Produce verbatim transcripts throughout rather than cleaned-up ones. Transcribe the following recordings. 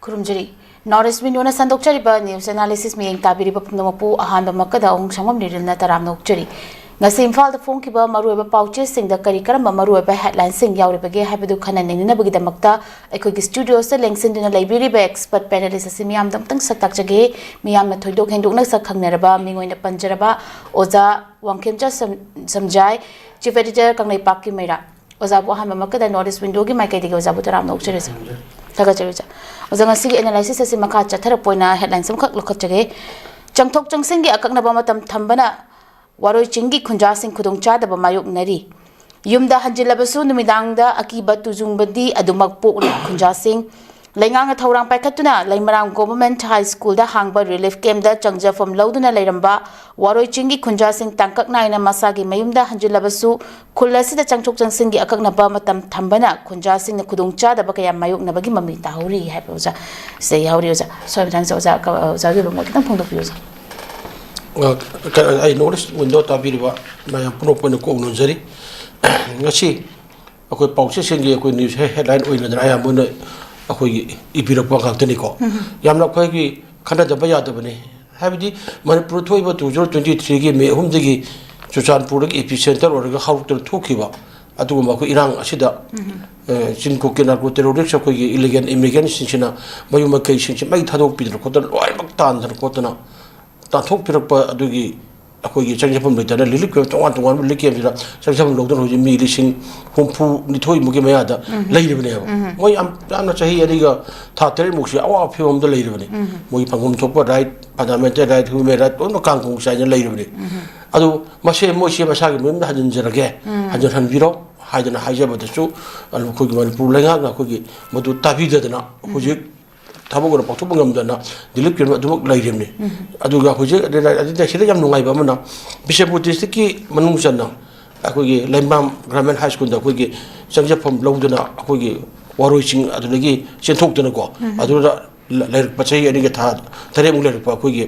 ꯈꯨꯔꯨꯝꯖꯔꯤ꯫ North East Window ꯅ ꯁꯟꯗꯣꯛꯆꯔꯤꯕ news analysis ꯃꯤꯠꯌꯦꯡ ꯇꯥꯕꯤꯔꯤꯕ ꯄꯨꯝꯅꯃꯛꯄꯨ ꯑꯍꯥꯟꯕꯃꯛꯀꯗ ꯑꯍꯨꯝ ꯁꯪꯕꯝ ꯂꯤꯔꯤꯜꯅ ꯇꯔꯥꯝꯅ ꯑꯣꯛꯆꯔꯤ꯫ ꯉꯁꯤ ꯏꯝꯐꯥꯜꯗ ꯐꯣꯡꯈꯤꯕ ꯃꯔꯨꯑꯣꯏꯕ ꯄꯥꯎꯆꯦꯁꯤꯡꯗ ꯀꯔꯤ ꯀꯔꯝꯕ ꯃꯔꯨꯑꯣꯏꯕ headline ꯁꯤꯡ ꯌꯥꯎꯔꯤꯕꯒꯦ ꯍꯥꯏꯕꯗꯨ ꯈꯟꯅ ꯅꯩꯅꯅꯕꯒꯤꯗꯃꯛꯇ ꯑꯩꯈꯣꯏꯒꯤ studio ꯁꯤꯗ ꯂꯦꯡꯁꯤꯟꯗꯨꯅ ꯂꯩꯕꯤꯔꯤꯕ expert panelist ꯑꯁꯤ ꯃꯤꯌꯥꯝꯗ ꯑꯃꯨꯛꯇꯪ ꯁꯛ ꯇꯥꯛꯆꯒꯦ꯫ ꯃꯤꯌꯥꯝꯅ ꯊꯣꯏꯗꯣꯛ ꯍꯦꯟꯗꯣꯛꯅ ꯁꯛ ꯈꯪꯅꯔꯕ ꯃꯤꯡ ꯑꯣꯏꯅ ꯄꯟꯖꯔꯕ ꯑꯣꯖꯥ ꯋꯥꯡꯈꯦꯝꯆꯥ ꯁꯝ-, ꯁꯝꯖꯥꯏ, Chief Editor ꯀꯪꯂꯩꯄꯥꯛꯀꯤ ꯃꯩꯔꯥ꯫ ꯑꯣꯖꯥꯕꯨ ꯑꯍꯥꯟꯕꯃꯛꯇꯗ North East Window ꯒꯤ ꯃꯥꯏꯀꯩꯗꯒꯤ ꯑꯣꯖꯥꯕꯨ ꯇꯔꯥꯝꯅ ꯑꯣꯛꯆꯔꯤꯁꯦ꯫ ꯊꯥꯒꯠꯆꯔꯤ ꯑꯣꯖꯥ꯫ ꯑꯣꯖꯥ, ꯉꯁꯤꯒꯤ analysis ꯑꯁꯤ ꯃꯈꯥ ꯆꯠꯊꯔꯛꯄ ꯑꯣꯏꯅ headlines ꯑꯃꯈꯛ ꯂꯧꯈꯠꯆꯒꯦ꯫ ꯆꯪꯊꯣꯛ ꯆꯪꯁꯤꯟꯒꯤ ꯑꯀꯛꯅꯕ ꯃꯇꯝ ꯊꯝꯕꯅ ꯋꯥꯔꯣꯏ ꯆꯤꯡꯒꯤ ꯈꯨꯟꯖꯥꯁꯤꯡ ꯈꯨꯗꯣꯡꯆꯥꯗꯕ ꯃꯥꯌꯣꯛꯅꯔꯤ꯫ ꯌꯨꯝꯗ ꯍꯟꯖꯤꯜꯂꯕꯁꯨ ꯅꯨꯃꯤꯗꯥꯡꯗ ꯑꯀꯤꯕ ꯇꯨꯖꯨꯡꯕꯗꯤ ꯑꯗꯨꯃꯛ ꯄꯣꯛꯂꯤ ꯈꯨꯟꯖꯥꯁꯤꯡ꯫ ꯂꯩꯉꯥꯛꯅ ꯊꯧꯔꯥꯡ ꯄꯥꯏꯈꯠꯇꯨꯅ ꯂꯩꯃꯔꯥꯝ Government High School ꯗ ꯍꯥꯡꯕ relief camp ꯇ ꯆꯪꯖꯐꯝ ꯂꯧꯗꯨꯅ ꯂꯩꯔꯝꯕ ꯋꯥꯔꯣꯏ ꯆꯤꯡꯒꯤ ꯈꯨꯟꯖꯥꯁꯤꯡ ꯇꯥꯡꯀꯛ ꯅꯥꯏꯅ ꯃꯁꯥꯒꯤ ꯃꯌꯨꯝꯗ ꯍꯟꯖꯤꯜꯂꯕꯁꯨ ꯈꯨꯜ ꯑꯁꯤꯗ ꯆꯪꯊꯣꯛ ꯆꯪꯁꯤꯟꯒꯤ ꯑꯀꯛꯅꯕ ꯃꯇꯝ ꯊꯝꯕꯅ ꯈꯨꯟꯖꯥꯁꯤꯡꯅ ꯈꯨꯗꯣꯡꯆꯥꯗꯕ ꯀꯌꯥ ꯃꯥꯌꯣꯛꯅꯕꯒꯤ ꯃꯃꯤ ꯇꯥꯍꯧꯔꯤ ꯍꯥꯏꯕ ꯑꯣꯖꯥ ꯁꯤꯗ ꯌꯥꯎꯔꯤ꯫ ꯑꯣꯖꯥ, ꯁ꯭ꯋꯥꯏ ꯃꯇꯥꯡꯁꯤꯗ ꯑꯣꯖꯥ, ꯑꯣꯖꯥꯒꯤ ꯑꯣꯏꯕ ꯃꯣꯠ ꯈꯤꯇꯪ ꯐꯣꯡꯗꯣꯛꯄꯤꯌꯨ ꯑꯣꯖꯥ꯫ ꯑ, ꯀ-, ꯑꯩ North East Window ꯇꯥꯕꯤꯔꯤꯕ ꯃꯌꯥꯝ ꯄꯨꯝꯅꯃꯛꯄꯨ ꯑꯩꯅ ꯀꯣꯛ ꯅꯣꯟꯖꯔꯤ꯫ ꯉꯁꯤ ꯑꯩꯈꯣꯏ ꯄꯥꯎꯆꯦꯁꯤꯡꯒꯤ ꯑꯩꯈꯣꯏ news headline ꯑꯣꯏꯅꯗꯅ ꯑꯌꯥꯝꯕꯅ ꯑꯩꯈꯣꯏꯒꯤ ꯏꯕꯤꯔꯛꯄ ꯉꯥꯛꯇꯅꯤꯀꯣ꯫ ꯌꯥꯝꯅ ꯑꯩꯈꯣꯏꯒꯤ ꯈꯟꯅꯗꯕ ꯌꯥꯗꯕꯅꯤ꯫ ꯍꯥꯏꯕꯗꯤ ꯃꯅꯤꯄꯨꯔ ꯊꯣꯛꯏꯕ two zero twenty three ꯒꯤ May ꯑꯍꯨꯝꯗꯒꯤ ꯆꯨꯔꯆꯥꯟꯄꯨꯔꯗꯒꯤ epicentre ꯑꯣꯏꯔꯒ ꯍꯧꯔꯛꯇꯨꯅ ꯊꯣꯛꯈꯤꯕ ꯑꯗꯨꯒꯨꯝꯕ ꯑꯩꯈꯣꯏ ꯏꯔꯥꯡ ꯑꯁꯤꯗ, ꯑ, ꯆꯤꯟꯀꯣꯛꯀꯤ narco terrorist ꯑꯩꯈꯣꯏꯒꯤ illegal immigrant ꯁꯤꯡꯁꯤꯅ ꯃꯌꯨꯝ ꯃꯀꯩꯁꯤꯡꯁꯤ ꯃꯩ ꯊꯥꯗꯣꯛꯄꯤꯗꯅ ꯈꯣꯠꯇꯅ ꯂꯣꯏꯅꯃꯛ ꯇꯥꯟꯗꯅ ꯈꯣꯠꯇꯅ ꯇꯥꯟꯊꯣꯛꯄꯤꯔꯛꯄ ꯑꯗꯨꯒꯤ ꯑꯩꯈꯣꯏꯒꯤ ꯆꯪꯖꯐꯝ ꯂꯩꯇꯅ relief camp ꯇꯣꯉꯥꯟ ꯇꯣꯉꯥꯟꯕ relief camp ꯁꯤꯗ ꯆꯪꯖꯐꯝ ꯂꯧꯗꯨꯅ ꯍꯧꯖꯤꯛ ꯃꯤ ꯂꯤꯁꯤꯡ ꯍꯨꯝꯐꯨ ꯅꯤꯊꯣꯏ ꯃꯨꯛꯀꯤ ꯃꯌꯥꯗ ꯂꯩꯔꯤꯕꯅꯦꯕ꯫ ꯃꯣꯏ ꯌꯥꯝ, ꯌꯥꯝꯅ ꯆꯍꯤ ꯑꯅꯤꯒ ꯊꯥ ꯇꯔꯦꯠ ꯃꯨꯛꯁꯤ ꯑꯋꯥꯕ ꯐꯤꯕꯝ ꯑꯃꯗ ꯂꯩꯔꯤꯕꯅꯤ꯫ ꯃꯣꯏꯒꯤ ꯐꯪꯐꯝ ꯊꯣꯛꯄ right, fundamental right, human right ꯂꯣꯏꯅꯃꯛ ꯀꯥꯡꯈꯣꯡ ꯆꯥꯏꯅ ꯂꯩꯔꯤꯕꯅꯤ꯫ ꯑꯗꯨ ꯃꯁꯦ ꯃꯣꯏꯁꯦ ꯃꯁꯥꯒꯤ ꯃꯌꯨꯝꯗ ꯍꯟꯖꯤꯟꯖꯔꯒꯦ, ꯍꯟꯖꯤꯟꯍꯟꯕꯤꯔꯣ ꯍꯥꯏꯗꯅ ꯍꯥꯏꯖꯕꯗꯁꯨ ꯑꯩꯈꯣꯏꯒꯤ ꯃꯅꯤꯄꯨꯔ ꯂꯩꯉꯥꯛꯅ ꯑꯩꯈꯣꯏꯒꯤ ꯃꯗꯨ ꯇꯥꯕꯤꯗꯗꯅ ꯍꯧꯖꯤꯛ ꯊꯕꯛ ꯑꯣꯏꯅ ꯄꯥꯡꯊꯣꯛꯄ ꯉꯝꯗꯅ relief camp ꯑꯗꯨꯃꯛ ꯂꯩꯔꯤꯕꯅꯤ꯫ ꯑꯗꯨꯒ ꯍꯧꯖꯤꯛ ꯑꯗꯨꯗ, ꯑꯗꯨꯗ ꯁꯤꯗ ꯌꯥꯝ ꯅꯨꯡꯉꯥꯏꯕ ꯑꯃꯅ ꯕꯤꯁꯦꯝꯄꯨꯔ district ꯀꯤ ꯃꯅꯨꯡ ꯆꯟꯅ ꯑꯩꯈꯣꯏꯒꯤ ꯂꯩꯃꯔꯥꯝ Government High School ꯗ ꯑꯩꯈꯣꯏꯒꯤ ꯆꯪꯖꯐꯝ ꯂꯧꯗꯨꯅ ꯑꯩꯈꯣꯏꯒꯤ ꯋꯥꯔꯣꯏꯁꯤꯡ ꯑꯗꯨꯗꯒꯤ ꯆꯦꯟꯊꯣꯛꯇꯅꯀꯣ, ꯑꯗꯨꯗ ꯂ-, ꯂꯩꯔꯛꯄ ꯆꯍꯤ ꯑꯅꯤꯒ ꯊꯥ ꯇꯔꯦꯠꯃꯨꯛ ꯂꯩꯔꯛꯄ ꯑꯩꯈꯣꯏꯒꯤ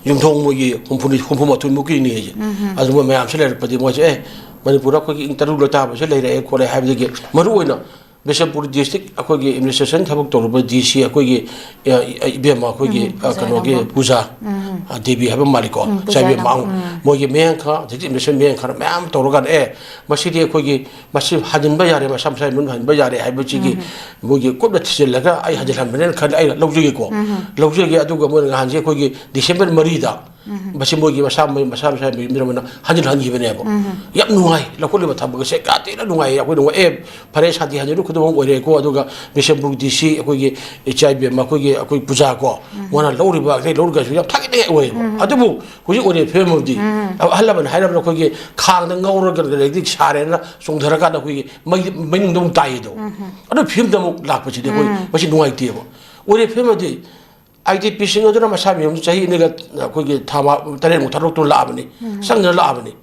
ꯌꯨꯝꯊꯣꯡ ꯃꯣꯏꯒꯤ ꯍꯨꯝꯐꯨ, ꯍꯨꯝꯐꯨ ꯃꯥꯊꯣꯏ ꯃꯨꯛꯀꯤꯅꯤ ꯍꯥꯏꯁꯦ꯫ ꯑꯗꯨ ꯃꯣꯏ ꯃꯌꯥꯝꯁꯦ ꯂꯩꯔꯛꯄꯗꯤ ꯃꯣꯏꯁꯦ, "ꯑꯦ, ꯃꯅꯤꯄꯨꯔꯗ ꯑꯩꯈꯣꯏꯒꯤ ꯏꯪ ꯇꯔꯨꯛ ꯂꯣꯏꯇꯥꯕꯁꯦ ꯂꯩꯔꯛꯑꯦ ꯈꯣꯠꯂꯦ" ꯍꯥꯏꯕꯗꯒꯤ ꯃꯔꯨꯑꯣꯏꯅ ꯕꯤꯁꯦꯝꯄꯨꯔ ꯗꯤꯁꯇ꯭ꯔꯤꯛ ꯑꯩꯈꯣꯏꯒꯤ ꯑꯦꯗꯃꯤꯅꯤꯁꯇ꯭ꯔꯦꯁꯟ ꯊꯕꯛ ꯇꯧꯔꯤꯕ ꯗꯤ ꯁꯤ ꯑꯩꯈꯣꯏꯒꯤ, ꯑ, ꯏꯕꯦꯝꯃ ꯑꯩꯈꯣꯏꯒꯤ, ꯎꯝ, ꯑ, ꯄꯨꯖꯥ ꯀꯩꯅꯣꯒꯤ ꯅꯝꯕꯣꯜ꯫ ꯄꯨꯖꯥ, ꯎꯝ꯫ ꯑ, ꯗꯦꯕꯤ ꯍꯥꯏꯕ ꯃꯥꯜꯂꯤꯀꯣ꯫ ꯎꯝ, ꯄꯨꯖꯥ ꯏꯆꯥ ꯏꯕꯦꯝꯃ ꯅꯝꯕꯣꯜ꯫ ꯑꯃ꯫ ꯎꯝ꯫ ꯃꯣꯏꯒꯤ ꯃꯌꯥꯡꯈꯥ, ꯗꯤꯁꯇ꯭ꯔꯤꯛ ꯑꯦꯗꯃꯤꯅꯤꯁꯇ꯭ꯔꯦꯁꯟ ꯃꯌꯥꯡꯈꯥꯅ ꯃꯌꯥꯝ ꯇꯧꯔꯀꯥꯟꯗ, "ꯑꯦ, ꯃꯁꯤꯗꯤ ꯑꯩꯈꯣꯏꯒꯤ, ꯃꯁꯤ ꯍꯟꯖꯤꯟꯕ ꯌꯥꯔꯦ, ꯃꯁꯥ ꯃꯁꯥꯒꯤ ꯃꯌꯨꯝ ꯍꯟꯕ ꯌꯥꯔꯦ" ꯍꯥꯏꯕꯁꯤꯒꯤ ꯎꯝ꯫ ꯃꯣꯏꯒꯤ ꯀꯨꯞꯅ ꯊꯤꯖꯤꯜꯂꯒ ꯑꯩ ꯍꯟꯖꯤꯜꯍꯟꯕꯅꯦꯅ ꯈꯜꯂꯦ, ꯑꯩ ꯂꯧꯖꯒꯦꯀꯣ꯫ ꯎꯝ꯫ ꯂꯧꯖꯒꯦ꯫ ꯑꯗꯨꯒ ꯃꯣꯏꯅ ꯅꯍꯥꯟꯁꯦ ꯑꯩꯈꯣꯏꯒꯤ ꯗꯤꯁꯦꯝꯕꯔ ꯃꯔꯤꯗ ꯎꯝ꯫ ꯃꯁꯤ ꯃꯣꯏꯒꯤ ꯃꯁꯥ, ꯃꯁꯥ ꯃꯁꯥꯒꯤ ꯃꯌꯨꯝꯗ ꯃꯣꯏꯅ ꯍꯟꯖꯤꯜꯍꯟꯈꯤꯕꯅꯦꯕ꯫ ꯎꯝ꯫ ꯌꯥꯝ ꯅꯨꯡꯉꯥꯏ, ꯂꯧꯈꯠꯂꯤꯕ ꯊꯕꯛ ꯑꯁꯦ ꯀꯌꯥ ꯊꯤꯅ ꯅꯨꯡꯉꯥꯏꯌꯦ꯫ ꯑꯩꯈꯣꯏꯅ, "ꯑꯦ, ꯐꯔꯦ, ꯁꯥꯟꯇꯤ ꯍꯟꯖꯤꯟꯕ ꯈꯨꯗꯝ ꯑꯃ ꯑꯣꯏꯔꯦꯀꯣ"꯫ ꯑꯗꯨꯒ ꯕꯤꯁꯦꯝꯄꯨꯔ ꯗꯤ ꯁꯤ ꯑꯩꯈꯣꯏꯒꯤ ꯏꯆꯥ ꯏꯕꯦꯝꯃ ꯑꯩꯈꯣꯏꯒꯤ, ꯑꯩꯈꯣꯏ ꯄꯨꯖꯥ ꯀꯣ, ꯎꯝ꯫ ꯃꯥꯅ ꯂꯧꯔꯤꯕ, ꯑꯇꯩ ꯂꯧꯔꯒꯁꯨ ꯌꯥꯝ ꯊꯥꯒꯠꯅꯤꯡꯉꯥꯏ ꯑꯣꯏꯌꯦꯕ꯫ ꯎꯝ꯫ ꯑꯗꯨꯕꯨ ꯍꯧꯖꯤꯛ ꯑꯣꯏꯔꯤꯕ ꯐꯤꯕꯝ ꯑꯃꯗꯤ, ꯎꯝ꯫ ꯑꯍꯜ ꯂꯃꯟ ꯍꯥꯏꯔꯕꯗ ꯑꯩꯈꯣꯏꯒꯤ ꯈꯥꯡꯗ ꯉꯧꯔꯒ ꯂꯩꯔꯗꯤ ꯁꯥꯔꯦꯅ ꯆꯣꯡꯊꯔꯀꯥꯟꯗ ꯑꯩꯈꯣꯏꯒꯤ ꯃꯩ, ꯃꯩꯅꯨꯡꯗ ꯑꯃꯨꯛ ꯇꯥꯏꯌꯦꯗꯣ꯫ ꯎꯝ꯫ ꯑꯗꯨ ꯐꯤꯕꯝꯗ ꯑꯃꯨꯛ ꯂꯥꯛꯄꯁꯤꯗꯤ ꯑꯩꯈꯣꯏ ꯎꯝ꯫ ꯃꯁꯤ ꯅꯨꯡꯉꯥꯏꯇꯦꯕ꯫ ꯑꯣꯏꯔꯤꯕ ꯐꯤꯕꯝ ꯑꯃꯗꯤ ꯑꯥꯏ ꯗꯤ ꯄꯤꯁꯤꯡ ꯑꯗꯨꯅ ꯃꯁꯥ ꯃꯌꯨꯝꯗ ꯆꯍꯤ ꯑꯅꯤꯒ, ꯑꯩꯈꯣꯏꯒꯤ ꯊꯥ ꯃꯥ-, ꯇꯔꯦꯠꯃꯨꯛ ꯊꯥꯔꯨꯛꯇꯨ ꯂꯥꯛꯑꯕꯅꯤ, ꯎꯝ꯫ ꯆꯪꯗꯅ ꯂꯥꯛꯑꯕꯅꯤ꯫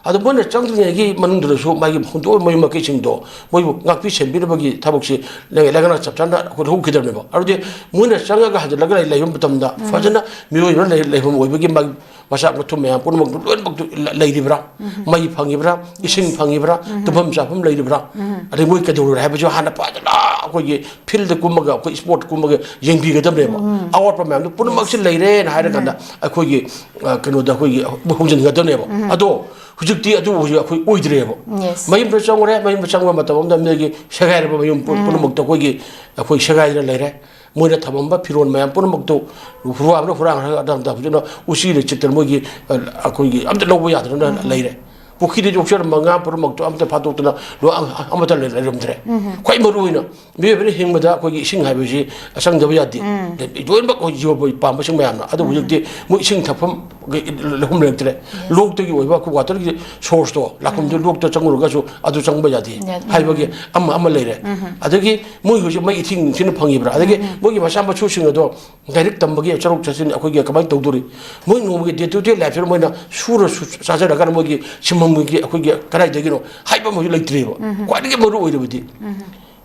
ꯑꯗꯣ ꯃꯣꯏꯅ ꯆꯪꯗ꯭ꯔꯤꯉꯩꯒꯤ ꯃꯅꯨꯡꯗꯨꯗꯁꯨ ꯃꯥꯒꯤ ꯍꯨꯟꯗꯣꯛꯑꯣ ꯃꯌꯨꯝ ꯃꯀꯩꯁꯤꯡꯗꯣ ꯃꯣꯏꯕꯨ ꯉꯥꯛꯄꯤ ꯁꯦꯟꯕꯤꯅꯕꯒꯤ ꯊꯕꯛꯁꯤ ꯂꯩ-, ꯂꯩꯉꯥꯛꯅ ꯆꯞ ꯆꯥꯅ ꯑꯩꯈꯣꯏ ꯂꯧꯈꯤꯗ꯭ꯔꯕꯅꯦꯕ꯫ ꯑꯗꯨꯗꯤ ꯃꯣꯏꯅ ꯆꯪꯉꯒ ꯍꯟꯖꯤꯜꯂꯒ ꯂꯩ-, ꯂꯩꯕ ꯃꯇꯝꯗ ꯎꯝ꯫ ꯐꯖꯅ ꯃꯤꯑꯣꯏꯕꯅ ꯂꯩ-, ꯂꯩꯐꯝ ꯑꯣꯏꯕꯒꯤ ꯃꯥꯒꯤ ꯃꯆꯥꯛ ꯃꯊꯨꯝ ꯃꯌꯥꯝ ꯄꯨꯝꯅꯃꯛꯇꯨ ꯂꯣꯏꯅꯃꯛꯇꯨ ꯂ-, ꯂꯩꯔꯤꯕ꯭ꯔꯥ? ꯎꯝ꯫ ꯃꯩ ꯐꯪꯉꯤꯕ꯭ꯔꯥ? ꯏꯁꯤꯡ ꯐꯪꯉꯤꯕ꯭ꯔꯥ? ꯎꯝ꯫ ꯇꯨꯝꯐꯝ ꯆꯥꯐꯝ ꯂꯩꯔꯤꯕ꯭ꯔꯥ? ꯎꯝ꯫ ꯑꯗꯩ ꯃꯣꯏ ꯀꯩꯗꯧꯔꯦ ꯍꯥꯏꯕꯁꯨ ꯍꯥꯟꯅ ꯐꯖꯅ ꯑꯩꯈꯣꯏꯒꯤ ꯐꯤꯜꯗ ꯀꯨꯝꯃꯒ, ꯑꯩꯈꯣꯏ ꯁ꯭ꯄꯣꯠ ꯀꯨꯝꯃꯒ ꯌꯦꯡꯕꯤꯒꯗꯕꯅꯦꯕ꯫ ꯎꯝ꯫ ꯑꯋꯥꯠꯄ ꯃꯌꯥꯝꯗꯣ ꯄꯨꯝꯅꯃꯛꯁꯤ ꯂꯩꯔꯦꯅ ꯍꯥꯏꯔꯀꯥꯟꯗ ꯎꯝ꯫ ꯑꯩꯈꯣꯏꯒꯤ, ꯑ, ꯀꯩꯅꯣꯗ ꯑꯩꯈꯣꯏꯒꯤ ꯍꯣꯡꯖꯤꯟꯒꯗꯕꯅꯦꯕ꯫ ꯎꯝ꯫ ꯑꯗꯣ ꯍꯧꯖꯤꯛꯇꯤ ꯑꯗꯨ ꯍꯧꯖꯤꯛ ꯑꯩꯈꯣꯏ ꯑꯣꯏꯗ꯭ꯔꯦꯕ꯫ Yes꯫ ꯃꯌꯨꯝꯗ ꯆꯪꯉꯨꯔꯦ, ꯃꯌꯨꯝꯗ ꯆꯪꯕ ꯃꯇꯝ ꯑꯃꯗ ꯃꯤꯒꯤ ꯁꯦꯒꯥꯏꯔꯕ ꯃꯌꯨꯝ ꯄꯨ-, ꯎꯝ꯫ ꯄꯨꯝꯅꯃꯛꯇ ꯑꯩꯈꯣꯏꯒꯤ, ꯑꯩꯈꯣꯏ ꯁꯦꯒꯥꯏꯗꯅ ꯂꯩꯔꯦ꯫ ꯃꯣꯏꯅ ꯊꯝꯃꯝꯕ ꯐꯤꯔꯣꯜ ꯃꯌꯥꯝ ꯄꯨꯝꯅꯃꯛꯇꯨ ꯍꯨꯔꯥꯟꯕꯅ ꯍꯨꯔꯥꯟꯈ꯭ꯔꯒ ꯑꯗꯥ ꯑꯗꯥ ꯍꯧꯖꯤꯛꯅ ꯎꯆꯤꯅ ꯆꯤꯛꯇꯅ ꯃꯣꯏꯒꯤ, ꯑ, ꯑꯩꯈꯣꯏꯒꯤ ꯑꯝꯇ ꯂꯧꯕ ꯌꯥꯗꯅ ꯎꯝ꯫ ꯂꯩꯔꯦ꯫ ꯄꯨꯈ꯭ꯔꯤꯗ ꯌꯣꯛꯆꯔꯝꯕ ꯉꯥ ꯄꯨꯝꯅꯃꯛꯇꯨ ꯑꯝꯇ ꯐꯥꯗꯣꯛꯇꯅ ꯂꯣꯏ ꯑꯃ-, ꯑꯃꯠꯇ ꯂꯩ-, ꯂꯩꯔꯝꯗ꯭ꯔꯦ꯫ ꯎꯝ꯫ ꯈ꯭ꯋꯥꯏ ꯃꯔꯨ ꯑꯣꯏꯅ ꯃꯤꯑꯣꯏꯕꯅ ꯍꯤꯡꯕꯗ ꯑꯩꯈꯣꯏꯒꯤ ꯏꯁꯤꯡ ꯍꯥꯏꯕꯁꯤ ꯆꯪꯗꯕ ꯌꯥꯗꯦ꯫ ꯎꯝ꯫ ꯂꯣꯏꯅꯃꯛ ꯑꯩꯈꯣꯏ ꯖꯤꯕ ꯄꯥꯟꯕꯁꯤꯡ ꯃꯌꯥꯝꯅ꯫ ꯑꯗꯨꯕꯨ ꯎꯝ꯫ ꯍꯧꯖꯤꯛꯇꯤ ꯃꯣꯏ ꯏꯁꯤꯡ ꯊꯛꯐꯝ ꯂꯩꯐꯝ ꯂꯩꯔꯛꯇ꯭ꯔꯦ꯫ Yes꯫ ꯂꯣꯛꯇꯒꯤ ꯑꯣꯏꯕ ꯑꯩꯈꯣꯏ ꯋꯥꯇꯔꯒꯤ ꯁꯣꯔꯁꯇꯣ ꯂꯥꯛꯐꯝꯗꯨ ꯎꯝ꯫ ꯂꯣꯛꯇ ꯆꯪꯉꯨꯔꯒꯁꯨ ꯑꯗꯨ ꯆꯪꯕ ꯌꯥꯗꯦ ꯌꯥꯗꯦ꯫ ꯍꯥꯏꯕꯒꯤ ꯑꯃ, ꯑꯃ ꯂꯩꯔꯦ꯫ ꯎꯝ꯫ ꯑꯗꯒꯤ ꯃꯣꯏ ꯍꯧꯖꯤꯛ ꯃꯩ ꯏꯊꯤꯡ ꯊꯤꯅ ꯐꯪꯉꯤꯕ꯭ꯔꯥ? ꯑꯗꯒꯤ ꯎꯝ꯫ ꯃꯣꯏꯒꯤ ꯃꯆꯥ ꯃꯁꯨꯁꯤꯡ ꯑꯗꯣ ꯂꯥꯏꯔꯤꯛ ꯇꯝꯕꯒꯤ ꯆꯠꯊꯣꯛ ꯆꯠꯁꯤꯟ ꯑꯩꯈꯣꯏꯒꯤ ꯀꯃꯥꯏꯅ ꯇꯧꯗꯣꯔꯤ? ꯃꯣꯏ ꯅꯣꯡꯃꯒꯤ day to day life ꯁꯤꯗ ꯃꯣꯏꯅ ꯁꯨꯔ ꯁꯨ-, ꯆꯥꯖꯔꯒ ꯃꯣꯏꯒꯤ ꯁꯤꯟꯐꯝꯒꯤ ꯑꯩꯈꯣꯏꯒꯤ ꯀꯗꯥꯏꯗꯒꯤꯅꯣ ꯍꯥꯏꯕ ꯑꯃꯁꯨ ꯂꯩꯇ꯭ꯔꯦꯕ꯫ ꯎꯝ꯫ ꯈ꯭ꯋꯥꯏꯗꯒꯤ ꯃꯔꯨ ꯑꯣꯏꯔꯕꯗꯤ ꯎꯝ꯫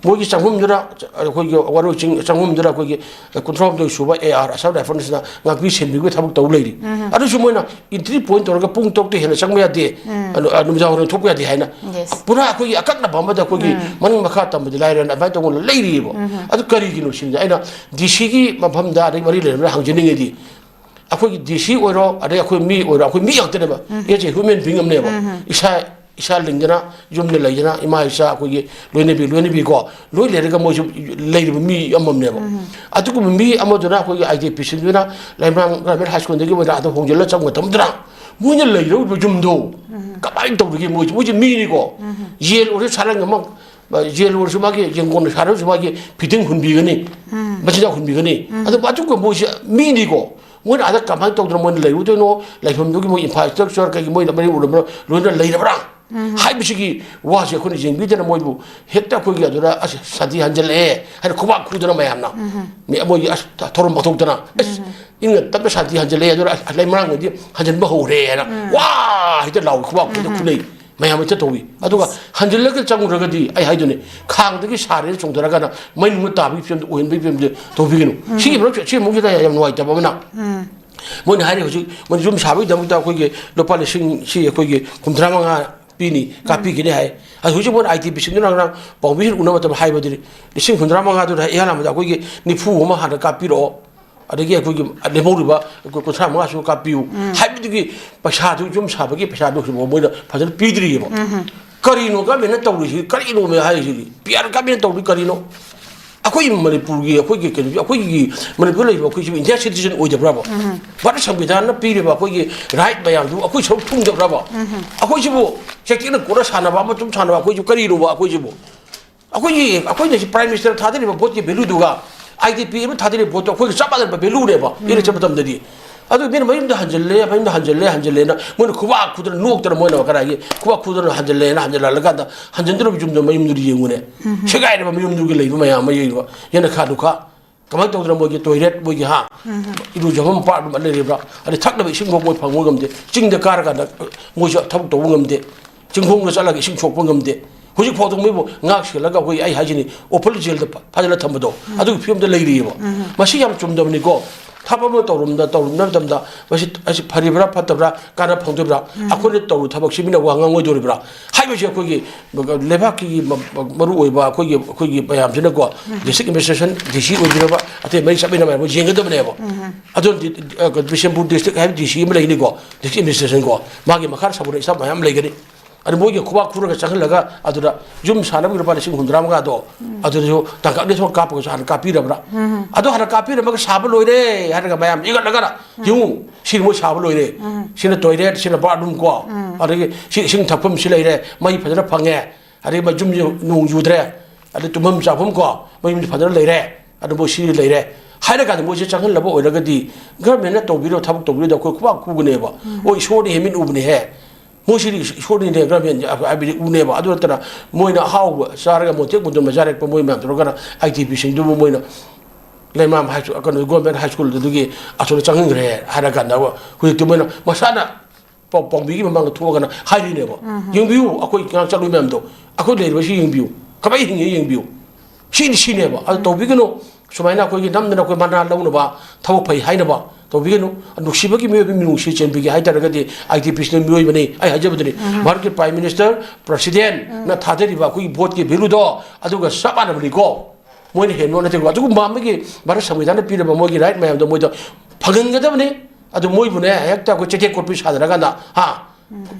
ꯃꯣꯏꯒꯤ ꯆꯪꯐꯝꯗꯨꯅ, ꯑꯩꯈꯣꯏꯒꯤ ꯋꯥꯔꯣꯏ ꯆꯤꯡ ꯆꯪꯐꯝꯗꯨꯅ ꯑꯩꯈꯣꯏꯒꯤ ꯀꯨꯟꯊ꯭ꯔꯥ ꯍꯨꯝꯗꯣꯏ ꯁꯨꯕ ꯑꯦ ꯑꯥꯔ ꯑꯁꯥꯝ ꯔꯥꯏꯐꯜꯁꯤꯅ ꯉꯥꯛꯄꯤ ꯁꯦꯟꯕꯤꯕꯒꯤ ꯊꯕꯛ ꯇꯧ ꯂꯩꯔꯤ꯫ ꯑꯗꯨꯁꯨ ꯃꯣꯏꯅ entry point ꯇꯧꯔꯒ ꯄꯨꯡ ꯇꯔꯨꯛꯇ ꯍꯦꯟꯅ ꯆꯪꯕ ꯌꯥꯗꯦ, ꯑ, ꯅꯨꯃꯤꯗꯥꯡ ꯋꯥꯏꯔꯝ ꯊꯣꯛꯄ ꯌꯥꯗꯦ ꯍꯥꯏꯅ꯫ Yes. ꯄꯨꯔꯥ ꯑꯩꯈꯣꯏꯒꯤ ꯑꯀꯛꯅꯕ ꯑꯃꯗ ꯑꯩꯈꯣꯏꯒꯤ ꯃꯅꯤꯡ ꯃꯈꯥ ꯇꯝꯕꯗꯤ ꯂꯥꯏꯔꯅ ꯑꯗꯨꯃꯥꯏꯅ ꯇꯧꯗꯅ ꯂꯩꯔꯤꯑꯕ꯫ ꯑꯗꯨ ꯀꯔꯤꯒꯤꯅꯣ ꯁꯤꯅꯤꯗ ꯑꯩꯅ ꯗꯤ ꯁꯤꯒꯤ ꯃꯐꯝꯗ ꯑꯗꯩ ꯃꯔꯤ ꯂꯩꯅꯕꯅ ꯍꯪꯖꯅꯤꯡꯉꯤꯗꯤ, ꯑꯩꯈꯣꯏꯒꯤ ꯗꯤ ꯁꯤ ꯑꯣꯏꯔꯣ, ꯑꯗꯩ ꯑꯩꯈꯣꯏ ꯃꯤ ꯑꯣꯏꯔꯣ, ꯑꯩꯈꯣꯏ ꯃꯤ ꯉꯥꯛꯇꯅꯦꯕ꯫ As a human being ꯑꯃꯅꯦꯕ꯫ ꯏꯁꯥ, ꯏꯁꯥ ꯂꯤꯡꯗꯅ ꯌꯨꯝꯗ ꯂꯩꯗꯅ ꯏꯃꯥ ꯏꯆꯥ ꯑꯩꯈꯣꯏꯒꯤ ꯂꯣꯏꯅꯕꯤ, ꯂꯣꯏꯅꯕꯤꯀꯣ, ꯂꯣꯏ ꯂꯩꯔꯒ ꯃꯣꯏꯁꯨ ꯂꯩꯔꯤꯕ ꯃꯤ ꯑꯃꯃꯝꯅꯦꯕ꯫ ꯑꯗꯨꯒꯨꯝꯕ ꯃꯤ ꯑꯃꯗꯨꯅ ꯑꯩꯈꯣꯏꯒꯤ ꯑꯥꯏ ꯗꯤ ꯄꯤꯁꯤꯡꯗꯨꯅ ꯂꯩꯃꯔꯥꯝ ꯒ꯭ꯔꯥꯃꯤꯟ ꯍꯥꯏ ꯁ꯭ꯀꯨꯜꯗꯒꯤ ꯃꯣꯏꯅ ꯑꯗꯨꯝ ꯍꯣꯡꯖꯤꯜꯂ ꯆꯪꯕ ꯃꯇꯝꯗꯅ ꯃꯣꯏꯅ ꯂꯩꯔꯤꯕ ꯌꯨꯝꯗꯣ ꯀꯃꯥꯏꯅ ꯇꯧꯔꯤꯒꯦ? ꯃꯣꯏꯁꯨ, ꯃꯣꯏꯁꯨ ꯃꯤꯅꯤꯀꯣ꯫ ꯌꯦꯟ ꯑꯣꯏꯔꯁꯨ ꯁꯥꯔꯪ ꯑꯃ, ꯌꯦꯟ ꯑꯣꯏꯔꯁꯨ ꯃꯥꯒꯤ ꯌꯦꯟꯒꯣꯟ ꯁꯥꯔꯁꯨ ꯃꯥꯒꯤ feeding ꯍꯨꯟꯕꯤꯒꯅꯤ, ꯃꯆꯤꯟꯖꯥꯛ ꯍꯨꯟꯕꯤꯒꯅꯤ꯫ ꯑꯗꯨ ꯑꯗꯨꯒ ꯃꯣꯏꯁꯦ ꯃꯤꯅꯤꯀꯣ꯫ ꯃꯣꯏꯅ ꯑꯥꯗ ꯀꯃꯥꯏꯅ ꯇꯧꯗꯅ ꯃꯣꯏꯅ ꯂꯩꯔꯨꯗꯣꯏꯅꯣ? ꯂꯩꯐꯝꯗꯨꯒꯤ ꯃꯣꯏ infrastructure ꯀꯩꯒꯤ ꯃꯣꯏꯅ ꯃꯔꯤ ꯎꯔꯕ꯭ꯔꯥ, ꯂꯣꯏꯅ ꯂꯩꯔꯕ꯭ꯔꯥ? ꯍꯥꯏꯕꯁꯤꯒꯤ ꯋꯥꯁꯦ ꯑꯩꯈꯣꯏꯅ ꯌꯦꯡꯕꯤꯗꯅ ꯃꯣꯏꯕꯨ ꯍꯦꯛꯇ ꯑꯩꯈꯣꯏꯒꯤ ꯑꯗꯨꯗ "ꯑꯁ, ꯁꯥꯟꯇꯤ ꯍꯟꯖꯜꯂꯛꯑꯦ" ꯍꯥꯏꯅ ꯈꯨꯕꯥꯛ ꯈꯨꯗꯅ ꯃꯌꯥꯝꯅ, ꯃꯤ ꯃꯣꯏꯒꯤ ꯑꯁ ꯊꯧꯔꯝ ꯄꯥꯡꯊꯣꯛꯇꯅ, "ꯑꯁ, ꯏꯪꯅ ꯇꯞꯅ ꯁꯥꯟꯇꯤ ꯍꯟꯖꯜꯂꯛꯑꯦ, ꯑꯗꯨꯅ ꯑꯁ, ꯂꯩꯃꯔꯥꯝꯒꯤꯗꯤ ꯍꯟꯖꯟꯕ ꯍꯧꯔꯦ" ꯍꯥꯏꯅ ꯋꯥ ꯍꯦꯛꯇ ꯂꯥꯎꯏ, ꯈꯨꯕꯥꯛ ꯍꯦꯛꯇ ꯈꯨꯅꯩ꯫ ꯃꯌꯥꯝ ꯍꯦꯛꯇ ꯇꯧꯏ꯫ ꯑꯗꯨꯒ ꯍꯟꯖꯤꯜꯂꯒ ꯆꯪꯉꯨꯔꯒꯗꯤ ꯑꯩ ꯍꯥꯏꯗꯨꯅꯤ, ꯈꯥꯡꯗꯒꯤ ꯁꯥꯔꯦꯅ ꯆꯣꯡꯊꯔꯒꯅ ꯃꯩ ꯅꯨꯡꯗ ꯇꯥꯕꯒꯤ ꯐꯤꯕꯝꯗ ꯑꯣꯏꯍꯟꯕꯒꯤ ꯐꯤꯕꯝꯗ ꯇꯧꯕꯤꯒꯅꯨ꯫ ꯁꯤꯒꯤ ꯃꯔꯛꯁꯦ, ꯁꯤ ꯃꯔꯛꯁꯤꯗ ꯌꯥꯝ ꯅꯨꯡꯉꯥꯏꯇꯕ ꯑꯃꯅ, ꯃꯣꯏꯅ ꯍꯥꯏꯔꯤ ꯍꯧꯖꯤꯛ ꯃꯣꯏ ꯌꯨꯝ ꯁꯥꯕꯒꯤꯗꯃꯛꯇ ꯑꯩꯈꯣꯏꯒꯤ ꯂꯨꯄꯥ ꯂꯤꯁꯤꯡ ꯁꯤ ꯑꯩꯈꯣꯏꯒꯤ ꯀꯨꯟꯊ꯭ꯔꯥ ꯃꯉꯥ ꯄꯤꯅꯤ, ꯀꯥꯞꯄꯤꯒꯅꯤ ꯍꯥꯏ꯫ ꯑꯗꯨ ꯍꯧꯖꯤꯛ ꯃꯣꯏꯅ ꯑꯥꯏ ꯗꯤ ꯄꯤꯁꯤꯡꯗꯨꯅ ꯉꯔꯥꯡ ꯄꯥꯎꯃꯤꯁꯤꯡ ꯎꯅꯕ ꯃꯇꯝꯗ ꯍꯥꯏꯕꯗꯨꯅꯤ, ꯂꯤꯁꯤꯡ ꯍꯨꯝꯗ꯭ꯔꯥ ꯃꯉꯥꯗꯨꯗ ꯏꯍꯥꯟ ꯍꯥꯟꯕꯗ ꯑꯩꯈꯣꯏꯒꯤ ꯅꯤꯐꯨ ꯑꯃ ꯍꯥꯟꯅ ꯀꯥꯞꯄꯤꯔꯛꯑꯣ, ꯑꯗꯒꯤ ꯑꯩꯈꯣꯏꯒꯤ ꯂꯦꯝꯍꯧꯔꯤꯕ ꯀꯨꯟꯊ꯭ꯔꯥ ꯃꯉꯥꯁꯨ ꯀꯥꯞꯄꯤꯌꯨ ꯍꯥꯏꯕꯗꯨꯒꯤ ꯄꯩꯁꯥꯗꯨ, ꯌꯨꯝ ꯁꯥꯕꯒꯤ ꯄꯩꯁꯥꯗꯨ ꯍꯧꯖꯤꯛꯐꯥꯎ ꯃꯣꯏꯅ ꯐꯖꯅ ꯄꯤꯗ꯭ꯔꯤꯑꯕ꯫ ꯀꯔꯤꯅꯣ ꯒꯃꯦꯟꯅ ꯇꯧꯔꯤꯁꯤ? ꯀꯔꯤꯅꯣ ꯍꯥꯏꯔꯤꯁꯤꯗꯤ? ꯄꯤ ꯑꯥꯔ ꯒꯃꯦꯟꯅ ꯇꯧꯔꯤ ꯀꯔꯤꯅꯣ? ꯑꯩꯈꯣꯏ ꯃꯅꯤꯄꯨꯔꯒꯤ, ꯑꯩꯈꯣꯏꯒꯤ ꯀꯩꯅꯣꯁꯤ, ꯑꯩꯈꯣꯏꯒꯤ ꯃꯅꯤꯄꯨꯔ ꯂꯩꯔꯤꯕ ꯑꯩꯈꯣꯏꯁꯤꯕꯨ ꯏꯟꯗꯤꯌꯥ citizen ꯑꯣꯏꯗꯕ꯭ꯔꯕ? ꯚꯥꯔꯠ ꯁꯪꯕꯤꯙꯥꯟꯅ ꯄꯤꯔꯤꯕ ꯑꯩꯈꯣꯏꯒꯤ right ꯃꯌꯥꯝꯗꯨ ꯑꯩꯈꯣꯏ ꯁꯔꯨꯛ ꯊꯨꯡꯗꯕ꯭ꯔꯕ? ꯑꯩꯈꯣꯏꯁꯤꯕꯨ ꯆꯩꯇꯦꯛꯅ ꯀꯣꯠꯅ ꯁꯥꯟꯅꯕ ꯑꯃꯁꯨꯡ ꯁꯥꯟꯅꯕ ꯑꯩꯈꯣꯏꯁꯤꯕꯨ ꯀꯔꯤꯅꯣꯕ? ꯑꯩꯈꯣꯏꯁꯤꯕꯨ ꯑꯩꯈꯣꯏꯒꯤ, ꯑꯩꯈꯣꯏꯅ ꯁꯤ Prime Minister ꯊꯥꯗꯔꯤꯕ vote ꯀꯤ value ꯗꯨꯒ ꯑꯥꯏ ꯗꯤ ꯄꯤ ꯑꯃ ꯊꯥꯗꯔꯤꯕ vote ꯇꯣ ꯑꯩꯈꯣꯏꯒ ꯆꯞ ꯃꯥꯟꯅꯕ value ꯅꯦꯕ ꯏꯂꯦꯛꯁꯟ ꯃꯇꯝꯗꯗꯤ꯫ ꯑꯗꯨ ꯃꯤꯅ ꯃꯌꯨꯝꯗ ꯍꯟꯖꯤꯜꯂꯦ, ꯃꯌꯨꯝꯗ ꯍꯟꯖꯤꯜꯂꯦ, ꯍꯟꯖꯤꯜꯂꯦꯅ ꯃꯣꯏꯅ ꯈꯨꯕꯥꯛ ꯈꯨꯗꯅ ꯅꯣꯛꯇꯅ ꯃꯣꯏꯅ ꯀꯗꯥꯏꯒꯤ ꯈꯨꯕꯥꯛ ꯈꯨꯗꯅ ꯍꯟꯖꯤꯜꯂꯦꯅ ꯍꯟꯖꯤꯜꯍꯜꯂꯀꯥꯟꯗ ꯍꯟꯖꯤꯟꯗꯧꯔꯤꯕ ꯌꯨꯝꯗꯣ, ꯃꯌꯨꯝꯗꯨꯗ ꯌꯦꯡꯉꯨꯅꯦ꯫ ꯁꯦꯒꯥꯏꯔꯕ ꯃꯌꯨꯝꯗꯨꯒꯤ ꯂꯩꯕ ꯃꯌꯥꯝ ꯑꯃ ꯌꯦꯡꯉꯨꯕ꯫ ꯌꯦꯅꯈꯥ ꯂꯨꯈꯥ꯫ ꯀꯃꯥꯏꯅ ꯇꯧꯗꯅ ꯃꯣꯏꯒꯤ toilet, ꯃꯣꯏꯒꯤ, ꯍꯥ? ꯏꯔꯨꯖꯐꯝ part ꯑꯗꯨꯝ ꯂꯩꯔꯤꯕ꯭ꯔꯥ? ꯑꯗꯩ ꯊꯛꯅꯕ ꯏꯁꯤꯡꯐꯥꯎ ꯃꯣꯏ ꯐꯪꯕ ꯉꯝꯗꯦ꯫ ꯆꯤꯡꯗ ꯀꯥꯔꯀꯥꯟꯗ ꯃꯣꯏꯁꯨ ꯊꯕꯛ ꯇꯧꯕ ꯉꯝꯗꯦ꯫ ꯆꯤꯡꯈꯣꯡꯗ ꯆꯠꯂꯒ ꯏꯁꯤꯡ ꯁꯣꯛꯄ ꯉꯝꯗꯦ꯫ ꯍꯧꯖꯤꯛ ꯐꯥꯎꯗ ꯃꯣꯏꯕꯨ ꯉꯥꯛ ꯁꯦꯜꯂꯒ ꯑꯩꯈꯣꯏ, ꯑꯩ ꯍꯥꯏꯁꯤꯅꯤ, ꯑꯣꯄꯜ ꯖꯦꯜꯗ ꯐ-, ꯐꯥꯖꯤꯜꯂ ꯊꯝꯕꯗꯣ, ꯑꯗꯨꯒꯤ ꯐꯤꯕꯝꯗ ꯂꯩꯔꯤꯑꯕ꯫ ꯃꯁꯤ ꯌꯥꯝ ꯆꯨꯝꯗꯕꯅꯤꯀꯣ꯫ ꯊꯕꯛ ꯑꯃ ꯇꯧꯔꯝꯗ-, ꯇꯧꯔꯝꯕ ꯃꯇꯝꯗ ꯃꯁꯤ, ꯑꯁꯤ ꯐꯔꯤꯕ꯭ꯔꯥ ꯐꯠꯇꯕ꯭ꯔꯥ, ꯀꯥꯟꯅ ꯐꯪꯗꯣꯏꯕ꯭ꯔꯥ, ꯑꯩꯈꯣꯏꯅ ꯇꯧꯔꯨ ꯊꯕꯛꯁꯤ ꯃꯤꯅ ꯋꯥ ꯉꯥꯡꯉꯣꯏꯗꯣꯔꯤꯕ꯭ꯔꯥ ꯍꯥꯏꯕꯁꯤ ꯑꯩꯈꯣꯏꯒꯤ ꯂꯩꯕꯥꯛꯀꯤ ꯃ-, ꯃ-, ꯃꯔꯨꯑꯣꯏꯕ ꯑꯩꯈꯣꯏꯒꯤ, ꯑꯩꯈꯣꯏꯒꯤ ꯃꯌꯥꯝꯁꯤꯅꯀꯣ, ꯗꯤꯁꯇ꯭ꯔꯤꯛ ꯑꯦꯗꯃꯤꯅꯤꯁꯇ꯭ꯔꯦꯁꯟ, ꯗꯤ ꯁꯤ ꯑꯣꯏꯕꯤꯔꯕ, ꯑꯇꯩ ꯃꯔꯤ ꯆꯠꯃꯤꯟꯅꯕ ꯃꯌꯥꯝ ꯌꯦꯡꯒꯗꯕꯅꯦꯕ꯫ ꯑꯗꯨꯅ ꯗꯤ-, ꯑ, ꯕꯤꯁꯦꯝꯄꯨꯔ ꯗꯤꯁꯇ꯭ꯔꯤꯛ ꯍꯥꯏꯕ ꯗꯤ ꯁꯤ ꯑꯃ ꯂꯩꯅꯤꯀꯣ, ꯗꯤꯁꯇ꯭ꯔꯤꯛ ꯑꯦꯗꯃꯤꯅꯤꯁꯇ꯭ꯔꯦꯁꯟꯀꯣ, ꯃꯥꯒꯤ ꯃꯈꯥꯗ ꯁꯕ ꯗꯤꯁꯇ꯭ꯔꯤꯛ ꯃꯌꯥꯝ ꯂꯩꯒꯅꯤ꯫ ꯑꯗꯨ ꯃꯣꯏꯒꯤ ꯈꯨꯕꯥꯛ ꯈꯨꯔꯒ ꯆꯪꯍꯜꯂꯒ ꯑꯗꯨꯗ ꯌꯨꯝ ꯁꯥꯅꯕꯒꯤ ꯂꯨꯄꯥ ꯂꯤꯁꯤꯡ ꯍꯨꯝꯗ꯭ꯔꯥ ꯃꯉꯥꯗꯣ, ꯑꯗꯨꯗꯁꯨ ꯇꯥꯡꯀꯛ ꯑꯅꯤ ꯊꯣꯛꯅ ꯀꯥꯞꯄꯒꯁꯨ ꯍꯥꯟꯅ ꯀꯥꯞꯄꯤꯔꯕ꯭ꯔꯥ? ꯑꯗꯨ ꯍꯥꯟꯅ ꯀꯥꯞꯄꯤꯔꯝꯃꯒ ꯁꯥꯕ ꯂꯣꯏꯔꯦ ꯍꯥꯏꯔꯒ ꯃꯌꯥꯝ ꯏꯒꯠꯂꯒꯅ, "ꯌꯦꯡꯉꯨ, ꯁꯤ ꯃꯣꯏ ꯁꯥꯕ ꯂꯣꯏꯔꯦ, ꯁꯤꯅ ꯇꯣꯏꯂꯦꯠ, ꯁꯤꯅ ꯕꯥꯠꯔꯨꯝ ꯀꯣ, ꯑꯗꯒꯤ ꯁꯤ ꯏꯁꯤꯡ ꯊꯛꯐꯝ ꯁꯤ ꯂꯩꯔꯦ, ꯃꯩ ꯐꯖꯅ ꯐꯪꯉꯦ, ꯑꯗꯒꯤ ꯃ-, ꯌꯨꯝꯁꯤ ꯅꯣꯡ ꯆꯨꯗ꯭ꯔꯦ, ꯑꯗꯩ ꯇꯨꯝꯐꯝ ꯆꯥꯐꯝ ꯀꯣ, ꯃꯌꯨꯝꯁꯤ ꯐꯖꯅ ꯂꯩꯔꯦ, ꯑꯗꯨ ꯃꯣꯏ ꯁꯤ ꯂꯩꯔꯦ" ꯍꯥꯏꯔ ꯀꯥꯟꯗ ꯃꯣꯏꯁꯦ ꯆꯪꯍꯜꯂꯕ ꯑꯣꯏꯔꯒꯗꯤ, ꯒꯚꯔꯟꯃꯦꯟꯅ ꯇꯧꯕꯤꯔꯣ, ꯊꯕꯛ ꯇꯧꯕꯤꯔꯣꯗ ꯑꯩꯈꯣꯏ ꯈꯨꯕꯥꯛ ꯈꯨꯒꯅꯦꯕ꯫ "ꯑꯣ, ꯏꯁꯣꯔꯅ ꯍꯦꯟꯃꯤꯠ ꯎꯕꯅꯦꯍꯦ, ꯃꯣꯏꯁꯤꯗꯤ ꯏꯁꯣꯔꯅꯤꯅꯦ", ꯒꯚꯔꯟꯃꯦꯟ ꯍꯥꯏꯕꯗꯤ ꯎꯅꯦꯕ꯫ ꯑꯗꯨ ꯅꯠꯇꯅ ꯃꯣꯏꯅ ꯑꯍꯥꯎꯕ ꯆꯥꯔꯒ ꯃꯣꯟꯇꯦꯛ ꯃꯣꯟꯇꯦꯛ ꯃꯆꯥꯔꯛꯄ ꯃꯣꯏ ꯃꯌꯥꯝ ꯇꯧꯔꯒꯅ ꯑꯥꯏ ꯗꯤ ꯄꯤꯁꯤꯡꯗꯨꯕꯨ ꯃꯣꯏꯅ ꯂꯩꯃꯔꯥꯝ ꯍꯥꯏ ꯁ꯭ꯀꯨꯜ, ꯀꯩꯅꯣ, ꯒꯣꯔꯃꯦꯟ ꯍꯥꯏ ꯁ꯭ꯀꯨꯜꯗꯨꯒꯤ ꯑꯁꯣꯝꯗ ꯆꯪꯍꯟꯈ꯭ꯔꯦ ꯍꯥꯏꯔ ꯀꯥꯟꯗ ꯍꯧꯖꯤꯛꯇꯤ ꯃꯣꯏꯅ ꯃꯁꯥꯅ ꯄꯥꯎ-, ꯄꯥꯎꯃꯤꯒꯤ ꯃꯃꯥꯡꯗ ꯊꯣꯛꯑꯒꯅ ꯍꯥꯏꯔꯤꯅꯦꯕ꯫ "ꯌꯦꯡꯕꯤꯌꯨ, ꯑꯩꯈꯣꯏ ꯉꯔꯥꯡ ꯆꯠꯂꯨꯏ ꯃꯌꯥꯝꯗꯣ, ꯑꯩꯈꯣꯏ ꯂꯩꯔꯤꯕꯁꯤ ꯌꯦꯡꯕꯤꯌꯨ, ꯀꯃꯥꯏꯅ ꯍꯤꯡꯉꯤ ꯌꯦꯡꯕꯤꯌꯨ"꯫ ꯁꯤꯅꯤ ꯁꯤꯅꯦꯕ꯫ ꯑꯗꯨ ꯇꯧꯕꯤꯒꯅꯨ꯫ ꯁꯨꯃꯥꯏꯅ ꯑꯩꯈꯣꯏꯒꯤ ꯅꯝꯗꯅ ꯑꯩꯈꯣꯏ ꯃꯅꯥ ꯂꯧꯅꯕ, ꯊꯕꯛ ꯐꯩ ꯍꯥꯏꯅꯕ ꯇꯧꯕꯤꯒꯅꯨ꯫ ꯅꯨꯡꯁꯤꯕꯒꯤ ꯃꯤꯑꯣꯏꯕ ꯃꯤꯅꯨꯡꯁꯤ ꯆꯦꯟꯕꯤꯒꯦ ꯍꯥꯏ ꯇꯥꯔꯒꯗꯤ, ꯑꯥꯏ ꯗꯤ ꯄꯤꯁꯤꯅ ꯃꯤꯑꯣꯏꯕꯅꯤ, ꯑꯩ ꯍꯥꯏꯖꯕꯗꯨꯅꯤ꯫ ꯚꯥꯔꯠꯀꯤ ꯄ꯭ꯔꯥꯏꯝ ꯃꯤꯅꯤꯁꯇꯔ, ꯄ꯭ꯔꯁꯤꯗꯦꯟꯅ ꯊꯥꯗꯔꯤꯕ ꯑꯩꯈꯣꯏꯒꯤ ꯚꯣꯠꯀꯤ ꯚꯦꯂꯨꯗꯣ ꯑꯗꯨꯒ ꯆꯞ ꯃꯥꯟꯅꯕꯅꯤꯀꯣ꯫ ꯃꯣꯏꯅ ꯍꯦꯟꯕ ꯅꯠꯇꯦꯀꯣ꯫ ꯑꯗꯨꯒꯨꯝꯕ ꯑꯃꯒꯤ ꯚꯥꯔꯠ ꯁꯪꯕꯤꯙꯥꯟꯅ ꯄꯤꯔꯕ ꯃꯣꯏꯒꯤ ꯔꯥꯏꯠ ꯃꯌꯥꯝꯗꯣ ꯃꯣꯏꯗ ꯐꯪꯍꯟꯒꯗꯕꯅꯤ꯫ ꯑꯗꯨ ꯃꯣꯏꯕꯨꯅꯦ ꯍꯦꯛꯇ ꯑꯩꯈꯣꯏ ꯆꯩꯊꯦꯛ ꯀꯣꯠꯄꯤ ꯁꯥꯗꯅ ꯀꯥꯟꯗ, ꯍꯥ?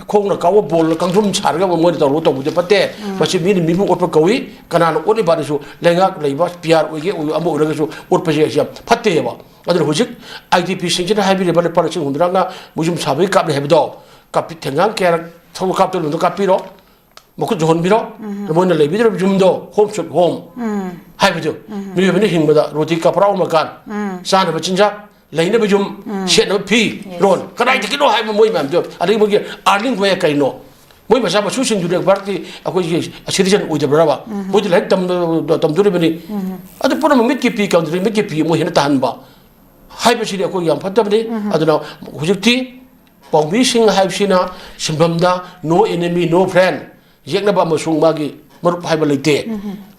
ꯈꯣꯡꯅ ꯀꯥꯎꯕ ꯕꯣꯜꯅ ꯀꯥꯡꯗ꯭ꯔꯨꯝ ꯁꯥꯔꯒ ꯃꯣꯏꯅ ꯇꯧꯔꯒ ꯇꯧꯕꯗꯤ ꯐꯠꯇꯦ꯫ ꯃꯁꯤ ꯃꯤꯅ ꯃꯤꯕꯨ ꯑꯣꯠꯄ ꯀꯧꯏ꯫ ꯀꯅꯥꯅ ꯑꯣꯠꯂꯤꯕ ꯑꯗꯨꯁꯨ ꯂꯩꯉꯥꯛ ꯂꯩꯕ, ꯄꯤ ꯑꯥꯔ ꯑꯣꯏꯒꯦ ꯑꯣꯏ-, ꯑꯃ ꯑꯣꯏꯔꯒꯁꯨ ꯑꯣꯠꯄꯁꯦ ꯑꯁꯤ ꯌꯥꯝ ꯐꯠꯇꯦꯕ꯫ ꯑꯗꯨꯅ ꯍꯧꯖꯤꯛ ꯑꯥꯏ ꯗꯤ ꯄꯤꯁꯤꯡꯁꯤꯅ ꯍꯥꯏꯕꯤꯔꯤꯕ ꯂꯨꯄꯥ ꯂꯤꯁꯤꯡ ꯍꯨꯝꯗ꯭ꯔꯥꯉꯥ ꯃꯣꯏ ꯌꯨꯝ ꯁꯥꯕꯒꯤ ꯀꯥꯞꯂꯦ ꯍꯥꯏꯕꯗꯣ, ꯀꯥꯞꯄꯤ-, ꯊꯦꯡꯒꯥꯡ ꯀꯌꯥꯔꯛ ꯊꯧꯕ ꯀꯥꯞꯇꯣꯏꯅꯣ ꯀꯥꯞꯄꯤꯔꯣ꯫ ꯃꯈꯨꯠ ꯌꯧꯍꯟꯕꯤꯔꯣ꯫ ꯃꯣꯏꯅ ꯂꯩꯕꯤꯗꯧꯔꯤꯕ ꯌꯨꯝꯗꯣ, "ꯍꯣꯝ ꯁ꯭ꯋꯤꯠ ꯍꯣꯝ" ꯍꯥꯏꯕꯗꯨ, ꯃꯤꯑꯣꯏꯕꯅ ꯍꯤꯡꯕꯗ ꯔꯣꯇꯤ ꯀꯄꯔꯥ ꯃꯀꯥꯟ, ꯆꯥꯅꯕ ꯆꯤꯟꯖꯥꯛ, ꯂꯩꯅꯕ ꯌꯨꯝ, ꯁꯦꯠꯅꯕ ꯐꯤ, ꯔꯣꯟ, ꯀꯗꯥꯏꯗꯒꯤꯅꯣ ꯍꯥꯏꯕ ꯃꯣꯏ ꯃꯌꯥꯝꯗꯣ, ꯑꯗꯒꯤ ꯃꯣꯏꯒꯤ ꯑꯥꯔꯅꯤꯡ ꯋꯦ ꯀꯩꯅꯣ? ꯃꯣꯏ ꯃꯆꯥ ꯃꯁꯨꯁꯤꯡꯗꯨꯗꯤ ꯚꯥꯔꯠꯀꯤ ꯑꯩꯈꯣꯏꯒꯤ ꯁꯤꯇꯤꯖꯟ ꯑꯣꯏꯗꯕ꯭ꯔꯕ? ꯃꯣꯏꯗꯤ ꯂꯥꯏꯔꯤꯛ ꯇꯝ-, ꯇꯝꯗꯣꯔꯤꯕꯅꯤ꯫ ꯑꯗꯨ ꯄꯨꯝꯅꯃꯛ ꯃꯤꯠꯀꯤ ꯄꯤ ꯀꯪꯗ꯭ꯔꯤ, ꯃꯤꯠꯀꯤ ꯄꯤ ꯃꯣꯏ ꯍꯦꯟꯅ ꯇꯥꯍꯟꯕ ꯍꯥꯏꯕꯁꯤꯗꯤ ꯑꯩꯈꯣꯏ ꯌꯥꯝ ꯐꯠꯇꯕꯅꯤ꯫ ꯑꯗꯨꯅ ꯍꯧꯖꯤꯛꯇꯤ ꯄꯥꯎꯃꯤꯁꯤꯡ ꯍꯥꯏꯕꯁꯤꯅ ꯁꯤꯟꯐꯝꯗ "No enemy, no friend", ꯌꯦꯛꯅꯕ ꯑꯃꯁꯨꯡ ꯃꯥꯒꯤ ꯃꯔꯨꯞ ꯍꯥꯏꯕ ꯂꯩꯇꯦ꯫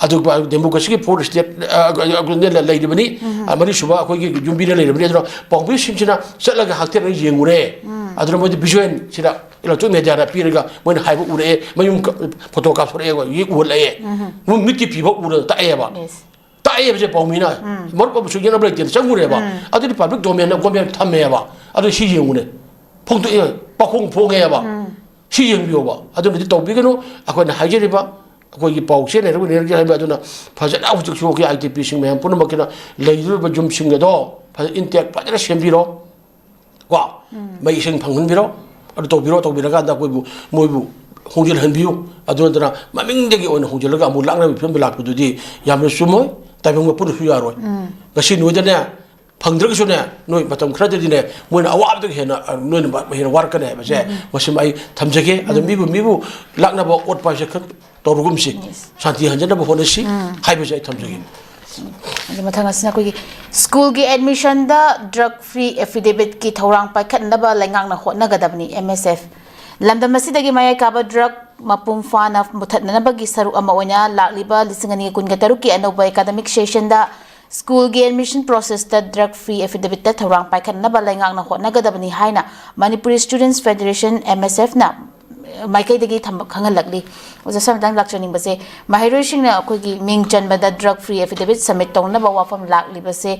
ꯑꯗꯨꯒ ꯗꯦꯃꯣꯀ꯭ꯔꯦꯁꯤꯒꯤ ꯐꯣꯔ ꯁ꯭ꯇꯦꯠ ꯂꯩꯔꯤꯕꯅꯤ꯫ ꯃꯔꯤꯁꯨꯕ ꯑꯩꯈꯣꯏꯒꯤ ꯌꯨꯝꯕꯤꯗ ꯂꯩꯔꯤꯕꯅꯤ꯫ ꯑꯗꯨꯅ ꯄꯥꯎꯃꯤꯁꯤꯡꯁꯤꯅ ꯆꯠꯂꯒ ꯍꯛꯊꯦꯡꯅꯅ ꯌꯦꯡꯉꯨꯔꯦ꯫ ꯑꯗꯨꯅ ꯃꯣꯏꯗꯤ ꯚꯤꯖꯨꯋꯦꯜꯁꯤꯗ ꯏꯂꯦꯛꯇ꯭ꯔꯣꯅꯤꯛ ꯃꯦꯗꯤꯌꯥꯗ ꯄꯤꯔꯒ ꯃꯣꯏꯅ ꯍꯥꯏꯕ ꯎꯔꯛꯑꯦ, ꯃꯌꯨꯝ ꯐꯣꯇꯣ ꯀꯥꯞꯊꯣꯔꯛꯑꯦ, ꯌꯦꯛ ꯎꯍꯜꯂꯛꯑꯦ꯫ ꯃꯣꯏ ꯃꯤꯠꯀꯤ ꯄꯤꯕ ꯎꯔꯒ ꯇꯥꯛꯑꯦꯕ꯫ ꯇꯥꯛꯑꯦꯕꯁꯦ ꯄꯥꯎꯃꯤꯅ꯫ ꯃꯔꯨꯞ ꯑꯃꯁꯨ ꯌꯦꯠꯅꯕ ꯂꯩꯇꯦꯅ ꯆꯪꯉꯨꯔꯦꯕ꯫ ꯑꯗꯨꯗꯤ ꯄꯕ꯭ꯂꯤꯛ ꯗꯣꯃꯦꯟꯗ ꯒꯣꯃꯦꯟ ꯊꯝꯃꯦꯕ꯫ ꯑꯗꯨ ꯁꯤ ꯌꯦꯡꯉꯨꯅꯦ꯫ ꯐꯣꯡꯗꯣꯛꯑꯦ, ꯄꯥꯎꯈꯣꯡ ꯐꯣꯡꯉꯦꯕ꯫ ꯁꯤ ꯌꯦꯡꯕꯤꯌꯣꯕ꯫ ꯑꯗꯨꯅꯗꯤ ꯇꯧꯕꯤꯒꯅꯨ꯫ ꯑꯩꯈꯣꯏꯅ ꯍꯥꯏꯖꯔꯤꯕ, ꯑꯩꯈꯣꯏꯒꯤ ꯄꯥꯎ ꯆꯦ ꯂꯩꯔꯒ ꯂꯩꯔꯒꯦ ꯍꯥꯏꯕ ꯑꯗꯨꯅ ꯐꯖꯅ ꯍꯧꯖꯤꯛꯁꯨ ꯑꯩꯈꯣꯏ ꯑꯥꯏ ꯇꯤ ꯄꯤꯁꯤꯡ ꯃꯌꯥꯝ ꯄꯨꯝꯅꯃꯛꯀꯤꯅ ꯂꯩꯔꯤꯕ ꯌꯨꯝꯁꯤꯡ ꯑꯗꯣ ꯐꯖꯅ ꯏꯟꯇꯦꯛ ꯐꯖꯅ ꯁꯦꯝꯕꯤꯔꯣ꯫ ꯀꯣ, ꯃꯩ ꯏꯁꯤꯡ ꯐꯪꯍꯟꯕꯤꯔꯣ꯫ ꯑꯗꯨ ꯇꯧꯕꯤꯔꯣ, ꯇꯧꯕꯤꯔꯀꯥꯟꯗ ꯑꯩꯈꯣꯏꯕꯨ, ꯃꯣꯏꯕꯨ ꯍꯣꯡꯖꯤꯜꯍꯟꯕꯤꯌꯨ꯫ ꯑꯗꯨ ꯅꯠꯇꯅ ꯃꯃꯤꯡꯗꯒꯤ ꯑꯣꯏꯅ ꯍꯣꯡꯖꯤꯜꯂꯒ ꯑꯃꯨꯛ ꯂꯥꯛꯅꯕꯒꯤ ꯐꯤꯕꯝꯗ ꯂꯥꯛꯄꯗꯨꯗꯤ ꯌꯥꯝꯅ ꯆꯨꯝꯃꯣꯏ꯫ ꯇꯥꯏꯕꯪ ꯃꯄꯨꯅꯁꯨ ꯌꯥꯔꯣꯏ꯫ ꯉꯁꯤ ꯅꯣꯏꯗꯅꯦ, ꯐꯪꯗ꯭ꯔꯒꯁꯨꯅꯦ, ꯅꯣꯏ ꯃꯇꯝ ꯈꯔꯗꯗꯤꯅꯦ, ꯃꯣꯏꯅ ꯑꯋꯥꯕꯗꯒꯤ ꯍꯦꯟꯅ, ꯑ, ꯅꯣꯏꯅ ꯃ-, ꯍꯦꯟꯅ ꯋꯥꯔꯛꯀꯅꯤ ꯍꯥꯏꯕꯁꯦ, ꯃꯁꯤꯃ ꯑꯩ ꯊꯝꯖꯒꯦ꯫ ꯑꯗꯣ ꯃꯤꯕꯨ, ꯃꯤꯕꯨ ꯂꯥꯛꯅꯕ ꯑꯣꯠꯄ ꯍꯥꯏꯁꯦ ꯈꯔ ꯇꯧꯔꯒꯨꯝꯁꯤ꯫ ꯁꯥꯟꯇꯤ ꯍꯟꯖꯅꯕ ꯍꯣꯠꯅꯁꯤ ꯍꯥꯏꯕꯁꯦ ꯑꯩ ꯊꯝꯖꯒꯦ꯫ ꯑꯗꯨ ꯃꯊꯪ ꯑꯁꯤꯅ ꯑꯩꯈꯣꯏꯒꯤ ꯁ꯭ꯀꯨꯜꯒꯤ ꯑꯦꯗꯃꯤꯁꯟꯗ ꯗ꯭ꯔꯒ ꯐ꯭ꯔꯤ ꯑꯦꯐꯤꯗꯦꯕꯤꯠꯀꯤ ꯊꯧꯔꯥꯡ ꯄꯥꯏꯈꯠꯅꯕ ꯂꯩꯉꯥꯛꯅ ꯍꯣꯠꯅꯒꯗꯕꯅꯤ, ꯑꯦꯝ ꯑꯦꯁ ꯑꯦꯐ꯫ ꯂꯝꯗꯝ ꯑꯁꯤꯗꯒꯤ ꯃꯌꯥꯏ ꯀꯥꯕ ꯗ꯭ꯔꯒ ꯃꯄꯨꯡ ꯐꯥꯅ ꯃꯨꯊꯠꯅꯅꯕꯒꯤ ꯁꯔꯨꯛ ꯑꯃ ꯑꯣꯏꯅ ꯂꯥꯛꯂꯤꯕ ꯂꯤꯁꯤꯡ ꯑꯅꯤ ꯀꯨꯟꯒ ꯇꯔꯨꯛꯀꯤ ꯑꯅꯧꯕ ꯑꯦꯀꯥꯗꯃꯤꯛ ꯁꯦꯁꯟꯗ ꯁ꯭ꯀꯨꯜꯒꯤ ꯑꯦꯗꯃꯤꯁꯟ ꯄ꯭ꯔꯣꯁꯦꯁꯇ ꯗ꯭ꯔꯒ ꯐ꯭ꯔꯤ ꯑꯦꯐꯤꯗꯦꯕꯤꯠꯇ ꯊꯧꯔꯥꯡ ꯄꯥꯏꯈꯠꯅꯕ ꯂꯩꯉꯥꯛꯅ ꯍꯣꯠꯅꯒꯗꯕꯅꯤ ꯍꯥꯏꯅ ꯃꯅꯤꯄꯨꯔꯤ ꯁ꯭ꯇꯨꯗꯦꯟꯠꯁ ꯐꯦꯗꯔꯦꯁꯟ, ꯑꯦꯝ ꯑꯦꯁ ꯑꯦꯐꯅ ꯃꯥꯏꯀꯩꯗꯒꯤ ꯊꯝꯕ-, ꯈꯪꯍꯜꯂꯛꯂꯤ꯫ ꯑꯣꯖꯥ, ꯁ꯭ꯋꯥꯏ ꯃꯇꯥꯡꯗ ꯂꯥꯛꯆꯅꯤꯡꯕꯁꯦ, ꯃꯍꯩꯔꯣꯏꯁꯤꯡꯅ ꯑꯩꯈꯣꯏꯒꯤ ꯃꯤꯡ ꯆꯟꯕꯗ ꯗ꯭ꯔꯒ ꯐ꯭ꯔꯤ ꯑꯦꯐꯤꯗꯦꯕꯤꯠ ꯁꯕꯃꯤꯠ ꯇꯧꯅꯅꯕ ꯋꯥꯐꯝ ꯂꯥꯛꯂꯤꯕꯁꯦ,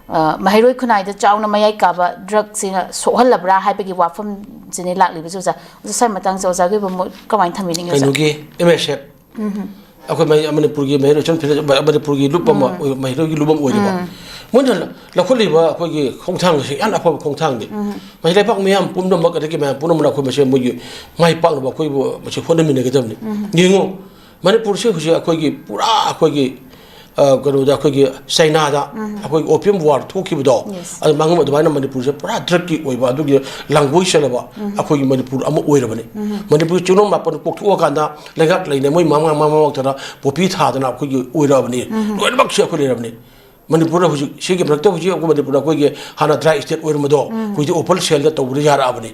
ꯑ, ꯃꯍꯩꯔꯣꯏ ꯈꯨꯟꯅꯥꯏꯗ ꯆꯥꯎꯅ ꯃꯌꯥꯏ ꯀꯥꯕ ꯗ꯭ꯔꯒꯁꯤꯅ ꯁꯣꯛꯍꯜꯂꯕ꯭ꯔꯥ ꯍꯥꯏꯕꯒꯤ ꯋꯥꯐꯝꯁꯤꯅꯦ ꯂꯥꯛꯂꯤꯕꯁꯦ, ꯑꯣꯖꯥ꯫ ꯑꯣꯖꯥ, ꯁ꯭ꯋꯥꯏ ꯃꯇꯥꯡꯁꯦ ꯑꯣꯖꯥꯒꯤ ꯑꯣꯏꯕ ꯃꯣꯠ ꯀꯃꯥꯏꯅ ꯊꯝꯕꯤꯅꯤꯡꯉꯤ, ꯑꯣꯖꯥ? ꯀꯩꯅꯣꯒꯤ ꯑꯦꯝ ꯑꯦꯁ ꯑꯦꯐ, ꯑꯩꯈꯣꯏ ꯃꯅꯤ-, ꯃꯅꯤꯄꯨꯔꯒꯤ ꯃꯍꯩꯔꯣꯏ ꯁꯦꯟ ꯐꯤꯔꯦ-, ꯃꯅꯤꯄꯨꯔꯒꯤ ꯂꯨꯞ ꯑꯃ ꯑꯣꯏ-, ꯃꯍꯩꯔꯣꯏꯒꯤ ꯂꯨꯞ ꯑꯃ ꯑꯣꯏꯔꯤꯕ꯫ ꯃꯣꯏꯅ ꯂ-, ꯂꯧꯈꯠꯂꯤꯕ ꯑꯩꯈꯣꯏꯒꯤ ꯈꯣꯡꯊꯥꯡ ꯑꯁꯤ ꯌꯥꯝꯅ ꯑꯐꯕ ꯈꯣꯡꯊꯥꯡꯅꯤ꯫ ꯃꯁꯤ ꯂꯩꯕꯥꯛ ꯃꯤꯌꯥꯝ ꯄꯨꯝꯅꯃꯛ, ꯑꯗꯒꯤ ꯃꯌꯥꯝ ꯄꯨꯝꯅꯃꯛꯅ ꯑꯩꯈꯣꯏ ꯃꯁꯦ ꯃꯣꯏꯒꯤ ꯃꯥꯏ ꯄꯥꯛꯅꯕ ꯑꯩꯈꯣꯏꯕꯨ ꯃꯁꯤ ꯍꯣꯠꯅꯃꯤꯟꯅꯒꯗꯕꯅꯤ꯫ ꯌꯦꯡꯉꯨ, ꯃꯅꯤꯄꯨꯔꯁꯤ ꯍꯧꯖꯤꯛ ꯑꯩꯈꯣꯏꯒꯤ ꯄꯨꯔꯥ ꯑꯩꯈꯣꯏꯒꯤ, ꯑ, ꯀꯩꯅꯣꯗ ꯑꯩꯈꯣꯏꯒꯤ ꯆꯩꯅꯥꯗ ꯑꯩꯈꯣꯏꯒꯤ opium war ꯊꯣꯛꯈꯤꯕꯗꯣ, ꯑꯗꯨ ꯃꯥꯡꯉꯝ ꯑꯗꯨꯃꯥꯏꯅ ꯃꯅꯤꯄꯨꯔꯁꯦ ꯄꯨꯔꯥ ꯗ꯭ꯔꯒꯀꯤ ꯑꯣꯏꯕ ꯑꯗꯨꯒꯤ ꯂꯥꯡꯒꯣꯏ ꯆꯦꯜꯂꯕ ꯑꯩꯈꯣꯏꯒꯤ ꯃꯅꯤꯄꯨꯔ ꯑꯃ ꯑꯣꯏꯔꯕꯅꯤ꯫ ꯃꯅꯤꯄꯨꯔ ꯆꯤꯡꯂꯣꯟ ꯃꯥꯄꯟ ꯀꯣꯛꯊꯣꯛꯑꯀꯥꯟꯗ ꯂꯩꯉꯥꯛ ꯂꯩꯅ ꯃꯣꯏ ꯃꯃꯥ ꯃꯃꯥ ꯃꯃꯥ ꯄꯣꯄꯤ ꯊꯥꯗꯅ ꯑꯩꯈꯣꯏꯒꯤ ꯑꯣꯏꯔꯛꯑꯕꯅꯤ꯫ ꯂꯣꯏꯅꯃꯛꯁꯦ ꯑꯩꯈꯣꯏ ꯂꯩꯔꯕꯅꯤ꯫ ꯃꯅꯤꯄꯨꯔꯗ ꯍꯧꯖꯤꯛ, ꯁꯤꯒꯤ ꯃꯔꯛꯇ ꯍꯧꯖꯤꯛ ꯑꯩꯈꯣꯏ ꯃꯅꯤꯄꯨꯔꯗ ꯑꯩꯈꯣꯏꯒꯤ ꯍꯥꯟꯅ ꯗ꯭ꯔꯥꯏ ꯁ꯭ꯇꯦꯠ ꯑꯣꯏꯔꯝꯕꯗꯣ, ꯍꯧꯖꯤꯛꯇꯤ ꯑꯣꯄꯟ ꯁꯦꯜꯗ ꯇꯧꯕꯗ ꯌꯥꯔꯛꯑꯕꯅꯤ꯫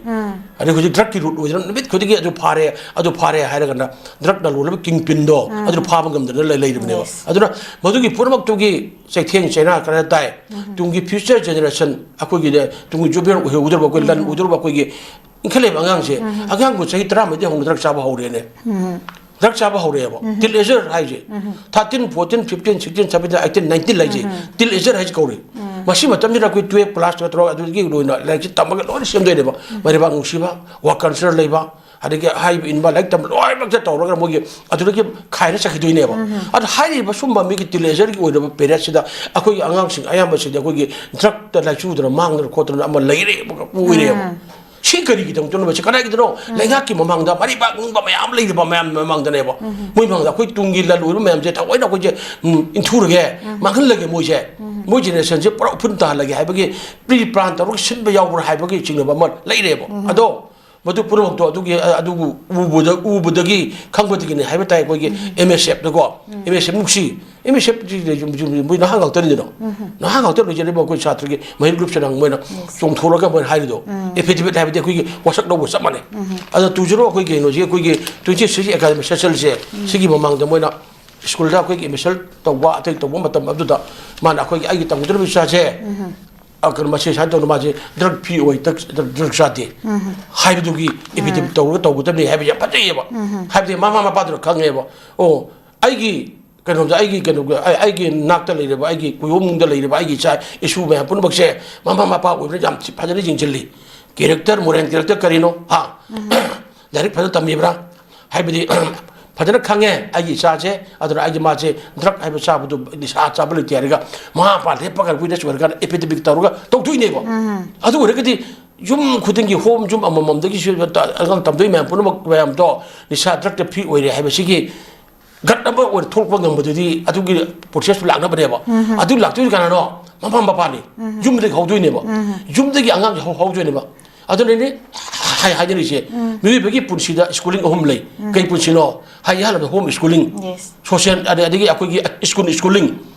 ꯑꯗꯩ ꯍꯧꯖꯤꯛ ꯗ꯭ꯔꯛꯀꯤ ꯔꯨꯠ ꯑꯣꯏꯗꯅ ꯅꯨꯃꯤꯠ ꯈꯨꯗꯤꯡꯒꯤ ꯑꯗꯨ ꯐꯥꯔꯦ, ꯑꯗꯨ ꯐꯥꯔꯦ ꯍꯥꯏꯔꯒꯅ ꯗ꯭ꯔꯛꯅ ꯂꯣꯜꯂꯕ ꯀꯤꯡ ꯄꯤꯟꯗꯣ ꯑꯗꯨꯅ ꯐꯥꯕ ꯉꯝꯗꯅ ꯂꯩ-, ꯂꯩꯔꯤꯕꯅꯦꯕ꯫ Yes. ꯑꯗꯨꯅ ꯃꯗꯨꯒꯤ ꯄꯨꯝꯅꯃꯛꯇꯨꯒꯤ ꯆꯩꯊꯦꯡ ꯆꯩꯅꯥ ꯈꯔ ꯇꯥꯏ꯫ ꯇꯨꯡꯒꯤ ꯐ꯭ꯌꯨꯆꯔ ꯖꯦꯅꯦꯔꯦꯁꯟ, ꯑꯩꯈꯣꯏꯒꯤꯅꯦ, ꯇꯨꯡꯒꯤ ꯖꯨꯕꯦꯜ ꯑꯣꯏꯍꯧꯒꯗꯧꯔꯤꯕ, ꯑꯩꯈꯣꯏ ꯂꯟ ꯑꯣꯏꯗꯧꯔꯤꯕ ꯑꯩꯈꯣꯏꯒꯤ ꯏꯟꯈꯠꯂꯛꯏꯕ ꯑꯉꯥꯡꯁꯦ, ꯑꯉꯥꯡꯕꯨ ꯆꯍꯤ ꯇꯔꯥꯃꯔꯤꯗꯩ ꯍꯧꯅ ꯗ꯭ꯔꯛ ꯆꯥꯕ ꯍꯧꯔꯦꯅꯦ꯫ ꯗ꯭ꯔꯛ ꯆꯥꯕ ꯍꯧꯔꯛꯑꯦꯕ꯫ ꯇꯤꯟ ꯑꯦꯖꯔ ꯍꯥꯏꯁꯦ꯫ Thirteen, fourteen, fifteen, sixteen, seventeen, eighteen, nineteen ꯍꯥꯏꯁꯦ꯫ ꯇꯤꯟ ꯑꯦꯖꯔ ꯍꯥꯏꯁꯦ ꯀꯧꯔꯤ꯫ ꯃꯁꯤ ꯃꯇꯝꯁꯤꯗ ꯑꯩꯈꯣꯏ ꯇꯨꯌꯦꯜꯞ ꯀ꯭ꯂꯥꯁ ꯇꯧꯔꯒ ꯑꯗꯨꯗꯒꯤ ꯂꯣꯏꯅ ꯂꯥꯏꯔꯤꯛꯁꯤ ꯇꯝꯃꯒ ꯂꯣꯏꯅ ꯁꯦꯝꯗꯣꯏꯅꯦꯕ꯫ ꯃꯔꯩꯕꯥꯛ ꯅꯨꯡꯁꯤꯕ, ꯋꯥ ꯀꯜꯆꯔ ꯂꯩꯕ, ꯑꯗꯒꯤ ꯍꯥꯏꯕ ꯏꯟꯕ, ꯂꯥꯏꯔꯤꯛ ꯇꯝꯕ ꯂꯣꯏꯅꯃꯛꯁꯦ ꯇꯧꯔꯒ ꯃꯣꯏꯒꯤ ꯑꯗꯨꯗꯒꯤ ꯈꯥꯏꯔ ꯆꯠꯈꯤꯗꯣꯏꯅꯦꯕ꯫ ꯑꯗꯣ ꯍꯥꯏꯔꯤꯕ ꯁꯨꯝꯕ ꯃꯤꯒꯤ ꯇꯤꯟ ꯑꯦꯖꯔꯒꯤ ꯑꯣꯏꯔꯕ ꯄꯦꯔꯦꯠꯁꯤꯗ ꯑꯩꯈꯣꯏꯒꯤ ꯑꯉꯥꯡꯁꯤꯡ ꯑꯌꯥꯝꯕꯁꯤꯗꯤ ꯑꯩꯈꯣꯏꯒꯤ ꯗ꯭ꯔꯛꯇ ꯂꯥꯏꯆꯨꯗꯅ ꯃꯥꯡꯗꯅ ꯈꯣꯠꯇꯅ ꯑꯃ ꯂꯩꯔꯦꯕ, ꯑꯣꯏꯔꯦꯕ꯫ ꯁꯤ ꯀꯔꯤꯒꯤꯗꯃꯛꯇꯅꯣ? ꯃꯁꯤ ꯀꯗꯥꯏꯒꯤꯗꯅꯣ? ꯂꯩꯉꯥꯛꯀꯤ ꯃꯃꯥꯡꯗ ꯃꯔꯩꯕꯥꯛ ꯅꯤꯡꯕ ꯃꯌꯥꯝ ꯂꯩꯔꯤꯕ ꯃꯌꯥꯝ ꯃꯃꯥꯡꯗꯅꯦꯕ꯫ ꯃꯣꯏ ꯃꯃꯥꯡꯗ ꯑꯩꯈꯣꯏ ꯇꯨꯡꯒꯤ ꯂꯟ ꯑꯣꯏꯕ ꯃꯌꯥꯝꯁꯦ ꯊꯑꯣꯏꯅ ꯑꯩꯈꯣꯏꯁꯦ, ꯎꯝ, ꯏꯟꯊꯨꯔꯒꯦ, ꯃꯥꯡꯍꯜꯂꯒꯦ ꯃꯣꯏꯁꯦ꯫ ꯃꯣꯏ ꯖꯦꯅꯦꯔꯦꯁꯟꯁꯦ ꯄꯨꯔꯥ ꯎꯐꯨꯟ ꯇꯥꯍꯜꯂꯒꯦ ꯍꯥꯏꯕꯒꯤ ꯄ꯭ꯔꯤ ꯄ꯭ꯂꯥꯟ ꯇꯧꯔꯒ ꯁꯤꯟꯕ ꯌꯥꯎꯕ꯭ꯔꯥ ꯍꯥꯏꯕꯒꯤ ꯆꯤꯡꯅꯕ ꯑꯃ ꯂꯩꯔꯦꯕ꯫ ꯑꯗꯣ ꯃꯗꯨ ꯄꯨꯝꯅꯃꯛꯇꯣ ꯑꯗꯨꯒꯤ, ꯑ-, ꯑꯗꯨꯕꯨ ꯎꯕꯗ, ꯎꯕꯗꯒꯤ ꯈꯪꯕꯗꯒꯤꯅꯤ ꯍꯥꯏꯕ ꯇꯥꯏ꯫ ꯑꯩꯈꯣꯏꯒꯤ ꯑꯦꯝ ꯑꯦꯁ ꯑꯦꯐꯇꯀꯣ, ꯑꯦꯝ ꯑꯦꯁ ꯑꯦꯐ ꯅꯨꯡꯁꯤ, ꯑꯦꯝ ꯑꯦꯁ ꯑꯦꯐ ꯁꯤ ꯃꯣꯏ ꯅꯍꯥ ꯉꯥꯛꯇꯅꯤꯗꯅ꯫ ꯅꯍꯥ ꯉꯥꯛꯇ ꯂꯣꯏꯖꯔꯤꯕ ꯑꯩꯈꯣꯏ ꯁꯥꯇ꯭ꯔꯒꯤ ꯃꯍꯩꯔꯣꯏ ꯒ꯭ꯔꯨꯞꯁꯤꯅ ꯃꯣꯏꯅ ꯆꯣꯡꯊꯣꯔꯒ ꯃꯣꯏꯅ ꯍꯥꯏꯔꯤꯗꯣ, ꯑꯦꯐꯤꯗꯦꯕꯤꯠ ꯍꯥꯏꯕꯗꯤ ꯑꯩꯈꯣꯏꯒꯤ ꯋꯥꯁꯛ ꯂꯧꯕ ꯆꯞ ꯃꯥꯟꯅꯩ꯫ ꯑꯗꯣ ꯇꯨ ꯖꯤꯔꯣ ꯑꯩꯈꯣꯏ ꯀꯩꯅꯣꯁꯤ, ꯑꯩꯈꯣꯏꯒꯤ ꯇ꯭ꯋꯦꯟꯇꯤ ꯁꯤꯛꯁ ꯑꯦꯀꯥꯗꯃꯤꯛ ꯁꯦꯁꯟꯁꯦ, ꯁꯤꯒꯤ ꯃꯃꯥꯡꯗ ꯃꯣꯏꯅ ꯁ꯭ꯀꯨꯜꯗ ꯑꯩꯈꯣꯏꯒꯤ ꯑꯦꯗꯃꯤꯁꯟ ꯇꯧꯕ, ꯑꯇꯩ ꯇꯧꯕ ꯃꯇꯝ ꯑꯗꯨꯗ ꯃꯥꯅ ꯑꯩꯈꯣꯏꯒꯤ ꯑꯩꯒꯤ ꯇꯝꯒꯗꯧꯔꯤꯕ ꯏꯆꯥꯁꯦ, ꯑ, ꯀꯩꯅꯣ, ꯃꯁꯤ ꯁꯨꯃꯥꯏꯅ ꯇꯧꯗꯅ ꯃꯥꯁꯦ ꯗ꯭ꯔꯒ ꯐ꯭ꯔꯤ ꯑꯣꯏ, ꯗ꯭ꯔꯒ, ꯗ꯭ꯔꯒ ꯆꯥꯗꯦ ꯍꯥꯏꯕꯗꯨꯒꯤ ꯑꯦꯐꯤꯗꯦꯕꯤꯠ ꯇꯧꯔꯒ ꯇꯧꯒꯗꯕꯅꯤ ꯍꯥꯏꯕ ꯌꯥꯝ ꯐꯖꯩꯌꯦꯕ꯫ ꯍꯥꯏꯕꯗꯤ ꯃꯃꯥ ꯃꯄꯥꯗꯨꯅ ꯈꯪꯉꯦꯕ, "ꯑꯣ, ꯑꯩꯒꯤ ꯀꯩꯅꯣꯗ, ꯑꯩꯒꯤ ꯀꯩꯅꯣꯒ-, ꯑꯩ-, ꯑꯩꯒꯤ ꯅꯥꯛꯇ ꯂꯩꯔꯤꯕ, ꯑꯩꯒꯤ ꯀꯨꯌꯣꯝꯅꯨꯡꯗ ꯂꯩꯔꯤꯕ ꯑꯩꯒꯤ ꯏꯆꯥ ꯏꯁꯨ ꯃꯌꯥꯝ ꯄꯨꯝꯅꯃꯛꯁꯦ ꯃꯃꯥ ꯃꯄꯥ ꯑꯣꯏꯕꯅ ꯌꯥꯝ ꯊꯤ-, ꯐꯖꯅ ꯌꯦꯡꯁꯤꯜꯂꯤ꯫ ꯀꯦꯔꯦꯛꯇꯔ, ꯃꯣꯔꯦꯜ ꯀꯦꯔꯦꯛꯇꯔ ꯀꯔꯤꯅꯣ? ꯍꯥ? ꯂꯥꯏꯔꯤꯛ ꯐꯖꯅ ꯇꯝꯃꯤꯕ꯭ꯔꯥ?" ꯍꯥꯏꯕꯗꯤ ꯐꯖꯅ ꯈꯪꯉꯦ ꯑꯩꯒꯤ ꯏꯆꯥꯁꯦ, ꯑꯗꯨꯅ ꯑꯩꯒꯤ ꯃꯥꯁꯦ ꯗ꯭ꯔꯒ ꯍꯥꯏꯕ ꯆꯥꯕꯗꯨ, ꯅꯤꯁꯥ ꯆꯥꯕ ꯂꯩꯇꯦ ꯍꯥꯏꯔꯒ ꯃꯃꯥ ꯃꯄꯥ ꯂꯦꯞꯄꯒ ꯋꯤꯠꯅꯦꯁ ꯑꯣꯏꯔꯀꯥꯟꯗ ꯑꯦꯐꯤꯗꯦꯕꯤꯠ ꯇꯧꯔꯒ ꯇꯧꯗꯣꯏꯅꯦꯕ꯫ ꯑꯗꯨ ꯑꯣꯏꯔꯒꯗꯤ ꯌꯨꯝ ꯈꯨꯗꯤꯡꯒꯤ ꯍꯣꯝ ꯌꯨꯝ ꯑꯃꯃꯝꯗꯒꯤꯁꯨ ꯑꯉꯥꯡ ꯇꯝꯗꯣꯏ ꯃꯌꯥꯝ ꯄꯨꯝꯅꯃꯛ ꯃꯌꯥꯝꯗꯣ ꯅꯤꯁꯥ ꯗ꯭ꯔꯒꯇ ꯐ꯭ꯔꯤ ꯑꯣꯏꯔꯦ ꯍꯥꯏꯕꯁꯤꯒꯤ ꯒꯠ ꯑꯃ ꯑꯣꯏꯅ ꯊꯣꯛꯂꯛꯄ ꯉꯝꯕꯗꯨꯗꯤ ꯑꯗꯨꯒꯤ ꯄ꯭ꯔꯣꯁꯦꯁꯇꯨ ꯂꯥꯛꯅꯕꯅꯦꯕ꯫ ꯑꯗꯨ ꯂꯥꯛꯇꯣꯏꯁꯤ ꯀꯅꯥꯅꯣ? ꯃꯃꯥ ꯃꯄꯥꯅꯤ꯫ ꯌꯨꯝꯗꯒꯤ ꯍꯧꯗꯣꯏꯅꯦꯕ꯫ ꯌꯨꯝꯗꯒꯤ ꯑꯉꯥꯡꯁꯦ ꯍꯧ-, ꯍꯧꯗꯣꯏꯅꯦꯕ꯫ ꯑꯗꯨꯅꯅꯦ ꯍꯥꯏ-, ꯍꯥꯏꯅꯔꯤꯁꯦ, ꯃꯤꯑꯣꯏꯕꯒꯤ ꯄꯨꯟꯁꯤꯗ ꯁ꯭ꯀꯨꯂꯤꯡ ꯑꯍꯨꯝ ꯂꯩ꯫ ꯀꯩ ꯄꯨꯟꯁꯤꯅꯣ? ꯍꯥꯏ ꯑꯍꯥꯟꯕꯗ ꯍꯣꯝ ꯁ꯭ꯀꯨꯂꯤꯡ, ꯌꯦꯁ꯫ ꯁꯣꯁꯤꯌꯦꯜ, ꯑꯗ-, ꯑꯗꯒꯤ ꯑꯩꯈꯣꯏꯒꯤ school schooling,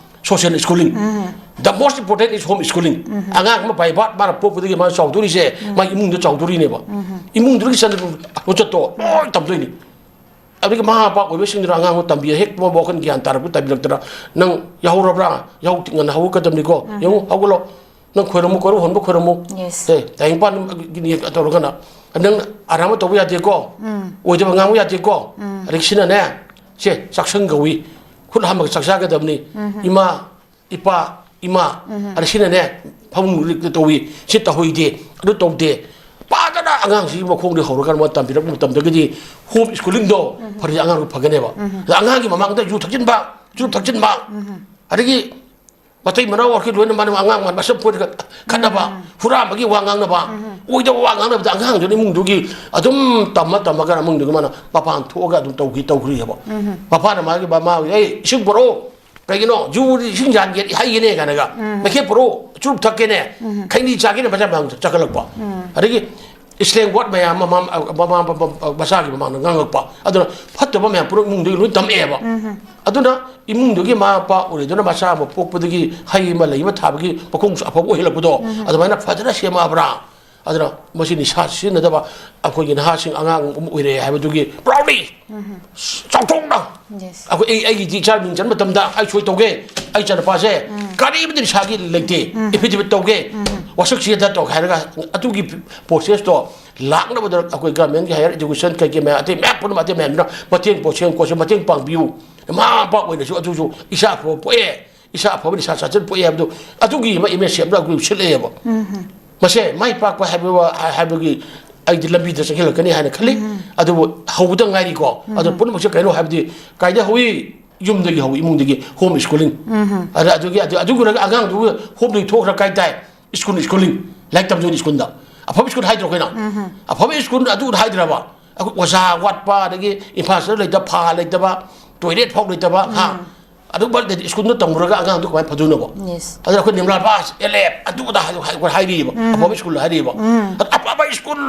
social schooling. The most important is home schooling. ꯑꯉꯥꯡ ꯑꯃ ꯚꯥꯏ ꯕꯥꯠ ꯃꯥꯅ ꯄꯣꯛꯄꯗꯒꯤ ꯃꯥꯅ ꯆꯥꯎꯗꯣꯔꯤꯁꯦ ꯃꯥꯒꯤ ꯏꯃꯨꯡꯗ ꯆꯥꯎꯗꯣꯔꯤꯅꯦꯕ. ꯏꯃꯨꯡꯗꯨꯗꯒꯤ ꯆꯠꯅꯕ ꯂꯣꯟꯆꯠꯇꯣ ꯂꯣꯏ ꯇꯝꯗꯣꯏꯅꯤ. ꯑꯗꯨꯒꯤ ꯃꯃꯥ ꯃꯄꯥ ꯑꯣꯏꯕꯁꯤꯡꯗꯨꯅ ꯑꯉꯥꯡꯗꯣ ꯇꯝꯕꯤ, ꯍꯦꯛ ꯃꯣꯏ ꯋꯥꯈꯜ ꯒ꯭ꯌꯥꯟ ꯇꯥꯔꯛꯄ ꯇꯝꯕꯤꯔꯛꯇꯅ, "ꯅꯪ ꯌꯥꯍꯧꯔꯕ꯭ꯔꯥ? ꯌꯥꯍꯧ ꯉꯟꯅ ꯍꯧꯒꯠꯀꯗꯕꯅꯤꯀꯣ. ꯌꯦꯡꯉꯨ, ꯍꯧꯒꯠꯂꯣ. ꯅꯪ ꯈꯣꯏꯔꯝꯃꯨ, ꯀꯣꯔꯧ ꯍꯣꯟꯕ ꯈꯣꯏꯔꯝꯃꯨ. Yes. ꯁꯦ, ꯇꯥꯏꯕꯪꯄꯥꯟꯒꯤꯅꯤ ꯇꯧꯔꯒꯅ ꯅꯪ ꯑꯔꯥꯟꯕ ꯇꯧꯕ ꯌꯥꯗꯦꯀꯣ. ꯑꯣꯏꯗꯕ ꯉꯥꯡꯕ ꯌꯥꯗꯦꯀꯣ. ꯑꯗꯒꯤ ꯁꯤꯅꯅꯦ, ꯁꯦ, ꯆꯥꯛꯁꯪ ꯀꯧꯏ. ꯈꯨꯠ ꯍꯥꯝꯃꯒ ꯆꯥꯛ ꯆꯥꯒꯗꯕꯅꯤ. ꯏꯃꯥ, ꯏꯄꯥ, ꯏꯃꯥ, ꯑꯗ ꯁꯤꯅꯅꯦ, ꯐꯃꯨꯡ ꯇꯧꯏ, ꯁꯤ ꯇꯧꯍꯩꯗꯦ, ꯑꯗꯨ ꯇꯧꯗꯦ." ꯐꯖꯅ ꯑꯉꯥꯡꯁꯤꯒꯤ ꯃꯈꯣꯡꯗꯒꯤ ꯍꯧꯔꯒ ꯃꯥ ꯇꯝꯕꯤꯔꯛꯄ ꯃꯇꯝꯗꯒꯤꯗꯤ ꯍꯣꯝ ꯁ꯭ꯀꯨꯂꯤꯡꯗꯣ ꯐꯔꯗꯤ ꯑꯉꯥꯡꯗꯣ ꯐꯒꯅꯦꯕ. ꯑꯗ ꯑꯉꯥꯡꯒꯤ ꯃꯃꯥꯡꯗ ꯌꯨ ꯊꯛꯆꯤꯟꯕ, ꯆꯨꯔꯨꯞ ꯊꯛꯆꯤꯟꯕ, ꯑꯗꯒꯤ ꯃꯇꯩ ꯃꯅꯥꯎ ꯑꯣꯏꯔꯈꯤ ꯂꯣꯏꯅ ꯃꯥꯅ ꯑꯉꯥꯡ ꯃꯁꯝ ꯐꯣꯏꯔꯒ ꯈꯠꯅꯕ, ꯍꯨꯔꯥꯟꯕꯒꯤ ꯋꯥ ꯉꯥꯡꯅꯕ, ꯑꯣꯏꯗꯕ ꯋꯥ ꯉꯥꯡꯅꯕꯗ ꯑꯉꯥꯡꯗꯨꯅ ꯏꯃꯨꯡꯗꯨꯒꯤ ꯑꯗꯨꯝ ꯇꯝꯃ ꯇꯝꯃꯒ ꯏꯃꯨꯡꯗꯨꯒꯤ ꯃꯥꯅ ꯃꯄꯥꯟ ꯊꯣꯛꯑꯒ ꯑꯗꯨꯝ ꯇꯧꯈꯤ ꯇꯧꯈ꯭ꯔꯤꯑꯕ. ꯃꯄꯥꯅ ꯃꯥꯒꯤ ꯃꯃꯥ, "ꯑꯩ ꯏꯁꯤꯡ ꯄꯨꯔꯛꯑꯣ, ꯀꯩꯒꯤꯅꯣ? ꯌꯨ, ꯏꯁꯤꯡ ꯌꯥꯟꯒꯦ, ꯍꯩꯒꯦꯅꯦ" ꯀꯥꯏꯅꯒ, "ꯃꯩꯈꯦꯠ ꯄꯨꯔꯛꯑꯣ, ꯆꯨꯔꯨꯞ ꯊꯛꯀꯦꯅꯦ, ꯈꯩꯅꯤ ꯆꯥꯒꯦꯅꯦ" ꯃꯆꯥ ꯃꯌꯥꯝ ꯆꯠꯈꯠꯂꯛꯄ. ꯑꯗꯒꯤ slang word ꯃꯌꯥꯝ ꯑꯃ ꯃꯃꯥ, ꯃꯃꯥ, ꯃꯃꯥ, ꯃꯆꯥꯒꯤ ꯃꯃꯥꯡꯗ ꯉꯥꯡꯉꯛꯄ, ꯑꯗꯨꯅ ꯐꯠꯇꯕ ꯃꯌꯥꯝ ꯄꯨꯝꯅꯃꯛ ꯏꯃꯨꯡꯗꯒꯤ ꯂꯣꯏ ꯇꯝꯃꯛꯑꯦꯕ. ꯑꯗꯨꯅ ꯏꯃꯨꯡꯗꯨꯒꯤ ꯃꯃꯥ ꯃꯄꯥ ꯑꯣꯏꯔꯦꯗꯅ ꯃꯆꯥ ꯑꯃ ꯄꯣꯛꯄꯗꯒꯤ ꯍꯩ ꯑꯃ ꯂꯩ ꯑꯃ ꯊꯥꯕꯒꯤ ꯃꯈꯣꯡꯁꯨ ꯑꯐꯕ ꯑꯣꯏꯍꯜꯂꯛꯄꯗꯣ, ꯑꯗꯨꯃꯥꯏꯅ ꯐꯖꯅ ꯁꯦꯝꯃꯛꯑꯕ꯭ꯔꯥ? ꯑꯗꯨꯅ ꯃꯁꯤ ꯅꯤꯁꯥ ꯁꯤꯖꯤꯟꯅꯗꯕ ꯑꯩꯈꯣꯏꯒꯤ ꯅꯍꯥꯁꯤꯡ ꯑꯉꯥꯡ ꯑꯃ ꯑꯣꯏꯔꯦ ꯍꯥꯏꯕꯗꯨꯒꯤ proudly ꯆꯥꯎꯊꯣꯛꯅ Yes. ꯑꯩꯈꯣꯏ, ꯑꯩ, ꯑꯩꯒꯤ ꯏꯆꯥ ꯃꯤꯡ ꯆꯟꯕ ꯃꯇꯝꯗ ꯑꯩ ꯁꯣꯏ ꯇꯧꯒꯦ, ꯑꯩ ꯏꯆꯥꯅꯨꯄꯥꯁꯦ ꯀꯔꯤꯃꯇ ꯅꯤꯁꯥꯒꯤ ꯂꯩꯇꯦ, affidavit ꯇꯧꯒꯦ, ꯋꯥꯁꯛꯁꯤ ꯑꯗ ꯇꯧꯒꯦ ꯍꯥꯏꯔꯒ ꯑꯗꯨꯒꯤ processꯇꯣ ꯂꯥꯛꯅꯕꯗ ꯑꯩꯈꯣꯏ governmentꯀꯤ higher education ꯀꯩꯀꯩ ꯃꯌꯥꯝ, ꯑꯇꯩ ꯃꯌꯥꯝ ꯄꯨꯝꯅꯃꯛ, ꯑꯇꯩ ꯃꯌꯥꯝꯗꯨꯅ ꯃꯇꯦꯡ ꯄꯥꯡꯁꯦꯟ ꯀꯣꯠꯁꯦ ꯃꯇꯦꯡ ꯄꯥꯡꯕꯤꯌꯨ꯫ ꯃꯃꯥ ꯃꯄꯥ ꯑꯣꯏꯅꯁꯨ ꯑꯗꯨꯁꯨ ꯏꯆꯥ ꯑꯐꯕ ꯄꯣꯛꯑꯦ, ꯏꯆꯥ ꯑꯐꯕ ꯅꯤꯁꯥ ꯆꯥꯁꯤꯟ ꯄꯣꯛꯑꯦ ꯍꯥꯏꯕꯗꯨ ꯑꯗꯨꯒꯤ ꯑꯃ image ꯑꯃ ꯑꯩꯈꯣꯏ ꯁꯤꯜꯂꯛꯑꯦꯕ꯫ ꯃꯁꯦ ꯃꯥꯏ ꯄꯥꯛꯄ ꯍꯥꯏꯕ ꯋꯥ-, ꯍꯥꯏꯕꯒꯤ ꯑꯩꯗꯤ ꯂꯝꯕꯤꯗ ꯆꯪꯁꯤꯜꯂꯛꯀꯅꯤ ꯍꯥꯏꯅ ꯈꯜꯂꯤ꯫ ꯑꯗꯨꯕꯨ ꯍꯧꯕꯗ ꯉꯥꯏꯔꯤꯀꯣ꯫ ꯑꯗꯨ ꯄꯨꯝꯅꯃꯛꯁꯦ ꯀꯩꯅꯣ ꯍꯥꯏꯕꯗꯤ ꯀꯥꯏꯗ ꯍꯧꯏ? ꯌꯨꯝꯗꯒꯤ ꯍꯧꯏ, ꯏꯃꯨꯡꯗꯒꯤ, home schooling꯫ ꯑꯗ ꯑꯗꯨꯒꯤ, ꯑꯗꯨ, ꯑꯗꯨꯒꯤ ꯑꯉꯥꯡꯗꯨ homeꯗꯒꯤ ꯊꯣꯛꯈ꯭ꯔ ꯀꯥꯏ ꯇꯥꯏ? School, schooling꯫ ꯂꯥꯏꯔꯤꯛ ꯇꯝꯗꯣꯏꯅꯤ schoolꯗ꯫ ꯑꯐꯕ school ꯍꯥꯏꯗ꯭ꯔꯣ ꯑꯩꯈꯣꯏꯅ? ꯑꯐꯕ school ꯑꯗꯨ ꯍꯥꯏꯗ꯭ꯔꯕ? ꯑꯩꯈꯣꯏ ꯑꯣꯖꯥ ꯋꯥꯠꯄ, ꯑꯗꯒꯤ infrastructure ꯂꯩꯇꯕ, ꯐꯥ ꯂꯩꯇꯕ, toilet ꯐꯥꯎ ꯂꯩꯇꯕ, ꯍꯥ? ꯑꯗꯨꯒꯨꯝꯕ ꯂꯩꯇ꯭ꯔꯗꯤ schoolꯗ ꯇꯝꯃꯨꯔꯒ ꯑꯉꯥꯡꯗꯨ ꯀꯃꯥꯏꯅ ꯐꯗꯣꯏꯅꯣꯕ? Yes. ꯑꯗꯨꯅ ꯑꯩꯈꯣꯏ ꯅꯤꯔꯃꯂꯥ ꯕꯥꯁ, ꯑꯦꯜ ꯑꯦꯐ, ꯑꯗꯨ ꯑꯗꯥ ꯍꯥꯏ-, ꯍꯥꯏ-, ꯍꯥꯏꯔꯤꯕ, ꯑꯐꯕ school ꯍꯥꯏꯔꯤꯕ꯫ ꯑꯗꯨ ꯑꯐꯕ school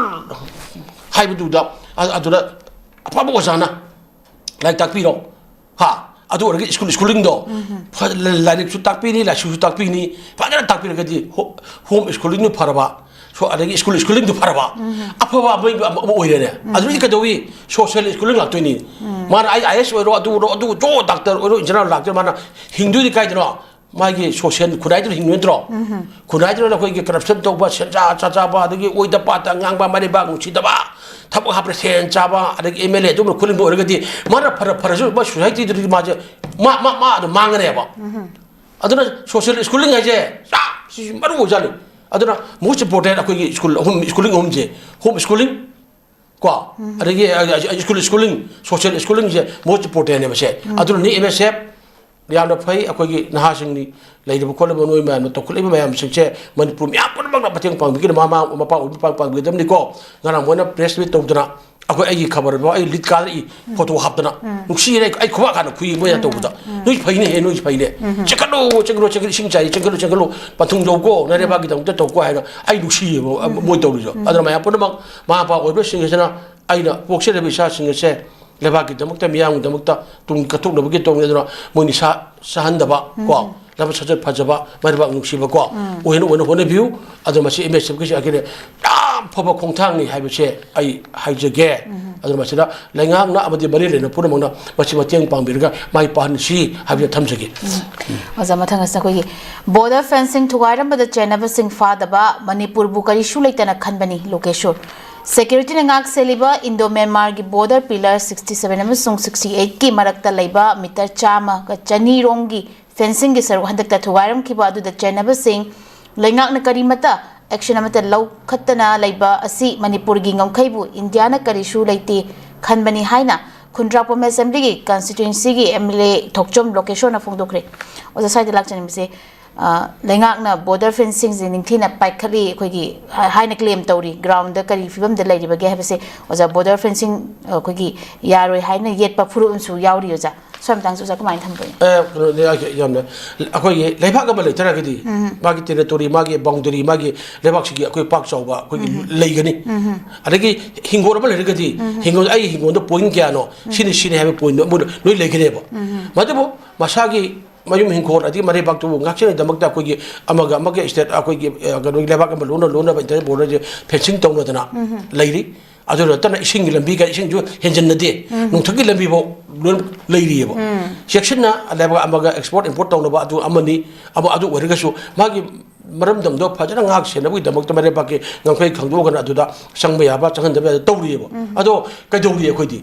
ꯍꯥꯏꯕꯗꯨꯗ, ꯑ-, ꯑꯗꯨꯗ ꯑꯐꯕ ꯑꯣꯖꯥꯅ ꯂꯥꯏꯔꯤꯛ ꯇꯥꯛꯄꯤꯔꯣ, ꯍꯥ? ꯑꯗꯨ ꯑꯣꯏꯔꯒ ꯁ꯭ꯀꯨꯜ ꯁ꯭ꯀꯨꯂꯤꯡꯗꯣ ꯐ- ꯂꯥꯏꯔꯤꯛꯁꯨ ꯇꯥꯛꯄꯤꯅꯤ, ꯂꯥꯏꯁꯨꯁꯨ ꯇꯥꯛꯄꯤꯅꯤ, ꯐꯖꯅ ꯇꯥꯛꯄꯤꯔꯒꯗꯤ ꯍꯣ- ꯍꯣꯝ ꯁ꯭ꯀꯨꯂꯤꯡꯗꯨ ꯐꯔꯕ, ꯁꯣ ꯑꯗꯒꯤ ꯁ꯭ꯀꯨꯜ ꯁ꯭ꯀꯨꯂꯤꯡꯗꯨ ꯐꯔꯕ, ꯑꯐꯕ ꯑꯃ ꯑꯃ ꯑꯣꯏꯔꯦꯅꯦ꯫ ꯑꯗꯨꯗꯤ ꯀꯩꯗꯧꯏ? Social schooling ꯂꯥꯛꯇꯣꯏꯅꯤ꯫ ꯃꯥꯅ ꯑꯥꯏ ꯑꯦ ꯑꯦꯁ ꯑꯣꯏꯔꯣ, ꯑꯗꯨ ꯑꯣꯏꯔꯣ, ꯑꯗꯨ ꯖꯣ ꯗꯥꯛꯇꯔ ꯑꯣꯏꯔꯣ, ꯏꯟꯖꯤꯅꯤꯌꯥꯔ ꯂꯥꯛꯇꯣꯏ꯫ ꯃꯥꯅ ꯍꯤꯡꯗꯣꯏꯗꯤ ꯀꯥꯏꯗꯅꯣ? ꯃꯥꯒꯤ ꯁꯣꯁꯤꯌꯦꯜ ꯈꯨꯟꯅꯥꯏꯗꯨꯅ ꯍꯤꯡꯉꯤ ꯅꯠꯇ꯭ꯔꯣ? ꯈꯨꯟꯅꯥꯏꯗꯨꯅ ꯑꯩꯈꯣꯏꯒꯤ ꯀꯔꯞꯁꯟ ꯇꯧꯕ, ꯁꯦꯟꯖꯥ ꯆꯥ ꯆꯥꯕ, ꯑꯗꯒꯤ ꯑꯣꯏꯗ ꯄꯥꯗ ꯉꯥꯡꯕ, ꯃꯔꯩꯕꯥꯛ ꯅꯨꯡꯁꯤꯗꯕ, ꯊꯕꯛ ꯍꯥꯞꯄꯗ ꯁꯦꯟ ꯆꯥꯕ, ꯑꯗꯒꯤ ꯑꯦꯝ ꯑꯦꯜ ꯑꯦ ꯑꯗꯨꯝꯕ ꯈꯨꯂꯤꯡꯕ ꯑꯣꯏꯔꯒꯗꯤ ꯃꯥꯅ ꯐꯔ ꯐꯔꯁꯨ ꯃꯥ ꯁꯣꯁꯥꯏꯇꯤꯗꯨꯗꯤ ꯃꯥꯁꯦ ꯃꯥ ꯃꯥ ꯃꯥ ꯑꯗꯨꯝ ꯃꯥꯡꯒꯅꯦꯕ꯫ ꯑꯗꯨꯅ ꯁꯣꯁꯤꯌꯦꯜ ꯁ꯭ꯀꯨꯂꯤꯡ ꯍꯥꯏꯁꯦ ꯌꯥꯝ ꯁꯤ ꯃꯔꯨ ꯑꯣꯏꯖꯥꯠꯅꯤ꯫ ꯑꯗꯨꯅ most important ꯑꯩꯈꯣꯏꯒꯤ ꯁ꯭ꯀꯨꯜ ꯑꯍꯨꯝ, ꯁ꯭ꯀꯨꯂꯤꯡ ꯑꯍꯨꯝꯁꯦ, ꯍꯣꯝ ꯁ꯭ꯀꯨꯂꯤꯡ, ꯀꯣ, ꯑꯗꯒꯤ ꯑ, ꯑ, ꯁ꯭ꯀꯨꯜ ꯁ꯭ꯀꯨꯂꯤꯡ, ꯁꯣꯁꯤꯌꯦꯜ ꯁ꯭ꯀꯨꯂꯤꯡꯁꯦ most importantꯅꯦꯕ ꯁꯦ꯫ ꯑꯗꯨꯅꯅꯤ ꯑꯦꯝ ꯑꯦꯁ ꯑꯦꯐ ꯌꯥꯝꯅ ꯐꯩ꯫ ꯑꯩꯈꯣꯏꯒꯤ ꯅꯍꯥꯁꯤꯡꯅꯤ ꯂꯩꯔꯤꯕ ꯈꯣꯠꯂꯤꯕ ꯅꯣꯏ ꯃꯌꯥꯝꯅ ꯇꯧꯈꯠꯂꯛꯏꯕ ꯃꯌꯥꯝꯁꯤꯡꯁꯦ ꯃꯅꯤꯄꯨꯔ ꯃꯌꯥꯝ ꯄꯨꯝꯅꯃꯛꯅ ꯃꯇꯦꯡ ꯄꯥꯡꯕꯤꯒꯅꯤ, ꯃꯃꯥ ꯃꯄꯥ ꯑꯣꯏꯕ ꯄꯥꯡ-, ꯄꯥꯡꯕꯤꯒꯗꯕꯅꯤꯀꯣ꯫ ꯉꯔꯥꯡ ꯃꯣꯏꯅ ꯄ꯭ꯔꯦꯁ ꯃꯤꯠ ꯇꯧꯗꯅ ꯑꯩꯈꯣꯏ ꯑꯩꯒꯤ ꯈꯕꯔ ꯑꯩ ꯂꯤꯠ ꯀꯥꯗꯅ ꯏ ꯐꯣꯇꯣ ꯍꯥꯞꯇꯅ ꯅꯨꯡꯁꯤꯅ ꯑꯩ, ꯑꯩ ꯈꯨꯕꯥꯛ ꯍꯥꯟꯅ ꯈꯨꯏ ꯃꯣꯏꯅ ꯇꯧꯕꯗ꯫ "ꯅꯣꯏ ꯐꯩꯅꯦ ꯍꯦ, ꯅꯣꯏ ꯐꯩꯅꯦ꯫ ꯆꯦꯟꯈꯠꯂꯣ, ꯆꯦꯟꯈꯠꯂꯣ, ꯆꯦꯟꯈꯠꯂꯣ, ꯏꯁꯤꯡ ꯆꯥꯏ, ꯆꯦꯟꯈꯠꯂꯣ, ꯆꯦꯟꯈꯠꯂꯣ, ꯄꯟꯊꯨꯡ ꯌꯧꯀꯣ, ꯅꯔꯦꯕꯥꯛꯀꯤꯗꯃꯛꯇ ꯇꯧꯀꯣ" ꯍꯥꯏꯅ ꯑꯩ ꯅꯨꯡꯁꯤꯌꯦꯕ ꯃꯣꯏ ꯇꯧꯔꯤꯗꯣ꯫ ꯑꯗꯨꯅ ꯃꯌꯥꯝ ꯄꯨꯝꯅꯃꯛ ꯃꯃꯥ ꯃꯄꯥ ꯑꯣꯏꯕꯁꯤꯡ ꯑꯁꯤꯅ ꯑꯩꯅ ꯄꯣꯛꯆꯔꯤꯕ ꯏꯆꯥꯁꯤꯡ ꯑꯁꯦ ꯂꯩꯕꯥꯛꯀꯤꯗꯃꯛꯇ, ꯃꯤꯌꯥꯝꯒꯤꯗꯃꯛꯇ ꯇꯨꯡ ꯀꯠꯊꯣꯛꯅꯕꯒꯤ ꯇꯧꯅꯤ꯫ ꯑꯗꯨꯅ ꯃꯣꯏ ꯅꯤꯁꯥ ꯆꯥꯍꯟꯗꯕ ꯀꯣ, ꯂꯝꯆꯠ ꯁꯥꯖꯠ ꯐꯖꯕ, ꯃꯔꯩꯕꯥꯛ ꯅꯨꯡꯁꯤꯕ ꯀꯣ, ꯑꯣꯏꯅ ꯑꯣꯏꯅ ꯍꯣꯠꯅꯕꯤꯌꯨ꯫ ꯑꯗꯨ ꯃꯁꯤ ꯑꯦꯝ ꯑꯦꯁ ꯑꯦꯐꯀꯤꯁꯤ ꯑꯩꯈꯣꯏꯅ ꯌꯥꯝ ꯐꯕ ꯈꯣꯡꯊꯥꯡꯅꯤ ꯍꯥꯏꯕꯁꯦ ꯑꯩ ꯍꯥꯏꯖꯒꯦ꯫ ꯑꯗꯨꯅ ꯃꯁꯤꯗ ꯂꯩꯉꯥꯛꯅ ꯑꯃꯗꯤ ꯃꯔꯤ ꯂꯩꯅꯕ ꯄꯨꯝꯅꯃꯛꯅ ꯃꯁꯤ ꯃꯇꯦꯡ ꯄꯥꯡꯕꯤꯔꯒ ꯃꯥꯏ ꯄꯥꯛꯍꯟꯁꯤ ꯍꯥꯏꯕꯁꯦ ꯊꯝꯖꯒꯦ꯫ ꯑꯣꯖꯥ, ꯃꯊꯪ ꯑꯁꯤꯅ ꯑꯩꯈꯣꯏꯒꯤ border fencing ꯊꯨꯒꯥꯏꯔꯝꯕꯗ ꯆꯦꯟꯅꯕꯁꯤꯡ ꯐꯥꯗꯕ ꯃꯅꯤꯄꯨꯔꯕꯨ ꯀꯔꯤꯁꯨ ꯂꯩꯇꯅ ꯈꯟꯕꯅꯤ, ꯂꯣꯀꯦꯁꯣꯔ꯫ Securityꯅ ꯉꯥꯛ ꯁꯦꯜꯂꯤꯕ Indo Myanmarꯒꯤ border pillar sixty seven ꯑꯃꯁꯨꯡ sixty eight ꯀꯤ ꯃꯔꯛꯇ ꯂꯩꯕ meter ꯆꯥꯝꯃꯒ ꯆꯅꯤ ꯔꯣꯝꯒꯤ fencingꯒꯤ ꯁꯔꯨꯛ ꯍꯟꯗꯛꯇ ꯊꯨꯒꯥꯏꯔꯝꯈꯤꯕ ꯑꯗꯨꯗ ꯆꯦꯟꯅꯕꯁꯤꯡ ꯂꯩꯉꯥꯛꯅ ꯀꯔꯤꯃꯠꯇ action ꯑꯃꯠꯇ ꯂꯧꯈꯠꯇꯅ ꯂꯩꯕ ꯑꯁꯤ ꯃꯅꯤꯄꯨꯔꯒꯤ ꯉꯝꯈꯩꯕꯨ ꯏꯟꯗꯤꯌꯥꯅ ꯀꯔꯤꯁꯨ ꯂꯩꯇꯦ ꯈꯟꯕꯅꯤ ꯍꯥꯏꯅ ꯈꯨꯟꯗ꯭ꯔꯥꯛꯄꯝ assemblyꯒꯤ constituencyꯒꯤ M L A ꯊꯣꯛꯆꯣꯝ ꯂꯣꯀꯦꯁꯣꯔꯅ ꯐꯣꯡꯗꯣꯛꯈ꯭ꯔꯦ꯫ ꯑꯣꯖꯥ, ꯁ꯭ꯋꯥꯏꯗ ꯂꯥꯛꯆꯅꯤꯡꯕꯁꯦ, ꯑ, ꯂꯩꯉꯥꯛꯅ ꯕꯣꯔꯗꯔ ꯐꯦꯟꯁꯤꯡꯁꯦ ꯅꯤꯡꯊꯤꯅ ꯄꯥꯏꯈꯠꯂꯤ, ꯑꯩꯈꯣꯏꯒꯤ, ꯍꯥꯏꯅ ꯀ꯭ꯂꯦꯝ ꯇꯧꯔꯤ꯫ ꯒ꯭ꯔꯥꯎꯟꯗ ꯀꯔꯤ ꯐꯤꯕꯝꯗ ꯂꯩꯔꯤꯕꯒꯦ ꯍꯥꯏꯕꯁꯦ, ꯑꯣꯖꯥ, ꯕꯣꯔꯗꯔ ꯐꯦꯟꯁꯤꯡ ꯑꯩꯈꯣꯏꯒꯤ ꯌꯥꯔꯣꯏ ꯍꯥꯏꯅ ꯌꯦꯠꯄ ꯐꯨꯔꯨꯞ ꯑꯃꯁꯨ ꯌꯥꯎꯔꯤ, ꯑꯣꯖꯥ꯫ ꯁ꯭ꯋꯥꯏ ꯃꯇꯥꯡꯁꯦ ꯑꯣꯖꯥ ꯀꯃꯥꯏꯅ ꯊꯝꯕꯤꯅꯤ? ꯑꯦ, ꯀꯩꯅꯣꯅꯦ, ꯑꯩ ꯌꯥꯝꯅ, ꯑꯩꯈꯣꯏꯒꯤ ꯂꯩꯕꯥꯛ ꯑꯃ ꯂꯩꯇꯥꯔꯒꯗꯤ, ꯃꯥꯒꯤ ꯇꯦꯔꯤꯇꯣꯔꯤ, ꯃꯥꯒꯤ ꯕꯥꯎꯟꯗꯔꯤ, ꯃꯥꯒꯤ ꯂꯩꯕꯥꯛꯁꯤꯒꯤ ꯑꯩꯈꯣꯏ ꯄꯥꯛ ꯆꯥꯎꯕ ꯑꯩꯈꯣꯏꯒꯤ ꯂꯩꯒꯅꯤ꯫ ꯑꯗꯒꯤ ꯍꯤꯡꯒꯣꯜ ꯑꯃ ꯂꯩꯔꯒꯗꯤ, ꯍꯤꯡꯒꯣꯜ, ꯑꯩ ꯍꯤꯡꯒꯣꯜꯗ ꯄꯣꯏꯟ ꯀꯌꯥꯅꯣ, ꯁꯤꯅꯤ, ꯁꯤꯅꯤ ꯍꯥꯏꯕ ꯄꯣꯏꯟꯗꯣ ꯑꯃ ꯂꯣꯏ ꯂꯩꯒꯅꯦꯕ꯫ ꯃꯗꯨꯕꯨ ꯃꯁꯥꯒꯤ ꯃꯌꯨꯝ ꯍꯤꯡꯈꯣꯜ ꯑꯗꯒꯤ ꯃꯔꯩꯕꯥꯛꯇꯨꯕꯨ ꯉꯥꯛꯁꯦꯟꯅꯕꯒꯤꯗꯃꯛꯇ ꯑꯩꯈꯣꯏꯒꯤ ꯑꯃꯒ ꯑꯃꯒ ꯏꯁꯇꯦꯠ, ꯑꯩꯈꯣꯏꯒꯤ, ꯑ, ꯀꯩꯅꯣꯒꯤ ꯂꯩꯕꯥꯛ ꯑꯃ ꯂꯣꯟꯅ ꯂꯣꯟꯅꯕ ꯏꯟꯇꯔꯅꯦꯁꯅꯦꯜ ꯕꯣꯔꯗꯔꯁꯦ ꯐꯦꯟꯁꯤꯡ ꯇꯧꯅꯗꯅ ꯂꯩꯔꯤ꯫ ꯑꯗꯨ ꯅꯠꯇꯅ ꯏꯁꯤꯡꯒꯤ ꯂꯝꯕꯤ ꯀ-, ꯏꯁꯤꯡꯁꯨ ꯍꯦꯟꯖꯤꯟꯅꯗꯦ, ꯅꯨꯡꯊꯛꯀꯤ ꯂꯝꯕꯤꯐꯥꯎ ꯂꯣꯏꯅ ꯂꯩꯔꯤꯑꯕ꯫ ꯆꯦꯛꯁꯤꯟꯅ ꯂꯩꯕꯥꯛ ꯑꯃꯒ ꯑꯦꯛꯁꯄꯣꯔꯠ ꯏꯝꯄꯣꯔꯠ ꯇꯧꯅꯕ ꯑꯗꯨ ꯑꯃꯅꯤ, ꯑꯃ ꯑꯗꯨ ꯑꯣꯏꯔꯒꯁꯨ ꯃꯥꯒꯤ ꯃꯔꯝꯗꯝꯗꯣ ꯐꯖꯅ ꯉꯥꯛ ꯁꯦꯟꯅꯕꯒꯤꯗꯃꯛꯇ ꯃꯔꯩꯕꯥꯛꯀꯤ ꯉꯝꯈꯩ ꯈꯪꯗꯣꯛꯑꯒꯅ ꯑꯗꯨꯗ ꯆꯪꯕ ꯌꯥꯕ, ꯆꯪꯍꯟꯗꯕ ꯌꯥꯕ ꯇꯧꯔꯤꯑꯕ꯫ ꯑꯗꯣ ꯀꯩꯗꯧꯔꯤ ꯑꯩꯈꯣꯏꯗꯤ?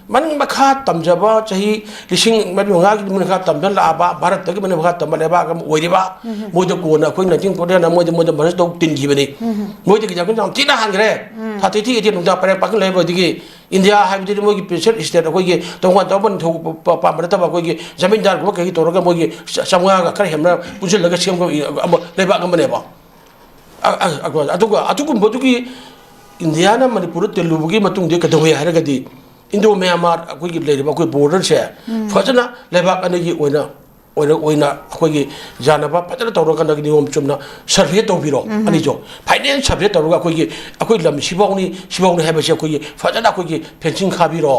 ꯃꯅꯤꯡ ꯃꯈꯥ ꯇꯝꯖꯕ, ꯆꯍꯤ ꯂꯤꯁꯤꯡ ꯃꯔꯤ ꯃꯉꯥꯒꯤ ꯃꯅꯤꯡ ꯃꯈꯥ ꯇꯝꯖꯜꯂꯛꯑꯕ, ꯚꯥꯔꯠꯇꯒꯤ ꯃꯅꯤꯡ ꯃꯈꯥ ꯇꯝꯕ ꯂꯩꯕꯥꯛ ꯑꯃ ꯑꯣꯏꯔꯤꯕ, ꯃꯣꯏꯗ ꯀꯣꯟꯅ ꯑꯩꯈꯣꯏ ꯅꯥꯏꯟꯇꯤꯟ ꯐꯣꯔꯇꯤ ꯅꯥꯏꯟꯗ ꯃꯣꯏꯗ, ꯃꯣꯏꯗ ꯃꯔꯁ ꯇꯧ ꯇꯤꯟꯈꯤꯕꯅꯤ꯫ ꯃꯣꯏꯗꯒꯤꯗꯤ ꯑꯩꯈꯣꯏꯅ ꯌꯥꯝ ꯊꯤꯅ ꯍꯟꯈ꯭ꯔꯦ꯫ ꯊꯥꯔꯇꯤ ꯊ꯭ꯔꯤ ꯑꯩꯠꯇꯤ ꯅꯨꯡꯗꯥꯡ ꯄꯔꯦꯡ ꯄꯥꯛꯀꯤꯡ ꯂꯩꯕꯗꯒꯤ ꯏꯟꯗꯤꯌꯥ ꯍꯥꯏꯕꯗꯨꯗꯤ ꯃꯣꯏꯒꯤ ꯄ꯭ꯔꯤꯟꯁꯦꯞ ꯏꯁꯇꯦꯠ, ꯑꯩꯈꯣꯏꯒꯤ ꯇꯣꯉꯥꯟ ꯇꯣꯉꯥꯟꯕ ꯅꯤꯡꯊꯧ ꯄ-, ꯄ-, ꯄꯥꯝꯕ ꯅꯠꯇꯕ, ꯑꯩꯈꯣꯏꯒꯤ ꯖꯃꯤꯟꯗꯥꯔꯒꯨꯝꯕ ꯀꯩꯒꯤ ꯇꯧꯔꯒ ꯃꯣꯏꯒꯤ ꯆ-, ꯆꯥꯝꯃꯉꯥꯒ ꯈꯔ ꯍꯦꯟꯅ ꯄꯨꯟꯁꯤꯜꯂꯒ ꯁꯦꯝꯕ ꯑꯃ ꯂꯩꯕꯥꯛ ꯑꯃꯅꯦꯕ꯫ ꯑ-, ꯑ-, ꯑ-, ꯑꯗꯨꯒ ꯑꯗꯨꯒꯨꯝꯕꯗꯨꯒꯤ ꯏꯟꯗꯤꯌꯥꯅ ꯃꯅꯤꯄꯨꯔꯗ ꯇꯤꯜꯂꯨꯕꯒꯤ ꯃꯇꯨꯡꯗ ꯀꯩꯗꯧꯋꯦ ꯍꯥꯏꯔꯒꯗꯤ, ꯏꯟꯗꯣ ꯃ꯭ꯌꯥꯟꯃꯥꯔ ꯑꯩꯈꯣꯏꯒꯤ ꯂꯩꯔꯤꯕ ꯑꯩꯈꯣꯏ ꯕꯣꯔꯗꯔꯁꯦ ꯐꯖꯅ ꯂꯩꯕꯥꯛ ꯑꯅꯤꯒꯤ ꯑꯣꯏꯅ, ꯑꯣꯏꯅ, ꯑꯣꯏꯅ ꯑꯩꯈꯣꯏꯒꯤ ꯌꯥꯅꯕ ꯐꯖꯅ ꯇꯧꯔꯀꯥꯟꯗ ꯅꯤꯌꯣꯝ ꯆꯨꯝꯅ ꯁꯔꯚꯦ ꯇꯧꯕꯤꯔꯣ꯫ ꯑꯅꯤꯁꯨ ꯐꯥꯏꯅꯦꯜ ꯁꯔꯚꯦ ꯇꯧꯔꯒ ꯑꯩꯈꯣꯏꯒꯤ, ꯑꯩꯈꯣꯏ ꯂꯝ ꯁꯤꯐꯥꯎꯅꯤ, ꯁꯤꯐꯥꯎꯅꯤ ꯍꯥꯏꯕꯁꯦ ꯑꯩꯈꯣꯏꯒꯤ ꯐꯖꯅ ꯑꯩꯈꯣꯏꯒꯤ ꯐꯦꯟꯁꯤꯡ ꯈꯥꯕꯤꯔꯣ꯫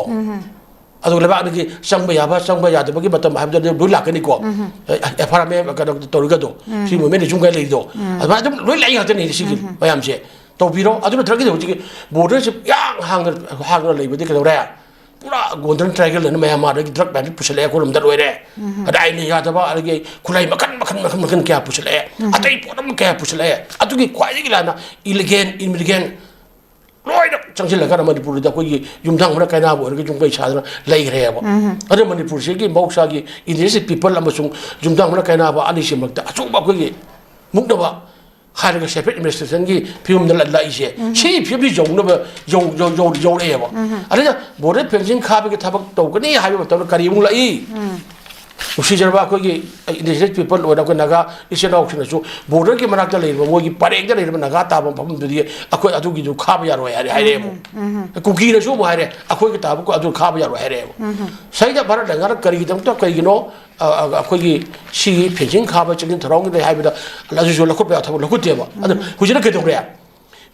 ꯑꯗꯨꯒ ꯂꯩꯕꯥꯛ ꯑꯅꯤꯒꯤ ꯆꯪꯕ ꯌꯥꯕ, ꯆꯪꯕ ꯌꯥꯗꯕꯒꯤ ꯃꯇꯝ ꯍꯥꯏꯕꯗꯨ ꯂꯣꯏ ꯂꯥꯛꯀꯅꯤꯀꯣ꯫ ꯑꯦ, ꯑꯦꯐ ꯑꯥꯔ ꯑꯦꯝ ꯑꯦ ꯀꯩꯅꯣ ꯇꯧꯔꯒꯗꯣ, ꯐ꯭ꯔꯤ ꯃꯨꯚꯃꯦꯟ ꯔꯤꯖꯤꯝ ꯀꯥꯏ ꯂꯩꯔꯤꯗꯣ, ꯑꯗꯨꯃꯥꯏꯅ ꯑꯗꯨꯝ ꯂꯣꯏ ꯂꯥꯛꯏ ꯉꯥꯛꯇꯅꯤ ꯁꯤꯒꯤ ꯃꯌꯥꯝꯁꯦ꯫ ꯇꯧꯕꯤꯔꯣ꯫ ꯑꯗꯨ ꯅꯠꯇ꯭ꯔꯒꯗꯤ ꯍꯧꯖꯤꯛꯀꯤ ꯕꯣꯔꯗꯔꯁꯦ ꯌꯥꯝ ꯍꯥꯡꯅ, ꯍꯥꯡꯅ ꯂꯩꯕꯗꯤ ꯀꯩꯗꯧꯔꯦ? ꯄꯨꯔꯥ ꯒꯣꯜꯗꯟ ꯇ꯭ꯔꯥꯏꯒꯜ ꯑꯅ ꯃꯌꯥꯝ ꯃꯥꯗꯒꯤ ꯗ꯭ꯔꯒ ꯃꯌꯥꯝꯁꯤ ꯄꯨꯁꯜꯂꯛꯑꯦ ꯑꯩꯈꯣꯏꯔꯣꯝꯗ, ꯂꯣꯏꯔꯦ꯫ ꯑꯗ ꯑꯥꯏꯟꯅ ꯌꯥꯗꯕ, ꯑꯗꯒꯤ ꯈꯨꯠꯂꯥꯏ ꯃꯈꯟ, ꯃꯈꯟ, ꯃꯈꯟ, ꯃꯈꯟ ꯀꯌꯥ ꯄꯨꯁꯜꯂꯛꯑꯦ꯫ ꯑꯇꯩ ꯄꯣꯠ ꯑꯃ ꯀꯌꯥ ꯄꯨꯁꯜꯂꯛꯑꯦ꯫ ꯑꯗꯨꯒꯤ ꯈ꯭ꯋꯥꯏꯗꯒꯤ ꯂꯥꯟꯅ ꯏꯂꯤꯒꯦꯟ, ꯏꯟꯂꯤꯒꯦꯟ ꯂꯣꯏꯅ ꯆꯪꯁꯤꯜꯂꯀꯥꯟꯗ ꯃꯅꯤꯄꯨꯔꯗ ꯑꯩꯈꯣꯏꯒꯤ ꯌꯨꯝꯊꯥꯡ ꯃꯅꯥꯛ ꯀꯥꯏꯅꯥꯕꯨ ꯑꯣꯏꯔꯒ ꯌꯨꯝ ꯀꯩ ꯁꯥꯗꯅ ꯂꯩꯈ꯭ꯔꯦꯕ꯫ ꯑꯗꯨꯅ ꯃꯅꯤꯄꯨꯔꯁꯤꯒꯤ ꯃꯍꯧꯁꯥꯒꯤ ꯏꯟꯗꯤꯖꯤꯅꯁ ꯄꯤꯄꯜ ꯑꯃꯁꯨꯡ ꯌꯨꯝꯊꯥꯡ ꯃꯅꯥꯛ ꯀꯥꯏꯅꯥꯕ ꯑꯅꯤꯁꯤ ꯃꯔꯛꯇ ꯑꯆꯧꯕ ꯑꯩꯈꯣꯏꯒꯤ ꯃꯨꯛꯅꯕ ꯍꯥꯏꯔꯒ ꯁꯦꯄꯔꯦꯠ ꯑꯦꯗꯃꯤꯅꯤꯁꯇ꯭ꯔꯦꯁꯟꯒꯤ ꯐꯤꯕꯝꯗ ꯂ-, ꯂꯥꯛꯏꯁꯦ꯫ ꯁꯤꯒꯤ ꯐꯤꯕꯝꯁꯤ ꯌꯧꯅꯕ ꯌꯧ-, ꯌꯧ-, ꯌꯧ-, ꯌꯧꯔꯛꯑꯦꯕ꯫ ꯑꯗꯨꯅ ꯕꯣꯔꯗꯔ ꯐꯦꯟꯁꯤꯡ ꯈꯥꯕꯒꯤ ꯊꯕꯛ ꯇꯧꯒꯅꯤ ꯍꯥꯏꯕ ꯃꯇꯝꯗ ꯀꯔꯤ ꯑꯃꯨꯛ ꯂꯥꯛꯏ? ꯅꯨꯡꯁꯤꯖꯔꯕ ꯑꯩꯈꯣꯏꯒꯤ indigenous people ꯑꯣꯏꯅ ꯑꯩꯈꯣꯏ ꯅꯥꯒꯥ ꯏꯆꯤꯜ ꯏꯅꯥꯎꯁꯤꯡꯅꯁꯨ borderꯒꯤ ꯃꯅꯥꯛꯇ ꯂꯩꯔꯤꯕ, ꯃꯣꯏꯒꯤ ꯄꯔꯦꯡꯗ ꯂꯩꯔꯤꯕ ꯅꯥꯒꯥ ꯇꯥꯕ ꯃꯐꯝꯗꯨꯗꯤ ꯑꯩꯈꯣꯏ ꯑꯗꯨꯒꯤꯗꯨ ꯈꯥꯕ ꯌꯥꯔꯣꯏ ꯍꯥꯏꯔꯦ, ꯍꯥꯏꯔꯛꯑꯦꯕ꯫ ꯀꯨꯀꯤꯅꯁꯨ ꯑꯃꯨꯛ ꯍꯥꯏꯔꯦ, "ꯑꯩꯈꯣꯏꯒꯤ ꯇꯥꯕ ꯑꯗꯨ ꯈꯥꯕ ꯌꯥꯔꯣꯏ" ꯍꯥꯏꯔꯛꯑꯦꯕ꯫ ꯁꯤꯗ ꯚꯥꯔꯠ ꯂꯩꯉꯥꯛꯅ ꯀꯔꯤꯒꯤꯗꯃꯛꯇ, ꯀꯔꯤꯒꯤꯅꯣ, ꯑ, ꯑ, ꯑꯩꯈꯣꯏꯒꯤ ꯁꯤꯒꯤ fencing ꯈꯥꯕ ꯆꯦꯛꯁꯤꯟ ꯊꯧꯔꯥꯡꯒꯤ ꯂꯩ ꯍꯥꯏꯕꯗ ꯑꯗꯨꯁꯨ ꯂꯧꯈꯠꯄ ꯌꯥꯕ ꯊꯕꯛ ꯂꯧꯈꯠꯇꯦꯕ꯫ ꯑꯗꯨ ꯍꯧꯖꯤꯛꯅ ꯀꯩꯗꯧꯔꯦ?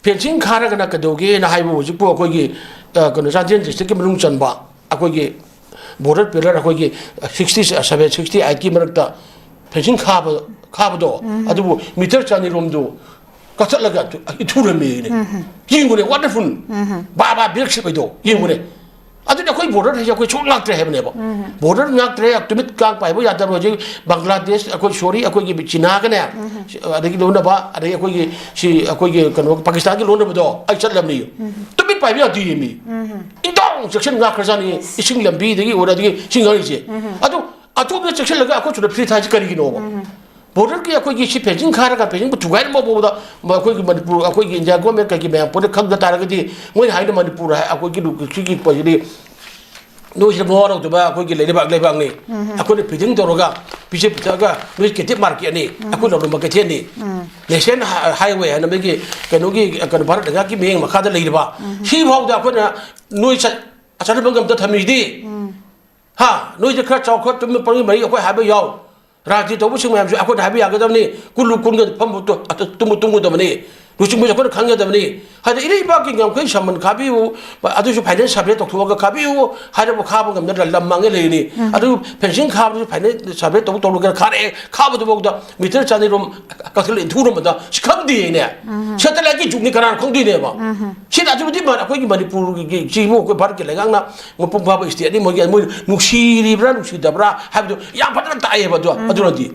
Fencing ꯈꯥꯔꯒꯅ ꯀꯩꯗꯧꯒꯦꯅ ꯍꯥꯏꯕ ꯍꯧꯖꯤꯛꯄꯨ ꯑꯩꯈꯣꯏꯒꯤ, ꯑ, ꯀꯩꯅꯣ, ꯆꯥꯟꯗꯦꯜ districtꯀꯤ ꯃꯅꯨꯡ ꯆꯟꯕ ꯑꯩꯈꯣꯏꯒꯤ border pillar, ꯑꯩꯈꯣꯏꯒꯤ sixty, seven sixty eightꯀꯤ ꯃꯔꯛꯇ fencing ꯈꯥꯕ, ꯈꯥꯕꯗꯣ, ꯑꯗꯨꯕꯨ meter ꯆꯅꯤꯔꯣꯝꯗꯨ ꯀꯛꯊꯠꯂꯒ ꯏꯊꯨꯔꯝꯃꯦꯅꯦ꯫ ꯌꯦꯡꯉꯨꯅꯦ, what a fool! ꯕꯥ ꯕꯥ ꯕ꯭ꯔꯦꯛ ꯁꯤꯠꯄꯩꯗꯣ ꯌꯦꯡꯉꯨꯅꯦ꯫ ꯑꯗꯨꯗꯤ ꯑꯩꯈꯣꯏ border ꯍꯥꯏꯁꯦ ꯑꯩꯈꯣꯏ ꯁꯨꯡ ꯉꯥꯛꯇ꯭ꯔꯦ ꯍꯥꯏꯕꯅꯦꯕ꯫ Border ꯉꯥꯛꯇ꯭ꯔꯦ, ꯇꯨꯃꯤꯠ ꯀꯥꯡ ꯄꯥꯏꯕ ꯌꯥꯗꯕ ꯍꯧꯖꯤꯛ ꯕꯪꯒ꯭ꯂꯥꯗꯦꯁ, ꯑꯩꯈꯣꯏ, sorry, ꯑꯩꯈꯣꯏꯒꯤ ꯆꯤꯅꯥꯒꯅꯦ, ꯑꯗꯒꯤ ꯂꯣꯟꯅꯕ, ꯑꯗꯒꯤ ꯑꯩꯈꯣꯏꯒꯤ ꯁꯤ ꯑꯩꯈꯣꯏꯒꯤ ꯀꯩꯅꯣ ꯄꯥꯀꯤꯁꯇꯥꯟꯒꯤ ꯂꯣꯟꯅꯕꯗꯣ ꯑꯩ ꯆꯠꯂꯝꯅꯤ꯫ ꯇꯨꯃꯤꯠ ꯄꯥꯏꯕ ꯌꯥꯗꯦ ꯃꯤ꯫ ꯏꯟꯗꯣꯡ ꯆꯦꯛꯁꯤꯟ ꯉꯥꯛꯈ꯭ꯔꯖꯥꯠꯅꯤ꯫ ꯏꯁꯤꯡ ꯂꯝꯕꯤꯗꯒꯤ ꯑꯣꯏꯔ ꯑꯗꯒꯤ ꯁꯤ ꯉꯥꯡꯉꯤꯁꯦ꯫ ꯑꯗꯨ ꯑꯇꯣꯞꯄꯗ ꯆꯦꯛꯁꯤꯜꯂꯒ ꯑꯩꯈꯣꯏ ꯁꯣꯝꯗ free ꯊꯥꯏꯁꯤ ꯀꯔꯤꯒꯤꯅꯣꯕ? Borderꯒꯤ ꯑꯩꯈꯣꯏꯒꯤ ꯁꯤ fencing ꯈꯥꯔꯒ fencingꯕꯨ ꯊꯨꯒꯥꯏꯔꯝꯕ ꯐꯥꯎꯕꯗ ꯑꯩꯈꯣꯏꯒꯤ ꯃꯅꯤꯄꯨꯔ, ꯑꯩꯈꯣꯏꯒꯤ ꯏꯟꯗꯤꯌꯥ government ꯀꯩꯒꯤ ꯃꯌꯥꯝ ꯄꯨꯟꯅ ꯈꯪꯗ ꯇꯥꯔꯒꯗꯤ, ꯃꯣꯏꯅ ꯍꯥꯏꯅ ꯃꯅꯤꯄꯨꯔ ꯍꯥꯏ-, ꯑꯩꯈꯣꯏꯒꯤ ꯂꯨ-, ꯁꯤꯒꯤ ꯄꯣꯠꯁꯤꯗꯤ ꯅꯣꯏꯁꯤꯗ ꯃꯋꯥ ꯂꯧꯗꯕ ꯑꯩꯈꯣꯏꯒꯤ ꯂꯩꯕꯥꯛ, ꯂꯩꯕꯥꯛꯅꯤ꯫ ꯑꯩꯈꯣꯏꯅ feeding ꯇꯧꯔꯒ ꯄꯤꯖ ꯄꯤꯊꯛꯑꯒ ꯅꯣꯏ captive marketꯅꯤ꯫ ꯑꯩꯈꯣꯏ ꯂꯂꯣꯟꯕ ꯀꯩꯊꯦꯜꯅꯤ꯫ National hi-, highway ꯍꯥꯏꯅ ꯃꯣꯏꯒꯤ ꯀꯩꯅꯣꯒꯤ, ꯀꯩꯅꯣ, ꯚꯥꯔꯠ ꯂꯩꯉꯥꯛꯀꯤ ꯃꯤꯠꯌꯦꯡ ꯃꯈꯥꯗ ꯂꯩꯔꯤꯕ ꯁꯤꯐꯥꯎꯗ ꯑꯩꯈꯣꯏꯅ ꯅꯣꯏ ꯆꯠ-, ꯆꯠꯍꯟꯕ ꯉꯝꯗ ꯊꯝꯃꯤꯁꯤꯗꯤ꯫ ꯍꯥ? ꯅꯣꯏꯁꯦ ꯈꯔ ꯆꯥꯎꯈꯠ ꯇꯨꯝꯕ ꯄꯪꯕ ꯃꯔꯤ ꯑꯩꯈꯣꯏ ꯍꯥꯏꯕ ꯌꯥꯎ꯫ ꯔꯥꯖꯅꯤꯇꯤ ꯇꯧꯕꯁꯤꯡ ꯃꯌꯥꯝꯁꯨ ꯑꯩꯈꯣꯏꯅ ꯍꯥꯏꯕ ꯌꯥꯒꯗꯕꯅꯤ꯫ ꯀꯨꯜꯂꯨ ꯀꯨꯟꯒ ꯐꯝꯕ ꯇꯨ-, ꯑꯇ-, ꯇꯨꯝꯕ ꯇꯨꯝꯒꯗꯕꯅꯤ꯫ ꯂꯨꯆꯤꯡꯕꯁꯨ ꯑꯩꯈꯣꯏꯅ ꯈꯪꯒꯗꯕꯅꯤ꯫ ꯍꯥꯏꯗꯤ ꯏꯔꯩꯕꯥꯛꯀꯤ ꯉꯝꯈꯩ ꯁꯃꯟ ꯈꯥꯕꯤꯌꯨ, ꯑꯗꯨꯁꯨ final survey ꯇꯧꯊꯣꯛꯑꯒ ꯈꯥꯕꯤꯌꯨ ꯍꯥꯏꯔꯕ ꯈꯥꯕ ꯉꯝꯗꯅ ꯂꯝ ꯃꯥꯡꯉ ꯂꯩꯔꯤꯅꯤ꯫ ꯑꯗꯨ fencing ꯈꯥꯕꯗꯨꯁꯨ final survey ꯇꯧ ꯇꯧꯔꯒ ꯈꯥꯔꯛꯑꯦ, ꯈꯥꯕꯗꯨꯐꯥꯎꯗ meter ꯆꯅꯤꯔꯣꯝ ꯀꯛꯊꯠꯂ ꯏꯟꯊꯨꯔꯝꯕꯗ ꯁꯤ ꯈꯪꯗꯦꯅꯦ꯫ Satelliteꯀꯤ ꯖꯨꯒꯅꯤ ꯀꯅꯥꯅ ꯈꯪꯗꯣꯏꯅꯦꯕ? ꯁꯤꯅ ꯑꯗꯨꯛꯀꯤ ꯃꯇꯤꯛ ꯑꯩꯈꯣꯏꯒꯤ ꯃꯅꯤꯄꯨꯔꯒꯤ ꯁꯤꯕꯨ ꯑꯩꯈꯣꯏ ꯚꯥꯔꯠꯀꯤ ꯂꯩꯉꯥꯛꯅ ꯃꯄꯨꯡ ꯐꯥꯕ stateꯅꯤ, ꯃꯣꯏꯒꯤ, ꯃꯣꯏ ꯅꯨꯡꯁꯤꯔꯤꯕ꯭ꯔꯥ ꯅꯨꯡꯁꯤꯗꯕ꯭ꯔꯥ ꯍꯥꯏꯕꯗꯨ ꯌꯥꯝ ꯐꯖꯅ ꯇꯥꯛꯑꯦꯕ꯫ ꯑꯗꯨ, ꯑꯗꯨꯅꯗꯤ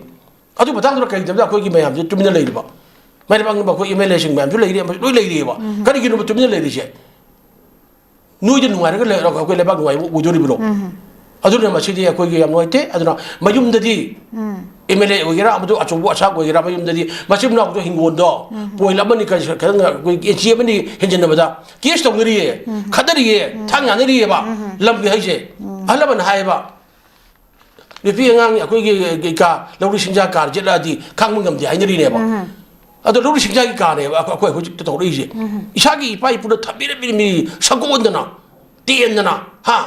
ꯑꯗꯨ ꯃꯇꯥꯡꯗꯨꯗ ꯀꯔꯤꯒꯤꯗꯃꯛꯇ ꯑꯩꯈꯣꯏꯒꯤ ꯃꯌꯥꯝꯁꯦ ꯇꯨꯃꯤꯟꯅ ꯂꯩꯔꯤꯕ? ꯃꯥꯏꯔꯩꯕꯥꯛꯅ ꯑꯩꯈꯣꯏ MLAꯁꯤꯡ ꯃꯌꯥꯝꯁꯨ ꯂꯩꯔꯤ, ꯑꯃꯁꯨ ꯂꯣꯏ ꯂꯩꯔꯤꯑꯕ꯫ ꯀꯔꯤꯒꯤꯅꯣꯕ ꯇꯨꯃꯤꯟꯅ ꯂꯩꯔꯤꯁꯦ? ꯅꯣꯏꯗꯤ ꯅꯨꯡꯉꯥꯏꯔꯒ ꯂꯩꯔꯒ ꯑꯩꯈꯣꯏ ꯂꯩꯕꯥꯛ ꯅꯨꯡꯉꯥꯏꯕ ꯑꯣꯏꯗꯣꯔꯤꯕ꯭ꯔꯣ? ꯑꯗꯨꯅ ꯃꯁꯤꯗꯤ ꯑꯩꯈꯣꯏꯒꯤ ꯌꯥꯝ ꯅꯨꯡꯉꯥꯏꯇꯦ꯫ ꯑꯗꯨꯅ ꯃꯌꯨꯝꯗꯗꯤ MLA ꯑꯣꯏꯒꯦꯔꯥ, ꯑꯃꯗꯨ ꯑꯆꯧꯕ ꯑꯁꯥꯛ ꯑꯣꯏꯒꯦꯔꯥ, ꯃꯌꯨꯝꯗꯗꯤ ꯃꯆꯤꯟ ꯃꯅꯥꯎꯗꯣ ꯍꯤꯡꯒꯣꯜꯗꯣ point ꯑꯃꯅꯤ ꯀꯔꯤ ꯈꯤꯇꯪ ꯑꯩꯈꯣꯏ inch ꯑꯃꯅꯤ ꯍꯦꯟꯖꯤꯟꯅꯕꯗ case ꯇꯧꯅꯔꯤꯌꯦ, ꯈꯠꯅꯔꯤꯌꯦ, ꯊꯥꯡ ꯌꯥꯅꯔꯤꯌꯦꯕ꯫ ꯂꯝꯒꯤ ꯍꯥꯏꯁꯦ ꯑꯍꯜ ꯂꯃꯟ ꯍꯥꯏꯌꯦꯕ, ꯅꯨꯄꯤ ꯑꯉꯥꯡ ꯑꯩꯈꯣꯏꯒꯤ ꯀꯥ ꯂꯧꯔꯤ ꯁꯤꯡꯖꯥ ꯀꯥꯔ ꯆꯠꯂꯛꯑꯗꯤ ꯈꯥꯡꯕ ꯉꯝꯗꯦ ꯍꯥꯏꯅꯔꯤꯅꯦꯕ꯫ ꯑꯗꯣ ꯂꯧꯔꯤ ꯁꯤꯡꯖꯥꯒꯤ ꯀꯥꯅꯦꯕ ꯑꯩꯈꯣꯏ ꯑꯩꯈꯣꯏ ꯍꯧꯖꯤꯛꯇ ꯇꯧꯔꯛꯏꯁꯦ꯫ ꯏꯁꯥꯒꯤ ꯏꯄꯥ ꯏꯄꯨꯅ ꯊꯝꯕꯤꯔꯝꯃꯤꯅꯤ ꯁꯒꯣꯟꯗꯅ, ꯇꯦꯟꯗꯅ, ꯍꯥ?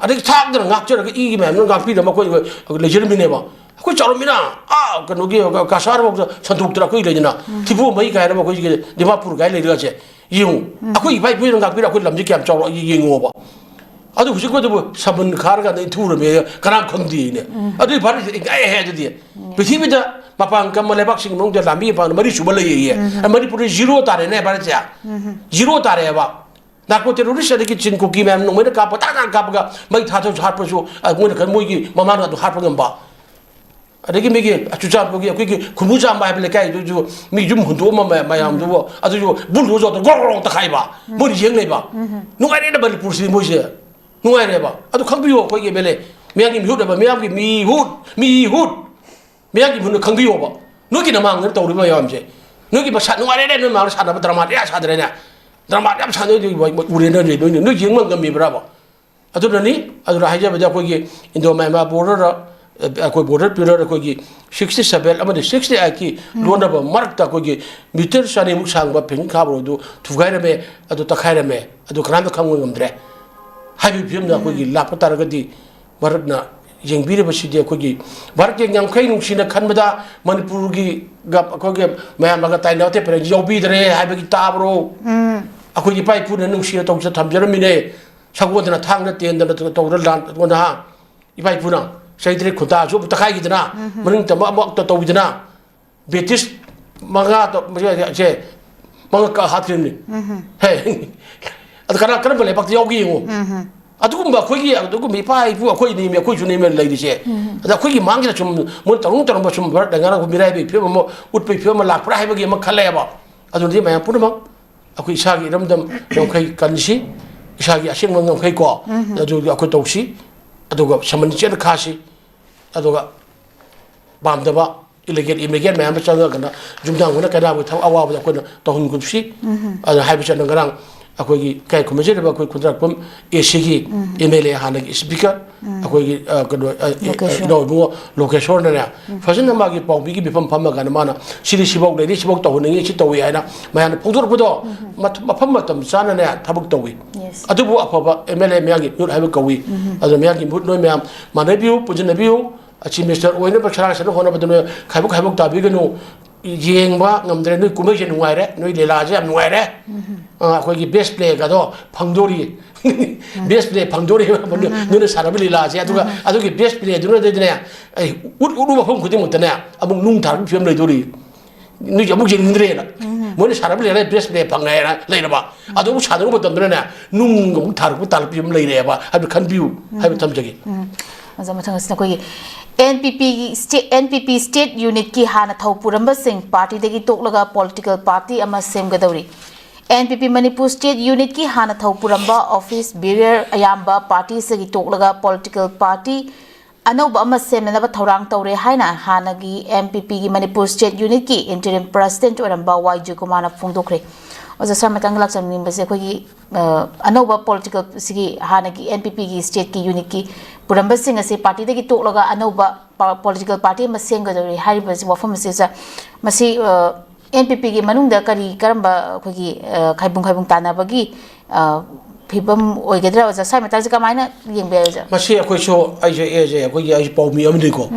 ꯑꯗꯒꯤ ꯊꯥꯡꯗꯅ ꯉꯥꯛꯆꯔꯒ ꯏꯒꯤ ꯃꯌꯥꯝꯗꯨꯅ ꯉꯥꯛꯄꯤꯗꯅ ꯑꯩꯈꯣꯏ ꯂꯩꯖꯔꯝꯃꯤꯅꯦꯕ꯫ ꯑꯩꯈꯣꯏ ꯆꯥꯎꯔꯝꯃꯤꯅ ꯑꯥ ꯀꯩꯅꯣꯒꯤ ꯀꯁꯥꯔꯐꯥꯎꯗ ꯁꯟꯗꯣꯛꯇꯅ ꯑꯩꯈꯣꯏ ꯂꯩꯗꯅ ꯊꯤꯕꯣ ꯃꯩ ꯀꯥꯏꯅ ꯑꯩꯈꯣꯏꯒꯤ ꯗꯤꯃꯥꯄꯨꯔ ꯀꯥꯏ ꯂꯩꯔꯒꯁꯦ ꯌꯦꯡꯉꯨ꯫ ꯑꯩꯈꯣꯏ ꯏꯄꯥ ꯏꯄꯨꯅ ꯉꯥꯛꯄꯤꯔ ꯑꯩꯈꯣꯏ ꯂꯝꯁꯦ ꯀꯌꯥꯝ ꯆꯥꯎꯔꯛꯑꯒꯦ ꯌꯦꯡꯉꯣꯕ꯫ ꯑꯗꯨ ꯍꯧꯖꯤꯛ ꯑꯗꯨꯕꯨ ꯁꯃꯟ ꯈꯥꯔꯀꯥꯟꯗ ꯏꯟꯊꯨꯔꯝꯃꯦ ꯀꯅꯥꯝ ꯈꯪꯗꯦꯅꯦ꯫ ꯑꯗꯨꯏ ꯚꯥꯔꯠꯁꯦ ꯏꯀꯥꯏ ꯍꯥꯏ ꯑꯗꯨꯗꯤ꯫ ꯄ꯭ꯔꯤꯊꯤꯕꯤꯗ ꯃꯄꯥꯟ ꯀꯝꯕ ꯂꯩꯕꯥꯛꯁꯤꯡꯒꯤ ꯃꯅꯨꯡꯗ ꯂꯥꯟꯃꯤ ꯃꯄꯥꯟ ꯃꯔꯤ ꯁꯨꯕ ꯂꯩꯌꯦ꯫ ꯃꯅꯤꯄꯨꯔꯗꯤ ꯖꯤꯔꯣ ꯇꯥꯔꯦꯅꯦ ꯚꯥꯔꯠꯁꯦ꯫ ꯖꯤꯔꯣ ꯇꯥꯔꯦꯕ꯫ ꯅꯥꯔꯀꯣ ꯇꯦꯔꯣꯔꯤꯁ ꯑꯗꯒꯤ ꯆꯤꯟ ꯀꯨꯀꯤ ꯃꯌꯥꯝ ꯅꯣꯡꯃꯩꯅ ꯀꯥꯞꯄ ꯇꯥꯛ ꯇꯥꯛ ꯀꯥꯞꯄꯒ ꯃꯩ ꯊꯥꯊꯧ ꯍꯥꯠꯄꯁꯨ ꯑ, ꯃꯣꯏꯅ ꯈꯔ ꯃꯣꯏꯒꯤ ꯃꯃꯥꯡꯗ ꯑꯗꯨ ꯍꯥꯠꯄ ꯉꯝꯕ꯫ ꯑꯗꯒꯤ ꯃꯤꯒꯤ ꯆꯨꯔꯆꯥꯟꯄꯨꯔꯒꯤ ꯑꯩꯈꯣꯏꯒꯤ ꯈꯨꯟꯕꯨ ꯆꯥꯝꯕ ꯍꯥꯏꯕ ꯂꯩꯀꯥꯏꯗꯨꯁꯨ ꯃꯤ ꯌꯨꯝ ꯍꯨꯟꯗꯣꯛꯑꯝꯕ ꯃꯌꯥꯝꯗꯨꯕꯨ ꯑꯗꯨꯁꯨ ꯕꯨꯜꯗꯣꯖꯔꯗ ꯒ꯭ꯔꯣ ꯒ꯭ꯔꯣ ꯇꯛꯈꯥꯏꯕ꯫ ꯃꯣꯏꯅ ꯌꯦꯡ ꯂꯩꯕ꯫ ꯅꯨꯡꯉꯥꯏꯔꯦꯅ ꯃꯅꯤꯄꯨꯔꯁꯤꯗꯤ ꯃꯣꯏꯁꯦ꯫ ꯅꯨꯡꯉꯥꯏꯔꯦꯕ꯫ ꯑꯗꯨ ꯈꯪꯕꯤꯌꯣ ꯑꯩꯈꯣꯏꯒꯤ ꯑꯦꯝ ꯑꯦꯜ ꯑꯦ꯫ ꯃꯤꯌꯥꯝꯒꯤ ꯃꯤꯍꯨꯠ ꯍꯥꯏꯕ ꯃꯤꯌꯥꯝꯒꯤ ꯃꯤꯍꯨꯠ, ꯃꯤꯍꯨꯠ꯫ ꯃꯤꯌꯥꯝꯒꯤ ꯃꯤꯍꯨꯠꯅ ꯈꯪꯕꯤꯌꯣꯕ꯫ ꯅꯣꯏꯒꯤ ꯅꯃꯥꯡꯗ ꯇꯧꯔꯤꯕ ꯃꯌꯥꯝꯁꯦ꯫ ꯅꯣꯏꯒꯤ ꯃꯁꯥ ꯅꯨꯡꯉꯥꯏꯔꯦꯅꯦ ꯅꯣꯏ ꯃꯌꯥꯝ ꯁꯥꯟꯅꯕ ꯗ꯭ꯔꯃꯥ ꯀꯌꯥ ꯁꯥꯗ꯭ꯔꯦꯅꯦ꯫ ꯗ꯭ꯔꯃꯥ ꯌꯥꯝ ꯁꯥꯟꯅꯔꯤ ꯅꯣꯏ ꯅꯣꯏ ꯅꯣꯏ ꯌꯦꯡꯕ ꯉꯝꯃꯤꯕ꯭ꯔꯥꯕ? ꯑꯗꯨꯅꯅꯤ꯫ ꯑꯗꯨꯅ ꯍꯥꯏꯖꯕꯗ ꯑꯩꯈꯣꯏꯒꯤ ꯏꯟꯗꯣ ꯃꯌꯥꯟꯃꯥꯔ ꯕꯣꯔꯗꯔ, ꯑꯩꯈꯣꯏ ꯕꯣꯔꯗꯔ ꯄꯤꯂꯔ ꯑꯩꯈꯣꯏꯒꯤ ꯁꯤꯛꯁꯇꯤ ꯁꯚꯦꯟ ꯑꯃꯗꯤ ꯁꯤꯛꯁꯇꯤ ꯑꯩꯠꯀꯤ ꯂꯣꯟꯅꯕ ꯃꯔꯛꯇ ꯑꯩꯈꯣꯏꯒꯤ ꯃꯤꯇꯔ ꯆꯅꯤꯃꯨꯛ ꯁꯥꯡꯕ ꯐꯦꯟꯁꯤꯡ ꯈꯥꯕ ꯑꯗꯨ ꯊꯨꯒꯥꯏꯔꯝꯃꯦ꯫ ꯑꯗꯨ ꯇꯛꯈꯥꯏꯔꯝꯃꯦ꯫ ꯑꯗꯨ ꯀꯅꯥꯝꯇ ꯈꯪꯕ ꯉꯝꯗ꯭ꯔꯦ꯫ ꯍꯥꯏꯕꯒꯤ ꯐꯤꯕꯝꯗ ꯑꯩꯈꯣꯏꯒꯤ ꯂꯥꯛꯄ ꯇꯥꯔꯒꯗꯤ ꯚꯥꯔꯠꯅ ꯌꯦꯡꯕꯤꯔꯤꯕꯁꯤꯗꯤ ꯑꯩꯈꯣꯏꯒꯤ ꯚꯥꯔꯠꯀꯤ ꯌꯥꯡꯈꯩ ꯅꯨꯡꯁꯤꯅ ꯈꯟꯕꯗ ꯃꯅꯤꯄꯨꯔꯒꯤ ꯒ ꯑꯩꯈꯣꯏꯒꯤ ꯃꯌꯥꯝ ꯑꯃꯒ ꯇꯥꯏꯅꯕ ꯇꯦꯄꯔꯦꯟꯁꯤ ꯌꯥꯎꯕꯤꯗ꯭ꯔꯦ ꯍꯥꯏꯕꯒꯤ ꯇꯥꯕ꯭ꯔꯣ? ꯑꯩꯈꯣꯏꯒꯤ ꯏꯄꯥ ꯏꯄꯨꯅ ꯅꯨꯡꯁꯤꯅ ꯇꯧꯖ ꯊꯝꯖꯔꯝꯃꯤꯅꯦ꯫ ꯁꯒꯣꯜꯗꯅ ꯊꯥꯡꯅ ꯇꯦꯟꯗꯅ ꯇꯧꯗꯅ ꯂꯥꯟ ꯇꯧꯗꯅ ꯍꯥ? ꯏꯄꯥ ꯏꯄꯨꯅ ꯆꯍꯤ ꯇꯔꯦꯠ ꯈꯨꯟꯇꯥꯁꯨ ꯑꯃꯨꯛ ꯇꯛꯈꯥꯏꯈꯤꯗꯅ ꯃꯅꯤꯡ ꯇꯝꯕ ꯑꯃꯨꯛ ꯇꯧ- ꯇꯧꯈꯤꯗꯅ ꯕ꯭ꯔꯤꯇꯤꯁ ꯃꯉꯥ ꯇ- ꯁꯦ ꯃꯉꯥ ꯀ ꯍꯥꯠꯈ꯭ꯔꯤꯕꯅꯤ꯫ ꯍꯦ꯫ ꯑꯗ ꯀꯅꯥ ꯀꯔꯝꯕ ꯂꯩꯕꯥꯛꯇ ꯌꯥꯎꯒꯦ ꯌꯦꯡꯉꯣ꯫ ꯑꯗꯨꯒꯨꯝꯕ ꯑꯩꯈꯣꯏꯒꯤ ꯑꯗꯨꯒꯨꯝꯕ ꯏꯄꯥ ꯏꯄꯨ ꯑꯩꯈꯣꯏ ꯅꯦꯝꯃꯦ ꯑꯩꯈꯣꯏꯁꯨ ꯅꯦꯝꯃꯦ ꯂꯩꯔꯤꯁꯦ꯫ ꯑꯗ ꯑꯩꯈꯣꯏꯒꯤ ꯃꯥꯡꯁꯤꯗ ꯁꯨꯝ ꯃꯣꯏ ꯇꯧꯔꯨ ꯇꯧꯔꯝꯕ ꯁꯨꯝ ꯚꯥꯔꯠ ꯂꯩꯉꯥꯛꯅ ꯃꯤꯔꯥꯏꯕꯒꯤ ꯐꯤꯕꯝ ꯑꯃ ꯎꯠꯄꯒꯤ ꯐꯤꯕꯝ ꯑꯃ ꯂꯥꯛꯄ꯭ꯔꯥ ꯍꯥꯏꯕꯒꯤ ꯑꯃ ꯈꯜꯂꯛꯑꯦꯕ꯫ ꯑꯗꯨꯅꯗꯤ ꯃꯌꯥꯝ ꯄꯨꯝꯅꯃꯛ ꯑꯩꯈꯣꯏ ꯏꯁꯥꯒꯤ ꯏꯔꯝꯗꯝ ꯉꯝꯈꯩ ꯀꯟꯁꯤ, ꯏꯁꯥꯒꯤ ꯑꯁꯦꯡꯕ ꯉꯝꯈꯩ ꯀꯣ, ꯑꯗꯨꯒꯤ ꯑꯩꯈꯣꯏ ꯇꯧꯁꯤ, ꯑꯗꯨꯒ ꯁꯃꯟ ꯆꯦꯠꯅ ꯈꯥꯁꯤ, ꯑꯗꯨꯒ ꯄꯥꯝꯗꯕ ꯏꯂꯤꯒꯦꯜ ꯏꯃꯤꯒ꯭ꯔꯦꯟ ꯃꯌꯥꯝ ꯑꯃ ꯆꯪꯉꯒꯅ ꯌꯨꯝꯅꯥꯡꯕꯅ ꯀꯅꯥꯕꯨ ꯊꯕꯛ ꯑꯋꯥꯕꯗ ꯑꯩꯈꯣꯏꯅ ꯇꯧꯍꯟꯒꯨꯝꯁꯤ꯫ ꯑꯗꯨꯅ ꯍꯥꯏꯕꯁꯤ ꯑꯗꯨꯅ ꯉꯔꯥꯡ ꯑꯩꯈꯣꯏꯒꯤ ꯏꯀꯥꯏ ꯈꯨꯝꯅꯖꯔꯤꯕ ꯑꯩꯈꯣꯏ ꯈꯨꯟꯗ꯭ꯔꯥꯛꯄꯝ ꯑꯦ ꯁꯤꯒꯤ ꯑꯦꯝ ꯑꯦꯜ ꯑꯦ ꯍꯥꯟꯅꯒꯤ ꯏꯁꯄꯤꯀꯔ, ꯑꯩꯈꯣꯏꯒꯤ, ꯑ, ꯀꯩꯅꯣ, ꯑ, ꯑ, ꯂꯣꯀꯦꯁꯣꯔ꯫ ꯏꯅꯥꯎ ꯏꯕꯨꯡꯉꯣ ꯂꯣꯀꯦꯁꯣꯔꯅꯅꯦ, ꯐꯖꯅ ꯃꯥꯒꯤ ꯄꯥꯎꯃꯤꯒꯤ ꯃꯤꯐꯝ ꯐꯝꯃꯒꯅ ꯃꯥꯅ ꯁꯤꯗꯤ ꯁꯤꯐꯧ ꯂꯩꯔꯤ, ꯁꯤꯐꯧ ꯇꯧꯍꯟꯅꯤꯡꯉꯤ, ꯁꯤ ꯇꯧꯏ ꯍꯥꯏꯅ ꯃꯌꯥꯝꯅ ꯐꯣꯡꯗꯣꯔꯛꯄꯗꯣ ꯃꯊ-, ꯃꯐꯝ ꯃꯇꯝ ꯆꯥꯅꯅꯦ ꯊꯕꯛ ꯇꯧꯏ꯫ Yes. ꯑꯗꯨꯕꯨ ꯑꯐꯕ ꯑꯦꯝ ꯑꯦꯜ ꯑꯦ ꯃꯌꯥꯝꯒꯤ ꯃꯤꯍꯨꯠ ꯍꯥꯏꯕ ꯀꯧꯏ꯫ ꯑꯗꯨꯅ ꯃꯌꯥꯝꯒꯤ ꯃꯤꯍꯨꯠ ꯅꯣꯏ ꯃꯌꯥꯝ ꯃꯥꯟꯅꯕꯤꯌꯨ, ꯄꯨꯟꯁꯤꯟꯅꯕꯤꯌꯨ꯫ ꯆꯤꯐ ꯃꯤꯅꯤꯁꯇꯔ ꯑꯣꯏꯅꯕ ꯁꯔꯥ ꯁꯟꯅ ꯍꯣꯠꯅꯕꯗ ꯅꯣꯏ ꯈꯥꯏꯕꯣꯛ ꯈꯥꯏꯕꯣꯛ ꯇꯥꯕꯤꯒꯅꯨ꯫ ꯌꯦꯡꯕ ꯉꯝꯗ꯭ꯔꯦ꯫ ꯅꯣꯏ ꯀꯨꯝꯍꯩꯁꯦ ꯅꯨꯡꯉꯥꯏꯔꯦ, ꯅꯣꯏ ꯂꯤꯂꯥꯁꯦ ꯌꯥꯝ ꯅꯨꯡꯉꯥꯏꯔꯦ꯫ ꯑ, ꯑꯩꯈꯣꯏꯒꯤ ꯕꯦꯁ ꯄ꯭ꯂꯦꯒꯗꯣ ꯐꯪꯗꯣꯔꯤ꯫ ꯕꯦꯁ ꯄ꯭ꯂꯦ ꯐꯪꯗꯣꯔꯤ꯫ ꯅꯣꯏꯅ ꯁꯥꯟꯅꯕ ꯂꯤꯂꯥꯁꯦ꯫ ꯑꯗꯨꯒ ꯑꯗꯨꯒꯤ ꯕꯦꯁ ꯄ꯭ꯂꯦꯗꯨꯅꯗꯤꯅꯦ, ꯑꯩ ꯎꯠ-, ꯎꯠꯂꯨ ꯃꯐꯝ ꯈꯨꯗꯤꯡꯃꯛꯇꯅꯦ ꯑꯃꯨꯛ ꯅꯨꯡ ꯊꯥꯔꯛꯄꯒꯤ ꯐꯤꯕꯝ ꯂꯩꯗꯣꯔꯤ꯫ ꯅꯣꯏꯁꯦ ꯑꯃꯨꯛ ꯌꯦꯡꯅꯤꯡꯗ꯭ꯔꯦꯅ꯫ ꯃꯣꯏꯅ ꯁꯥꯟꯅꯕ ꯂꯤꯂꯥ ꯕꯦꯁ ꯄ꯭ꯂꯦ ꯐꯪꯉꯦꯅ ꯂꯩꯔꯕ꯫ ꯑꯗꯨ ꯑꯃꯨꯛ ꯁꯥꯟꯅꯔꯨꯕ ꯃꯇꯝꯗꯅꯅꯦ, ꯅꯨꯡ ꯑꯃꯨꯛ ꯊꯥꯔꯛꯄ ꯇꯥꯔꯛꯄ ꯐꯤꯕꯝ ꯂꯩꯔꯦꯕ ꯍꯥꯏꯕꯗꯨ ꯈꯟꯕꯤꯌꯨ ꯍꯥꯏꯕ ꯊꯝꯖꯒꯦ꯫ ꯑꯣꯖꯥ, ꯃꯊꯪ ꯑꯁꯤꯅ ꯑꯩꯈꯣꯏꯒꯤ ꯑꯦꯟ ꯄꯤ ꯄꯤꯒꯤ ꯁ꯭ꯇꯦ-, ꯑꯦꯟ ꯄꯤ ꯄꯤ ꯁ꯭ꯇꯦꯠ ꯌꯨꯅꯤꯠꯀꯤ ꯍꯥꯟꯅ ꯊꯧ ꯄꯨꯔꯝꯕꯁꯤꯡ ꯄꯥꯔꯇꯤꯗꯒꯤ ꯇꯣꯛꯂꯒ ꯄꯣꯂꯤꯇꯤꯀꯦꯜ ꯄꯥꯔꯇꯤ ꯑꯃ ꯁꯦꯝꯒꯗꯧꯔꯤ꯫ ꯑꯦꯟ ꯄꯤ ꯄꯤ ꯃꯅꯤꯄꯨꯔ ꯁ꯭ꯇꯦꯠ ꯌꯨꯅꯤꯠꯀꯤ ꯍꯥꯟꯅ ꯊꯧ ꯄꯨꯔꯝꯕ ꯑꯣꯐꯤꯁ ꯕꯤꯌꯔ ꯑꯌꯥꯝꯕ ꯄꯥꯔꯇꯤꯁꯤꯗꯒꯤ ꯇꯣꯛꯂꯒ ꯄꯣꯂꯤꯇꯤꯀꯦꯜ ꯄꯥꯔꯇꯤ ꯑꯅꯧꯕ ꯑꯃ ꯁꯦꯝꯅꯅꯕ ꯊꯧꯔꯥꯡ ꯇꯧꯔꯦ ꯍꯥꯏꯅ ꯍꯥꯟꯅꯒꯤ ꯑꯦꯟ ꯄꯤ ꯄꯤꯒꯤ ꯃꯅꯤꯄꯨꯔ ꯁ꯭ꯇꯦꯠ ꯌꯨꯅꯤꯠꯀꯤ ꯏꯟꯇꯔꯤꯝ ꯄ꯭ꯔꯁꯤꯗꯦꯟꯠ ꯑꯣꯏꯔꯝꯕ ꯋꯥꯏ ꯖꯣꯏꯀꯨꯃꯥꯔꯅ ꯐꯣꯡꯗꯣꯛꯈ꯭ꯔꯦ꯫ ꯑꯣꯖꯥ ꯁꯥꯔ, ꯃꯇꯥꯡꯗ ꯂꯥꯛꯆꯅꯤꯡꯕꯁꯦ, ꯑꯩꯈꯣꯏꯒꯤ, ꯑ, ꯑꯅꯧꯕ ꯄꯣꯂꯤꯇꯤꯀꯦꯜ ꯁꯤꯒꯤ ꯍꯥꯟꯅꯒꯤ ꯑꯦꯟ ꯄꯤ ꯄꯤꯒꯤ ꯁ꯭ꯇꯦꯠꯀꯤ ꯌꯨꯅꯤꯠꯀꯤ ꯄꯨꯔꯝꯕꯁꯤꯡ ꯑꯁꯤ ꯄꯥꯔꯇꯤꯗꯒꯤ ꯇꯣꯛꯂꯒ ꯑꯅꯧꯕ ꯄꯥ-, ꯄꯣꯂꯤꯇꯤꯀꯦꯜ ꯄꯥꯔꯇꯤ ꯑꯃ ꯁꯦꯝꯒꯗꯧꯔꯤ ꯍꯥꯏꯔꯤꯕꯁꯤ ꯋꯥꯐꯝ ꯑꯁꯤ, ꯁꯥꯔ, ꯃꯁꯤ, ꯑ, ꯑꯦꯟ ꯄꯤ ꯄꯤꯒꯤ ꯃꯅꯨꯡꯗ ꯀꯔꯤ ꯀꯔꯝꯕ ꯑꯩꯈꯣꯏꯒꯤ, ꯑ, ꯈꯥꯏꯕꯨꯡ ꯈꯥꯏꯕꯨꯡ ꯇꯥꯟꯅꯕꯒꯤ, ꯑ, ꯐꯤꯕꯝ ꯑꯣꯏꯒꯗ꯭ꯔꯥ, ꯑꯣꯖꯥ? ꯁ꯭ꯋꯥꯏ ꯃꯇꯥꯡꯁꯦ ꯀꯃꯥꯏꯅ ꯌꯦꯡꯕ ꯌꯥꯏ, ꯑꯣꯖꯥ? ꯃꯁꯤ ꯑꯩꯈꯣꯏꯁꯨ, ꯑꯩꯁꯦ, ꯑꯦꯁꯦ, ꯑꯩꯈꯣꯏꯒꯤ, ꯑꯩꯁꯨ ꯄꯥꯎꯃꯤ ꯑꯃꯅꯤꯀꯣ꯫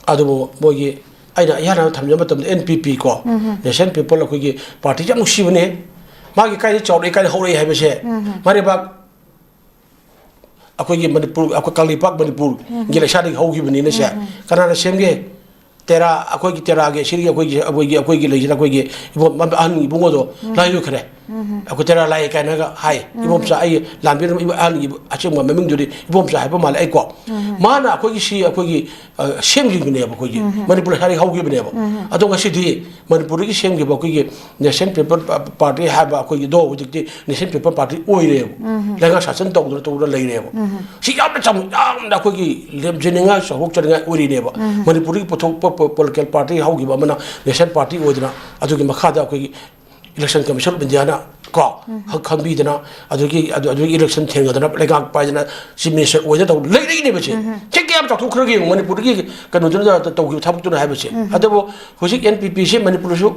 ꯑꯗꯨꯕꯨ ꯃꯣꯏꯒꯤ, ꯑꯩꯅ ꯏꯍꯥꯟ ꯍꯥꯟꯅ ꯊꯝꯖꯕ ꯃꯇꯝꯗ ꯑꯦꯟ ꯄꯤ ꯄꯤ ꯀꯣ, ꯅꯦꯁꯅꯦꯜ ꯄꯤꯄꯜ, ꯑꯩꯈꯣꯏꯒꯤ ꯄꯥꯔꯇꯤꯁꯦ ꯌꯥꯝ ꯅꯨꯡꯁꯤꯕꯅꯦ꯫ ꯃꯥꯒꯤ ꯀꯥꯏꯗ ꯆꯥꯎꯔꯛꯏ, ꯀꯥꯏꯗ ꯍꯧꯔꯛꯏ ꯍꯥꯏꯕꯁꯦ, ꯃꯥꯂꯩꯕꯥꯛ ꯑꯩꯈꯣꯏꯒꯤ ꯃꯅꯤꯄꯨꯔ, ꯑꯩꯈꯣꯏ ꯀꯪꯂꯩꯄꯥꯛ ꯃꯅꯤꯄꯨꯔꯒꯤ ꯂꯩꯁꯥꯗꯒꯤ ꯍꯧꯈꯤꯕꯅꯤꯅ ꯁꯦ꯫ ꯀꯅꯥꯅ ꯁꯦꯝꯒꯦ? ꯇꯦꯔꯥ, ꯑꯩꯈꯣꯏꯒꯤ ꯇꯦꯔꯥꯒꯤ, ꯁꯤꯒꯤ ꯑꯩꯈꯣꯏꯒꯤ, ꯑꯩꯈꯣꯏꯒꯤ, ꯑꯩꯈꯣꯏꯒꯤ ꯂꯩꯁꯤꯅ ꯑꯩꯈꯣꯏꯒꯤ ꯏꯕꯣ-, ꯑꯍꯟ ꯏꯕꯨꯡꯉꯣꯗꯣ ꯂꯥꯏ ꯑꯣꯏꯈ꯭ꯔꯦ꯫ ꯑꯩꯈꯣꯏ ꯇꯦꯔꯥ ꯂꯥꯏ ꯀꯥꯏꯅꯒ ꯍꯥꯏ꯫ ꯏꯕꯣꯝꯆꯥ, ꯑꯩ ꯂꯥꯟꯕꯤꯔꯝ-, ꯏꯕ-, ꯑꯍꯟꯒꯤ ꯑꯁꯦꯡꯕ ꯃꯃꯤꯡꯗꯨꯗꯤ ꯏꯕꯣꯝꯆꯥ ꯍꯥꯏꯕ ꯃꯥꯜꯂꯦ ꯑꯩꯀꯣ꯫ ꯃꯥꯅ ꯑꯩꯈꯣꯏꯒꯤ ꯁꯤ ꯑꯩꯈꯣꯏꯒꯤ, ꯑ, ꯁꯦꯝꯈꯤꯕꯅꯦꯕ ꯑꯩꯈꯣꯏꯒꯤ꯫ ꯃꯅꯤꯄꯨꯔ ꯂꯩꯁꯥꯗꯒꯤ ꯍꯧꯈꯤꯕꯅꯦꯕ꯫ ꯑꯗꯣ ꯉꯁꯤꯗꯤ ꯃꯅꯤꯄꯨꯔꯗꯒꯤ ꯁꯦꯝꯈꯤꯕ ꯑꯩꯈꯣꯏꯒꯤ ꯅꯦꯁꯅꯦꯜ ꯄꯤꯄꯜ ꯄꯥꯔꯇꯤ ꯍꯥꯏꯕ ꯑꯩꯈꯣꯏꯒꯤꯗꯣ ꯍꯧꯖꯤꯛꯇꯤ ꯅꯦꯁꯅꯦꯜ ꯄꯤꯄꯜ ꯄꯥꯔꯇꯤ ꯑꯣꯏꯔꯦꯕ꯫ ꯂꯩꯉꯥꯛ ꯁꯥꯁꯟ ꯇꯧꯗꯅ ꯇꯧꯗꯅ ꯂꯩꯔꯦꯕ꯫ ꯁꯤ ꯌꯥꯝꯅ ꯆꯥꯎ-, ꯌꯥꯝꯅ ꯑꯩꯈꯣꯏꯒꯤ ꯂꯦꯝꯖꯅꯤꯡꯉꯥꯏ, ꯆꯥꯎꯊꯣꯛꯆꯅꯤꯡꯉꯥꯏ ꯑꯣꯏꯔꯤꯅꯦꯕ꯫ ꯃꯅꯤꯄꯨꯔꯗꯒꯤ ꯄꯨꯊꯣꯛꯄ ꯄꯣ-, ꯄꯣꯂꯤꯇꯤꯀꯦꯜ ꯄꯥꯔꯇꯤ ꯍꯧꯈꯤꯕ ꯑꯃꯅ ꯅꯦꯁꯅꯦꯜ ꯄꯥꯔꯇꯤ ꯑꯣꯏꯗꯅ, ꯑꯗꯨꯒꯤ ꯃꯈꯥꯗ ꯑꯩꯈꯣꯏꯒꯤ Election Commission of India ꯅ ꯀꯣ, ꯈꯪ-, ꯈꯪꯕꯤꯗꯅ, ꯑꯗꯨꯒꯤ, ꯑꯗꯨ, ꯑꯗꯨꯒꯤ election ꯊꯦꯡꯅꯗꯅ, ꯂꯩꯉꯥꯛ ꯄꯥꯏꯗꯅ Chief Minister ꯑꯣꯏꯗꯅ ꯇꯧ ꯂꯩꯔꯛꯏꯅꯦꯕ ꯁꯦ꯫ ꯁꯤ ꯀꯌꯥꯝ ꯆꯥꯎꯊꯣꯛꯈ꯭ꯔꯒꯦ ꯌꯦꯡꯉꯨ, ꯃꯅꯤꯄꯨꯔꯗꯒꯤ ꯀꯩꯅꯣꯗꯨꯅ ꯇꯧꯈꯤꯕ ꯊꯕꯛꯇꯨꯅ ꯍꯥꯏꯕꯁꯦ꯫ ꯑꯗꯨꯕꯨ ꯍꯧꯖꯤꯛ N P P ꯁꯤ ꯃꯅꯤꯄꯨꯔꯗꯁꯨ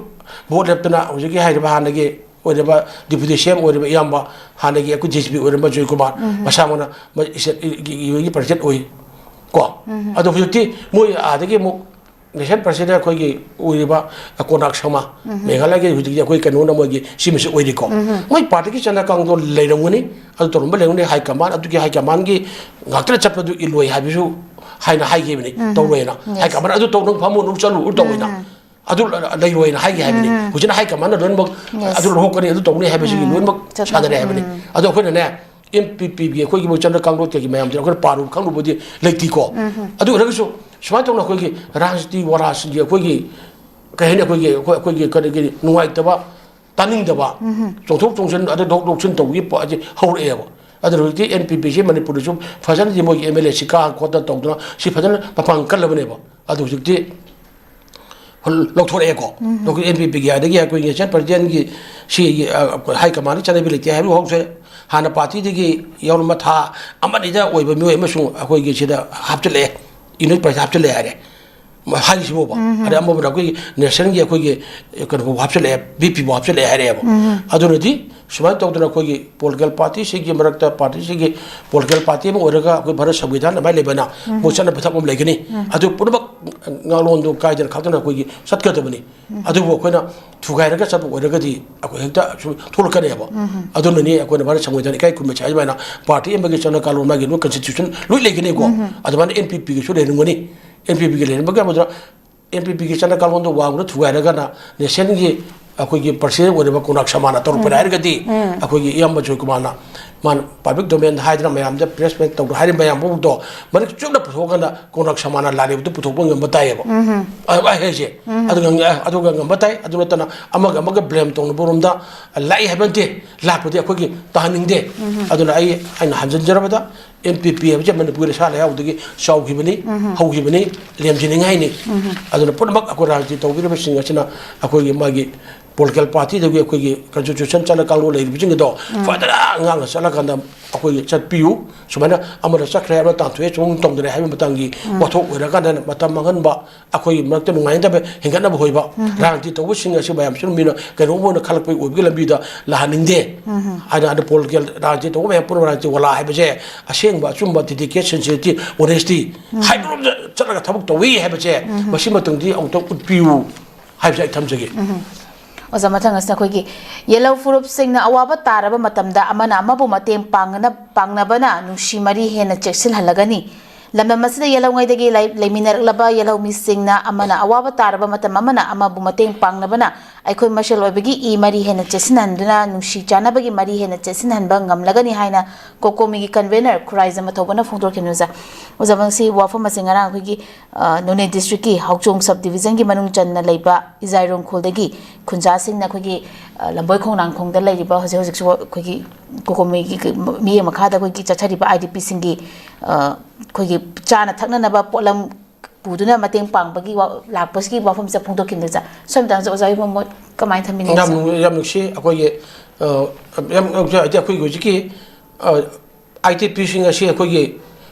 vote ꯂꯦꯞꯇꯅ ꯍꯧꯖꯤꯛꯀꯤ ꯍꯥꯏꯔꯤꯕ ꯍꯥꯟꯅꯒꯤ ꯑꯣꯏꯔꯤꯕ Deputy C M ꯑꯣꯏꯔꯤꯕ ꯏꯌꯥꯝꯕ, ꯍꯥꯟꯅꯒꯤ ꯑꯩꯈꯣꯏ D G P ꯑꯣꯏꯔꯝꯕ ꯖꯣꯏꯀꯨꯃꯥꯔ, ꯃꯁꯥꯃꯛꯅ ꯃ-, ꯏꯁ-, ꯏ-, ꯏ-, ꯏ-, president ꯑꯣꯏ ꯀꯣ꯫ ꯑꯗꯣ ꯍꯧꯖꯤꯛꯇꯤ ꯃꯣꯏ ꯑꯥꯗꯒꯤ ꯑꯃꯨꯛ national president ꯑꯩꯈꯣꯏꯒꯤ ꯑꯣꯏꯔꯤꯕ ꯀꯣꯅꯥꯛ ꯁꯔꯃ, ꯃꯦꯘꯥꯂꯌꯥꯒꯤ ꯍꯧꯖꯤꯛꯇꯤ ꯑꯩꯈꯣꯏ ꯀꯩꯅꯣꯅ ꯃꯣꯏꯒꯤ Chief Minister ꯑꯣꯏꯔꯤꯀꯣ꯫ ꯃꯣꯏ party ꯒꯤ ꯆꯠꯅ ꯀꯥꯡꯂꯣꯟ ꯂꯩꯔꯝꯒꯅꯤ, ꯑꯗꯨ ꯇꯧꯔꯝꯕ ꯂꯩꯔꯝꯒꯅꯤ, high command, ꯑꯗꯨꯒꯤ high command ꯒꯤ ꯉꯥꯛꯇꯅ ꯆꯠꯄꯗꯨ ꯏꯜꯂꯣꯏ ꯍꯥꯏꯕꯁꯨ ꯍꯥꯏꯅ ꯍꯥꯏꯈꯤꯕꯅꯤ, ꯇꯧꯔꯣꯏꯅ꯫ High command ꯑꯗꯨ ꯇꯧꯅ ꯐꯝꯃꯨ, ꯅꯨꯡ ꯆꯠꯂꯨ, ꯑꯗꯨ ꯇꯧꯑꯣꯏꯅ꯫ ꯑꯗꯨ ꯂ-, ꯂꯩꯔꯣꯏꯅ ꯍꯥꯏꯒꯦ ꯍꯥꯏꯕꯅꯤ꯫ ꯍꯧꯖꯤꯛꯅ high command ꯅ ꯂꯣꯏꯅꯃꯛ ꯑꯗꯨ ꯂꯧꯍꯧꯀꯅꯤ, ꯑꯗꯨ ꯇꯧꯅꯤ ꯍꯥꯏꯕꯁꯤꯒꯤ ꯂꯣꯏꯅꯃꯛ ꯁꯥꯟꯅꯔꯦ ꯍꯥꯏꯕꯅꯤ꯫ ꯑꯗꯣ ꯑꯩꯈꯣꯏꯅꯅꯦ, N P P ꯒꯤ ꯑꯩꯈꯣꯏꯒꯤ ꯃꯣꯏ ꯆꯠꯅ ꯀꯥꯡꯂꯣꯟ ꯀꯩꯒꯤ ꯃꯌꯥꯝꯁꯦ ꯑꯩꯈꯣꯏꯅ ꯄꯥꯔꯨ ꯈꯪꯂꯨꯕꯗꯤ ꯂꯩꯇꯦꯀꯣ꯫ ꯑꯗꯨ ꯑꯣꯏꯔꯒꯁꯨ ꯁꯨꯃꯥꯏꯅ ꯇꯧꯅ ꯑꯩꯈꯣꯏꯒꯤ ꯔꯥꯖꯅꯤꯇꯤ ꯋꯥꯔꯥꯖꯁꯤꯡꯒꯤ ꯑꯩꯈꯣꯏꯒꯤ ꯀꯩ ꯍꯥꯏꯅꯤ, ꯑꯩꯈꯣꯏꯒꯤ, ꯑꯩꯈꯣꯏ, ꯑꯩꯈꯣꯏꯒꯤ ꯀꯔꯤꯒꯤ ꯅꯨꯡꯉꯥꯏꯇꯕ, ꯇꯥꯅꯤꯡꯗꯕ, ꯆꯣꯡꯊꯣꯛ ꯆꯣꯡꯁꯤꯟ, ꯑꯗ ꯂꯧꯊꯣꯛ ꯂꯧꯁꯤꯟ ꯇꯧꯕꯒꯤ ꯄꯣ-, ꯑꯁꯤ ꯍꯧꯔꯛꯑꯦꯕ꯫ ꯑꯗꯨꯅ ꯍꯧꯖꯤꯛꯇꯤ N P P ꯁꯤ ꯃꯅꯤꯄꯨꯔꯗꯁꯨ ꯐꯖꯅꯗꯤ ꯃꯣꯏꯒꯤ M L A ꯁꯤ ꯀꯥ ꯈꯣꯠꯇꯅ ꯇꯧꯗꯅ ꯁꯤ ꯐꯖꯅ ꯃꯄꯥꯡ ꯀꯜꯂꯕꯅꯦꯕ꯫ ꯑꯗꯨ ꯍꯧꯖꯤꯛꯇꯤ ꯂꯧꯊꯣꯔꯛꯑꯦꯀꯣ꯫ ꯂꯧꯊꯣꯛ-, N P P ꯒꯤ ꯑꯗꯒꯤ ꯑꯩꯈꯣꯏꯒꯤ national president ꯒꯤ ꯁꯤ, ꯑ, high command ꯗ ꯆꯠꯅꯕꯤ ꯂꯩꯇꯦ ꯍꯥꯏꯕ ꯍꯧꯈ꯭ꯔꯦ꯫ ꯍꯥꯟꯅ party ꯗꯒꯤ ꯌꯥꯎꯔꯝꯕ ꯊꯥ ꯑꯃꯅꯤꯗ ꯑꯣꯏꯕ ꯃꯤꯑꯣꯏ ꯑꯃꯁꯨ ꯑꯩꯈꯣꯏꯒꯤ ꯁꯤꯗ ꯍꯥꯞꯆꯤꯜꯂꯛꯑꯦ, unit price ꯍꯥꯞꯆꯤꯜꯂꯛꯑꯦ ꯍꯥꯏꯔꯦ꯫ ꯃ-, ꯍꯥꯏꯔꯤꯁꯤꯕꯣꯕ꯫ ꯑꯗꯩ ꯑꯃꯃꯅ ꯑꯩꯈꯣꯏꯒꯤ national ꯒꯤ ꯑꯩꯈꯣꯏꯒꯤ ꯀꯩꯅꯣꯐꯥꯎ ꯍꯥꯞꯆꯤꯜꯂꯛꯑꯦ, B P ꯐꯥꯎ ꯍꯥꯞꯆꯤꯜꯂꯛꯑꯦ ꯍꯥꯏꯔꯛꯑꯦꯕ꯫ ꯑꯗꯨꯅꯗꯤ ꯁꯨꯃꯥꯏꯅ ꯇꯧꯗꯅ ꯑꯩꯈꯣꯏꯒꯤ political party ꯁꯤꯒꯤ ꯃꯔꯛꯇ, party ꯁꯤꯒꯤ political party ꯑꯃ ꯑꯣꯏꯔꯒ ꯑꯩꯈꯣꯏ ꯚꯥꯔꯠ ꯁꯪꯕꯤꯙꯥꯟ ꯑꯗꯨꯃꯥꯏꯅ ꯂꯩꯕꯅ ꯃꯣꯏ ꯆꯠꯅ ꯄꯊꯥꯞ ꯑꯃ ꯂꯩꯒꯅꯤ꯫ ꯑꯗꯨ ꯄꯨꯝꯅꯃꯛ ꯉꯥꯡꯂꯣꯟꯗꯣ ꯀꯥꯏꯗꯅ ꯈꯥꯛꯇꯅ ꯑꯩꯈꯣꯏꯒꯤ ꯆꯠꯀꯗꯕꯅꯤ꯫ ꯑꯗꯨꯕꯨ ꯑꯩꯈꯣꯏꯅ ꯊꯨꯒꯥꯏꯔꯒ ꯆꯠꯄ ꯑꯣꯏꯔꯒꯗꯤ ꯑꯩꯈꯣꯏ ꯍꯦꯛꯇ ꯁꯨꯝ ꯊꯣꯛꯂꯛꯀꯅꯦꯕ꯫ ꯑꯗꯨꯅꯅꯤ ꯑꯩꯈꯣꯏꯅ ꯚꯥꯔꯠ ꯁꯪꯕꯤꯙꯥꯟ ꯏꯀꯥꯏ ꯈꯨꯝꯅꯁꯦ ꯍꯥꯏ ꯑꯗꯨꯃꯥꯏꯅ party ꯑꯃꯒꯤ ꯆꯠꯅ ꯀꯥꯡꯂꯣꯟ ꯃꯥꯒꯤ ꯂꯣꯏ constitution ꯂꯣꯏ ꯂꯩꯒꯅꯤꯀꯣ꯫ ꯑꯗꯨꯃꯥꯏꯅ N P P ꯒꯤꯁꯨ ꯂꯩꯔꯝꯒꯅꯤ꯫ N P P ꯒꯤ ꯂꯩꯔꯝꯕꯒꯤ ꯑꯃꯗꯨꯅ N P P ꯒꯤ ꯆꯠꯅ ꯀꯥꯡꯂꯣꯟꯗꯣ ꯋꯥꯡꯃꯗ ꯊꯨꯒꯥꯏꯔꯒꯅ national ꯒꯤ ꯑꯩꯈꯣꯏꯒꯤ president ꯑꯣꯏꯔꯤꯕ ꯀꯣꯅꯥꯛ ꯁꯔꯃꯅ ꯇꯧꯔꯛꯄꯅꯤ ꯍꯥꯏꯔꯒꯗꯤ ꯑꯩꯈꯣꯏꯒꯤ ꯏꯌꯥꯝꯕ ꯖꯣꯏꯀꯨꯃꯥꯔꯅ ꯃꯥꯅ public domain ꯗ ꯍꯥꯏꯗꯅ ꯃꯌꯥꯝꯗ press meet ꯇꯧꯗꯅ ꯍꯥꯏꯔꯤꯕ ꯃꯌꯥꯝ ꯐꯥꯎꯕꯗꯣ ꯃꯔꯤꯛ ꯆꯨꯝꯅ ꯄꯨꯊꯣꯛꯑꯀꯥꯟꯗ ꯀꯣꯅꯥꯛ ꯁꯔꯃꯅ ꯂꯥꯜꯂꯤꯕꯗꯨ ꯄꯨꯊꯣꯛꯄ ꯉꯝꯕ ꯇꯥꯏꯌꯦꯕ꯫ ꯑ-, ꯑꯩ ꯍꯥꯏꯁꯦ꯫ ꯑꯗꯨꯒ ꯉ-, ꯑꯗꯨꯒ ꯉꯝꯕ ꯇꯥꯏ꯫ ꯑꯗꯨ ꯅꯠꯇꯅ ꯑꯃꯒ ꯑꯃꯒ blame ꯇꯧꯅꯕ ꯔꯣꯝꯗ ꯂꯥꯛꯏ ꯍꯥꯏꯕ ꯅꯠꯇꯦ, ꯂꯥꯛꯄꯗꯤ ꯑꯩꯈꯣꯏꯒꯤ ꯇꯥꯍꯟꯅꯤꯡꯗꯦ꯫ ꯑꯗꯨꯅ ꯑꯩ, ꯑꯩꯅ ꯍꯟꯖꯤꯟꯖꯔꯕꯗ N P P ꯍꯥꯏꯕꯁꯦ ꯃꯅꯤꯄꯨꯔꯒꯤ ꯂꯩꯁꯥ ꯂꯩꯍꯥꯎꯗꯒꯤ ꯆꯥꯎꯈꯤꯕꯅꯤ, ꯍꯧꯈꯤꯕꯅꯤ, ꯂꯦꯝꯖꯅꯤꯡꯉꯥꯏꯅꯤ꯫ ꯑꯗꯨꯅ ꯄꯨꯝꯅꯃꯛ ꯑꯩꯈꯣꯏ ꯔꯥꯖꯅꯤꯇꯤ ꯇꯧꯕꯤꯔꯤꯕꯁꯤꯡ ꯑꯁꯤꯅ ꯑꯩꯈꯣꯏꯒꯤ ꯃꯥꯒꯤ ꯄꯣꯂꯤꯇꯤꯀꯦꯜ ꯄꯥꯔꯇꯤꯗꯒꯤ ꯑꯩꯈꯣꯏꯒꯤ ꯀꯟꯁꯇꯤꯇ꯭ꯌꯨꯁꯟ ꯆꯠꯂ ꯀꯥꯡꯂꯣꯟ ꯂꯩꯔꯤꯕꯁꯤꯡ ꯑꯗꯣ ꯐꯖꯅ ꯉꯥꯡꯅ ꯆꯠꯂꯀꯥꯟꯗ ꯑꯩꯈꯣꯏꯒꯤ ꯆꯠꯄꯤꯌꯨ꯫ ꯁꯨꯃꯥꯏꯅ ꯑꯃꯅ ꯆꯠꯈ꯭ꯔꯦ, ꯑꯃꯅ ꯇꯥꯟꯊꯣꯛꯑꯦ, ꯁꯨꯝ ꯇꯧꯗꯅ ꯍꯥꯏꯕ ꯃꯇꯥꯡꯒꯤ ꯋꯥꯊꯣꯛ ꯑꯣꯏꯔꯀꯥꯟꯗ ꯃꯇꯝ ꯃꯥꯡꯍꯟꯕ, ꯑꯩꯈꯣꯏꯒꯤ ꯃꯔꯛꯇ ꯅꯨꯡꯉꯥꯏꯅꯗꯕ ꯍꯦꯟꯒꯠꯅꯕ ꯑꯣꯏꯕ, ꯔꯥꯖꯅꯤꯇꯤ ꯇꯧꯕꯁꯤꯡ ꯑꯁꯤ ꯃꯌꯥꯝꯁꯤꯅ ꯃꯤꯅ ꯀꯩꯅꯣꯝ ꯑꯣꯏꯅ ꯈꯜꯂꯛꯄꯒꯤ ꯑꯣꯏꯕꯒꯤ ꯂꯝꯕꯤꯗ ꯂꯥꯛꯍꯟꯅꯤꯡꯗꯦ ꯍꯥꯏꯅ ꯑꯗ ꯄꯣꯂꯤꯇꯤꯀꯦꯜ ꯔꯥꯖꯅꯤꯇꯤ ꯇꯧꯕ ꯃꯌꯥꯝ ꯄꯨꯝꯅꯃꯛ ꯔꯥꯖꯅꯤꯇꯤ ꯋꯥꯂꯥ ꯍꯥꯏꯕꯁꯦ ꯑꯁꯦꯡꯕ ꯑꯆꯨꯝꯕ ꯗꯤꯗꯤꯀꯦꯠ ꯁꯤꯟꯁꯤꯌꯔꯤꯇꯤ ꯑꯣꯅꯦꯁꯇꯤ ꯍꯥꯏꯕꯔꯣꯝꯗ ꯆꯠꯂꯒ ꯊꯕꯛ ꯇꯧꯏ ꯍꯥꯏꯕꯁꯦ ꯃꯁꯤ ꯃꯇꯨꯡꯗꯤ ꯑꯃꯨꯛꯇꯪ ꯎꯠꯄꯤꯌꯨ ꯍꯥꯏꯕꯁꯦ ꯑꯩ ꯊꯝꯖꯒꯦ꯫ ꯑꯣꯖꯥ, ꯃꯊꯪ ꯑꯁꯤꯅ ꯑꯩꯈꯣꯏꯒꯤ ꯌꯦꯜꯍꯧ ꯐꯨꯔꯨꯞꯁꯤꯡꯅ ꯑꯋꯥꯕ ꯇꯥꯔꯕ ꯃꯇꯝꯗ ꯑꯃꯅ ꯑꯃꯕꯨ ꯃꯇꯦꯡ ꯄꯥꯡꯅ ꯄꯥꯡꯅꯕꯅ ꯅꯨꯡꯁꯤ ꯃꯔꯤ ꯍꯦꯟꯅ ꯆꯦꯛꯁꯤꯟꯍꯜꯂꯒꯅꯤ꯫ ꯂꯝꯗꯝ ꯑꯁꯤꯗ ꯌꯦꯜꯍꯧꯉꯩꯗꯒꯤ ꯂꯩ- ꯂꯩꯃꯤꯟꯅꯔꯛꯂꯕ ꯌꯦꯜꯍꯧ ꯃꯤꯁꯤꯡꯅ ꯑꯃꯅ ꯑꯋꯥꯕ ꯇꯥꯔꯕ ꯃꯇꯝ ꯑꯃꯅ ꯑꯃꯕꯨ ꯃꯇꯦꯡ ꯄꯥꯡꯅꯕꯅ ꯑꯩꯈꯣꯏ ꯃꯁꯦꯜ ꯑꯣꯏꯕꯒꯤ ꯏ ꯃꯔꯤ ꯍꯦꯟꯅ ꯆꯦꯠꯁꯤꯟꯍꯟꯗꯨꯅ ꯅꯨꯡꯁꯤ ꯆꯥꯟꯅꯕꯒꯤ ꯃꯔꯤ ꯍꯦꯟꯅ ꯆꯦꯠꯁꯤꯟꯍꯟꯕ ꯉꯝꯂꯒꯅꯤ ꯍꯥꯏꯅ ꯀꯣꯀꯣꯃꯤꯒꯤ ꯀꯟꯚꯦꯅꯔ ꯈꯨꯔꯥꯏꯖꯝ ꯑꯊꯧꯕꯅ ꯐꯣꯡꯗꯣꯛꯈꯤꯕꯅꯤ꯫ ꯑꯣꯖꯥ, ꯑꯣꯖꯥ, ꯃꯁꯤ ꯋꯥꯐꯝ ꯑꯁꯤ ꯉꯔꯥꯡ ꯑꯩꯈꯣꯏꯒꯤ, ꯑ, ꯅꯣꯅꯦ ꯗꯤꯁꯇ꯭ꯔꯤꯛꯀꯤ ꯍꯥꯎꯆꯣꯡ ꯁꯕ ꯗꯤꯕꯤꯖꯟꯒꯤ ꯃꯅꯨꯡ ꯆꯟꯅ ꯂꯩꯕ ꯏꯖꯥꯏꯔꯣꯡ ꯈꯨꯜꯗꯒꯤ ꯈꯨꯟꯖꯥꯁꯤꯡꯅ ꯑꯩꯈꯣꯏꯒꯤ, ꯑ, ꯂꯝꯕꯣꯏ ꯈꯣꯡꯅꯥꯡꯈꯣꯡꯗ ꯂꯩꯔꯤꯕ ꯍꯧꯖꯤꯛ ꯍꯧꯖꯤꯛꯁꯨ ꯑꯩꯈꯣꯏꯒꯤ ꯀꯣꯀꯣꯃꯤꯒꯤ ꯃꯤꯠꯌꯦꯡ ꯃꯈꯥꯗ ꯑꯩꯈꯣꯏꯒꯤ ꯆꯠꯊꯔꯤꯕ ꯑꯥꯏ ꯗꯤ ꯄꯤꯁꯤꯡꯒꯤ, ꯑ, ꯑꯩꯈꯣꯏꯒꯤ ꯆꯥꯅ ꯊꯛꯅꯅꯕ ꯄꯣꯠꯂꯝ ꯄꯨꯗꯨꯅ ꯃꯇꯦꯡ ꯄꯥꯡꯕꯒꯤ ꯋꯥ- ꯂꯥꯛꯄꯁꯤꯒꯤ ꯋꯥꯐꯝꯁꯦ ꯐꯣꯡꯗꯣꯛꯈꯤꯕꯅꯤ꯫ ꯑꯣꯖꯥ, ꯁꯣꯝ ꯃꯇꯥꯡꯁꯤꯗ ꯑꯣꯖꯥ ꯍꯣꯏ ꯃꯣꯠ ꯀꯃꯥꯏꯅ ꯊꯝꯕꯤꯅꯤꯡꯉꯤ? ꯌꯥꯝ ꯅꯨꯡ- ꯌꯥꯝ ꯅꯨꯡꯁꯤ꯫ ꯑꯩꯈꯣꯏꯒꯤ, ꯑ, ꯌꯥꯝ ꯍꯥꯏꯗꯤ ꯑꯩꯈꯣꯏꯒꯤ ꯍꯧꯖꯤꯛꯀꯤ, ꯑ, ꯑꯥꯏ ꯇꯤ ꯄꯤꯁꯤꯡ ꯑꯁꯤ ꯑꯩꯈꯣꯏꯒꯤ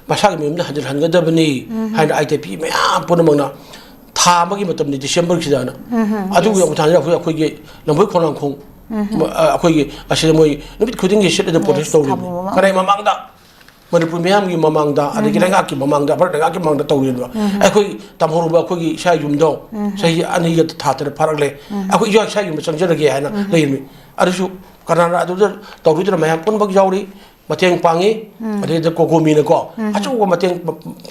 ꯃꯁꯥꯒꯤ ꯃꯌꯨꯝꯗ ꯍꯟꯖꯤꯜꯍꯟꯒꯗꯕꯅꯤ ꯍꯥꯏꯅ ꯑꯥꯏ ꯇꯤ ꯄꯤ ꯃꯌꯥꯝ ꯄꯨꯝꯅꯃꯛꯅ ꯊꯥ ꯑꯃꯒꯤ ꯃꯇꯝꯅꯤ, ꯗꯤꯁꯦꯝꯕꯔꯁꯤꯗ ꯍꯥꯏꯅ꯫ ꯑꯗꯨꯒꯤ ꯃꯇꯥꯡꯗ ꯑꯩꯈꯣꯏ, ꯑꯩꯈꯣꯏꯒꯤ ꯂꯝꯕꯣꯏ ꯈꯣꯡꯅꯥꯡꯈꯣꯡ, ꯑ, ꯑꯩꯈꯣꯏꯒꯤ ꯑꯁꯤꯗ ꯃꯣꯏ ꯅꯨꯃꯤꯠ ꯈꯨꯗꯤꯡꯒꯤ ꯁꯤꯠ ꯑꯗꯨꯝ ꯄ꯭ꯔꯣꯇꯦꯁ ꯇꯧꯔꯤꯕꯅꯤ꯫ ꯊꯥꯕꯜ ꯑꯃ꯫ ꯀꯅꯥꯏ ꯃꯃꯥꯡꯗ? ꯃꯅꯤꯄꯨꯔ ꯃꯤꯌꯥꯝꯒꯤ ꯃꯃꯥꯡꯗ, ꯑꯗꯒꯤ ꯂꯩꯉꯥꯛꯀꯤ ꯃꯃꯥꯡꯗ, ꯚꯥꯔꯠ ꯂꯩꯉꯥꯛꯀꯤ ꯃꯃꯥꯡꯗ ꯇꯧꯔꯤꯕ꯫ ꯑꯩꯈꯣꯏ ꯇꯝꯍꯧꯔꯕ ꯑꯩꯈꯣꯏꯒꯤ ꯏꯁꯥ ꯌꯨꯝꯗꯣ ꯆꯍꯤ ꯑꯅꯤꯒ ꯊꯥ ꯇꯔꯦꯠ ꯐꯥꯔꯛꯂꯦ꯫ ꯑꯩꯈꯣꯏ ꯏꯁꯥ ꯏꯁꯥ ꯌꯨꯝꯗ ꯆꯪꯖꯔꯒꯦ ꯍꯥꯏꯅ ꯂꯩꯔꯝꯃꯤ꯫ ꯑꯗꯨꯁꯨ ꯀꯅꯥꯅ ꯑꯗꯨꯗ ꯇꯧꯔꯨꯗꯅ ꯃꯌꯥꯝ ꯄꯨꯝꯅꯃꯛ ꯌꯥꯎꯔꯤ꯫ ꯃꯇꯦꯡ ꯄꯥꯡꯉꯤ꯫ ꯑꯗꯩꯗ ꯀꯣꯀꯣꯃꯤꯅꯀꯣ ꯑꯆꯧꯕ ꯃꯇꯦꯡ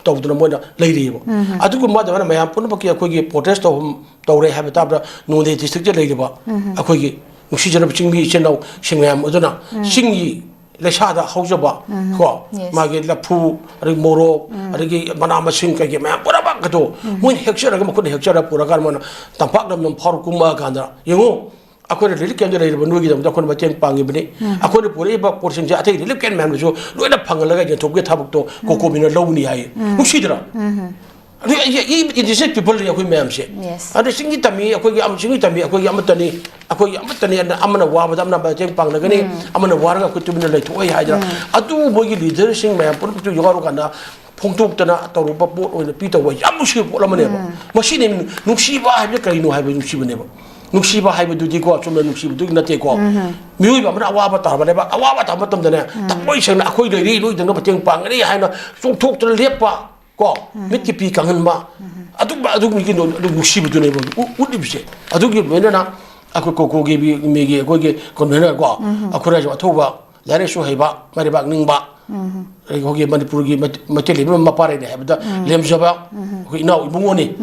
ꯇꯧꯗꯅ ꯃꯣꯏꯅ ꯂꯩꯔꯤꯑꯕ꯫ ꯑꯗꯨꯒꯨꯝꯕ ꯑꯗꯨꯃꯥꯏꯅ ꯃꯌꯥꯝ ꯄꯨꯝꯅꯃꯛꯀꯤ ꯑꯩꯈꯣꯏꯒꯤ ꯄ꯭ꯔꯣꯇꯦꯁ ꯇꯧꯐꯝ ꯇꯧꯔꯦ ꯍꯥꯏꯕ ꯇꯥꯕꯗ ꯅꯣꯅꯦ ꯗꯤꯁꯇ꯭ꯔꯤꯛꯇ ꯂꯩꯔꯤꯕ ꯑꯩꯈꯣꯏꯒꯤ ꯅꯨꯡꯁꯤꯖꯔꯕ ꯆꯤꯡꯃꯤ ꯏꯆꯤꯟ ꯏꯅꯥꯎꯁꯤꯡ ꯃꯌꯥꯝ ꯑꯗꯨꯅ ꯆꯤꯡꯒꯤ ꯂꯩꯁꯥꯗ ꯍꯧꯖꯕ ꯀꯣ, ꯃꯥꯒꯤ ꯂꯐꯨ, ꯑꯗꯒꯤ ꯃꯣꯔꯣꯛ, ꯑꯗꯒꯤ ꯃꯅꯥ ꯃꯁꯤꯡ ꯀꯩꯀꯩ ꯃꯌꯥꯝ ꯄꯨꯝꯅꯃꯛ ꯑꯗꯣ ꯃꯣꯏꯅ ꯍꯦꯛꯆꯔꯒ, ꯃꯈꯨꯠꯅ ꯍꯦꯛꯆꯔꯒ ꯄꯨꯔꯀꯥꯟꯗ ꯃꯣꯏꯅ ꯇꯝꯄꯥꯛ ꯂꯝꯗꯝ ꯐꯥꯎꯔ ꯀꯨꯝꯃꯛꯑꯀꯥꯟꯗ, ꯌꯦꯡꯉꯨ, ꯑꯩꯈꯣꯏꯅ ꯔꯤꯂꯤꯐ ꯀꯦꯝꯗ ꯂꯩꯔꯤꯕ ꯅꯣꯏꯒꯤꯗꯃꯛꯇ ꯑꯩꯈꯣꯏꯅ ꯃꯇꯦꯡ ꯄꯥꯡꯉꯤꯕꯅꯤ꯫ ꯑꯩꯈꯣꯏꯅ ꯄꯨꯔꯛꯏꯕ ꯄꯣꯠꯁꯤꯡꯁꯦ ꯑꯇꯩ ꯔꯤꯂꯤꯐ ꯀꯦꯝ ꯃꯌꯥꯝꯗꯁꯨ ꯂꯣꯏꯅ ꯐꯪꯍꯜꯂꯒ ꯌꯦꯟꯊꯣꯛꯄꯒꯤ ꯊꯕꯛꯇꯣ ꯀꯣꯀꯣꯃꯤꯅ ꯂꯧꯅꯤ ꯍꯥꯏꯌꯦ꯫ ꯅꯨꯡꯁꯤꯗ꯭ꯔꯥ? ꯑꯗꯨ ꯏꯟꯗꯤꯖꯤꯅꯁ ꯄꯤꯄꯜꯅꯤ ꯑꯩꯈꯣꯏ ꯃꯌꯥꯝꯁꯦ꯫ Yes. ꯑꯗꯨ ꯆꯤꯡꯒꯤ ꯇꯝꯃꯤ ꯑꯩꯈꯣꯏꯒꯤ ꯑꯃ-, ꯆꯤꯡꯒꯤ ꯇꯝꯃꯤ ꯑꯩꯈꯣꯏꯒꯤ ꯑꯃꯠꯇꯅꯤ꯫ ꯑꯩꯈꯣꯏꯒꯤ ꯑꯃꯠꯇꯅꯤ, ꯑꯃꯅ ꯋꯥꯕꯗ ꯑꯃꯅ ꯃꯇꯦꯡ ꯄꯥꯡꯅꯒꯅꯤ, ꯑꯃꯅ ꯋꯥꯔꯒ ꯑꯩꯈꯣꯏ ꯇꯨꯃꯤꯟꯅ ꯂꯩꯊꯣꯛꯑꯣꯏ ꯍꯥꯏꯗꯅ, ꯑꯗꯨ ꯃꯣꯏꯒꯤ ꯂꯤꯗꯔꯁꯤꯡ ꯃꯌꯥꯝ ꯄꯨꯝꯅꯃꯛꯇꯨ ꯌꯥꯎꯔꯀꯥꯟꯗ ꯐꯣꯡꯗꯣꯛꯇꯅ ꯇꯧꯔꯨꯕ ꯄꯣꯠ ꯑꯣꯏꯅ ꯄꯤ ꯇꯧꯕ ꯌꯥꯝ ꯅꯨꯡꯁꯤꯕ ꯄꯣꯠ ꯑꯃꯅꯦꯕ꯫ ꯃꯁꯤꯅꯤ ꯅꯨꯡꯁꯤꯕ ꯍꯥꯏꯕꯁꯦ ꯀꯔꯤꯅꯣ ꯍꯥꯏꯕ ꯅꯨꯡꯁꯤꯕꯅꯦꯕ꯫ ꯅꯨꯡꯁꯤꯕ ꯍꯥꯏꯕꯗꯨꯗꯤꯀꯣ, ꯆꯨꯝꯅ ꯅꯨꯡꯁꯤꯕꯗꯨꯒꯤ ꯅꯠꯇꯦꯀꯣ꯫ ꯃꯤꯑꯣꯏꯕ ꯑꯃꯅ ꯑꯋꯥꯕ ꯇꯥꯔꯕꯅꯦꯕ, ꯑꯋꯥꯕ ꯇꯥꯕ ꯃꯇꯝꯗꯅꯦ, ꯊꯃꯣꯏ ꯁꯦꯡꯅ ꯑꯩꯈꯣꯏ ꯂꯩꯔꯤ, ꯅꯣꯏꯗꯪꯅ ꯃꯇꯦꯡ ꯄꯥꯡꯒꯅꯤ ꯍꯥꯏꯅ ꯆꯣꯡꯊꯣꯛꯇꯅ ꯂꯦꯞꯄ ꯀꯣ, ꯃꯤꯠꯀꯤ ꯄꯤ ꯀꯪꯍꯟꯕ, ꯑꯗꯨꯝꯕ ꯑꯗꯨꯒꯤ ꯀꯩꯅꯣ, ꯑꯗꯨ ꯅꯨꯡꯁꯤꯕꯗꯨꯅꯦꯕ ꯎ-, ꯎꯠꯂꯤꯕꯁꯦ꯫ ꯑꯗꯨꯒꯤ ꯂꯣꯏꯅꯅ ꯑꯩꯈꯣꯏ ꯀꯣꯀꯣꯒꯤ ꯃꯤ-, ꯃꯤꯒꯤ ꯑꯩꯈꯣꯏꯒꯤ ꯀꯩꯅꯣꯅ ꯀꯣ, ꯑꯩꯈꯣꯏꯅꯁꯨ ꯑꯊꯧꯕ, ꯂꯥꯏꯔꯤꯛꯁꯨ ꯍꯩꯕ, ꯃꯔꯩꯕꯥꯛ ꯅꯤꯡꯕ, ꯑꯩꯈꯣꯏꯒꯤ ꯃꯅꯤꯄꯨꯔꯒꯤ ꯃꯩ-, ꯃꯩꯇꯩ ꯂꯩꯕꯥꯛ ꯃꯄꯥꯔꯩꯅꯦ ꯍꯥꯏꯕꯗ ꯂꯦꯝꯖꯕ ꯑꯩꯈꯣꯏ ꯏꯅꯥꯎ ꯏꯕꯨꯡꯉꯣꯅꯤ꯫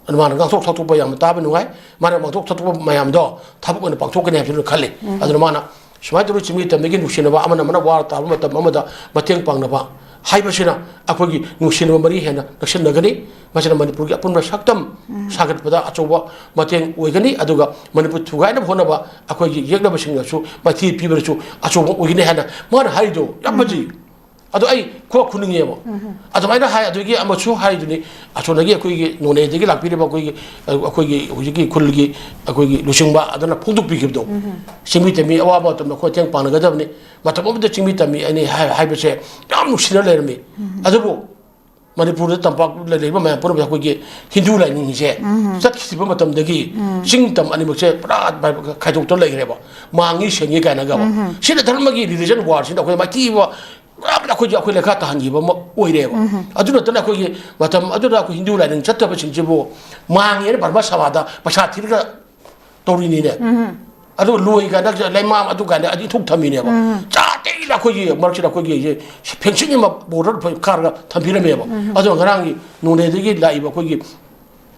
ꯑꯗꯨ ꯃꯥꯅ ꯉꯥꯡꯊꯣꯛ ꯁꯛꯊꯣꯛꯄ ꯌꯥꯝꯅ ꯇꯥꯕ ꯅꯨꯡꯉꯥꯏ꯫ ꯃꯥꯅ ꯉꯥꯡꯊꯣꯛ ꯁꯛꯊꯣꯛꯄ ꯃꯌꯥꯝꯗꯣ ꯊꯕꯛ ꯑꯣꯏꯅ ꯄꯥꯡꯊꯣꯛꯀꯅꯤ ꯍꯥꯏꯕꯁꯨ ꯈꯜꯂꯤ꯫ ꯑꯗꯨꯅ ꯃꯥꯅ ꯁꯨꯃꯥꯏꯅ ꯇꯧꯗꯅ ꯆꯤꯡꯃꯤ ꯇꯝꯃꯤꯒꯤ ꯅꯨꯡꯁꯤꯅꯕ, ꯑꯃꯅ ꯑꯃꯅ ꯋꯥꯔ ꯇꯥꯕ ꯃꯇꯝ ꯑꯃꯗ ꯃꯇꯦꯡ ꯄꯥꯡꯅꯕ ꯍꯥꯏꯕꯁꯤꯅ ꯑꯩꯈꯣꯏꯒꯤ ꯅꯨꯡꯁꯤꯅꯕ ꯃꯔꯤ ꯍꯦꯟꯅ ꯅꯛꯁꯤꯟꯅꯒꯅꯤ꯫ ꯃꯁꯤꯅ ꯃꯅꯤꯄꯨꯔꯒꯤ ꯑꯄꯨꯟꯕ ꯁꯛꯇꯝ ꯁꯥꯒꯠꯄꯗ ꯑꯆꯧꯕ ꯃꯇꯦꯡ ꯑꯣꯏꯒꯅꯤ꯫ ꯑꯗꯨꯒ ꯃꯅꯤꯄꯨꯔ ꯊꯨꯒꯥꯏꯅꯕ ꯍꯣꯠꯅꯕ ꯑꯩꯈꯣꯏꯒꯤ ꯌꯦꯛꯅꯕꯁꯤꯡꯅꯁꯨ ꯃꯥꯏꯊꯤ ꯄꯤꯕꯗꯁꯨ ꯑꯆꯧꯕ ꯑꯣꯏꯒꯅꯤ ꯍꯥꯏꯅ ꯃꯥꯅ ꯍꯥꯏꯔꯤꯗꯣ ꯌꯥꯝ ꯐꯖꯩ꯫ ꯑꯗꯣ ꯑꯩ ꯈꯨꯕꯥꯛ ꯈꯨꯅꯤꯡꯉꯦꯕ꯫ ꯑꯗꯨꯃꯥꯏꯅ ꯍꯥꯏ꯫ ꯑꯗꯨꯒꯤ ꯑꯃꯁꯨ ꯍꯥꯏꯗꯨꯅꯤ, ꯑꯁꯣꯝꯗꯒꯤ ꯑꯩꯈꯣꯏꯒꯤ ꯅꯣꯅꯦꯗꯒꯤ ꯂꯥꯛꯄꯤꯔꯤꯕ ꯑꯩꯈꯣꯏꯒꯤ, ꯑꯩꯈꯣꯏꯒꯤ ꯍꯧꯖꯤꯛꯀꯤ ꯈꯨꯜꯒꯤ ꯑꯩꯈꯣꯏꯒꯤ ꯂꯨꯆꯤꯡꯕ ꯑꯗꯨꯅ ꯐꯣꯡꯗꯣꯛꯄꯤꯈꯤꯕꯗꯣ, ꯆꯤꯡꯃꯤ ꯇꯝꯃꯤ ꯑꯋꯥꯕ ꯃꯇꯝꯗ ꯑꯩꯈꯣꯏ ꯃꯇꯦꯡ ꯄꯥꯡꯅꯒꯗꯕꯅꯤ꯫ ꯃꯇꯝ ꯑꯃꯗ ꯆꯤꯡꯃꯤ ꯇꯝꯃꯤ ꯑꯅꯤ ꯍꯥꯏ-, ꯍꯥꯏꯕꯁꯦ ꯌꯥꯝ ꯅꯨꯡꯁꯤꯅ ꯂꯩꯔꯝꯃꯤ꯫ ꯑꯗꯨꯕꯨ ꯃꯅꯤꯄꯨꯔꯗ ꯇꯝꯄꯥꯛ ꯂꯩꯔꯤꯕ ꯃꯌꯥꯝ ꯄꯨꯝꯅꯃꯛ ꯑꯩꯈꯣꯏꯒꯤ ꯍꯤꯟꯗꯨ ꯂꯥꯏꯅꯤꯡꯁꯦ ꯆꯠꯈꯤꯕ ꯃꯇꯝꯗꯒꯤ ꯆꯤꯡ ꯇꯝ ꯑꯅꯤꯃꯛꯁꯦ ꯄꯨꯔꯥ ꯈꯥꯏꯗꯣꯛꯇꯅ ꯂꯩꯈ꯭ꯔꯦꯕ꯫ ꯃꯥꯡꯉꯤ ꯁꯦꯡꯉꯤ ꯀꯥꯏꯅꯒꯕ꯫ ꯁꯤꯅ ꯙꯔꯃꯒꯤ religion war ꯁꯤꯅ ꯑꯩꯈꯣꯏ ꯃꯥꯏꯊꯤꯕ ꯄꯨꯔꯥ ꯑꯩꯈꯣꯏꯒꯤ, ꯑꯩꯈꯣꯏ ꯂꯩꯈꯥ ꯇꯥꯍꯟꯈꯤꯕ ꯑꯃ ꯑꯣꯏꯔꯦꯕ꯫ ꯑꯗꯨ ꯅꯠꯇꯅ ꯑꯩꯈꯣꯏꯒꯤ ꯃꯇꯝ ꯑꯗꯨꯗ ꯑꯩꯈꯣꯏ ꯍꯤꯟꯗꯨ ꯂꯥꯏꯅꯤꯡ ꯆꯠꯇꯕꯁꯤꯡꯁꯤꯕꯨ ꯃꯥꯡꯉꯦꯅ ꯕꯔꯃꯥ ꯁꯚꯥꯗ ꯄꯩꯁꯥ ꯊꯤꯔꯒ ꯇꯧꯔꯤꯅꯤꯅꯦ꯫ ꯑꯗꯨꯒ ꯂꯣꯏ ꯀꯥꯏꯅ ꯂꯩꯃꯥꯝ ꯑꯗꯨ ꯀꯥꯏꯅ ꯑꯗꯨ ꯏꯊꯣꯛ ꯊꯝꯃꯤꯅꯦꯕ꯫ ꯆꯥꯇꯩꯅ ꯑꯩꯈꯣꯏꯒꯤ ꯃꯔꯛꯁꯤꯗ ꯑꯩꯈꯣꯏꯒꯤ ꯐꯦꯟꯁꯤꯡ ꯑꯃ border ꯀꯥꯔꯒ ꯊꯝꯕꯤꯔꯝꯃꯦꯕ꯫ ꯑꯗꯨꯒ ꯉꯔꯥꯡꯒꯤ ꯅꯣꯅꯦꯗꯒꯤ ꯂꯥꯛꯏꯕ ꯑꯩꯈꯣꯏꯒꯤ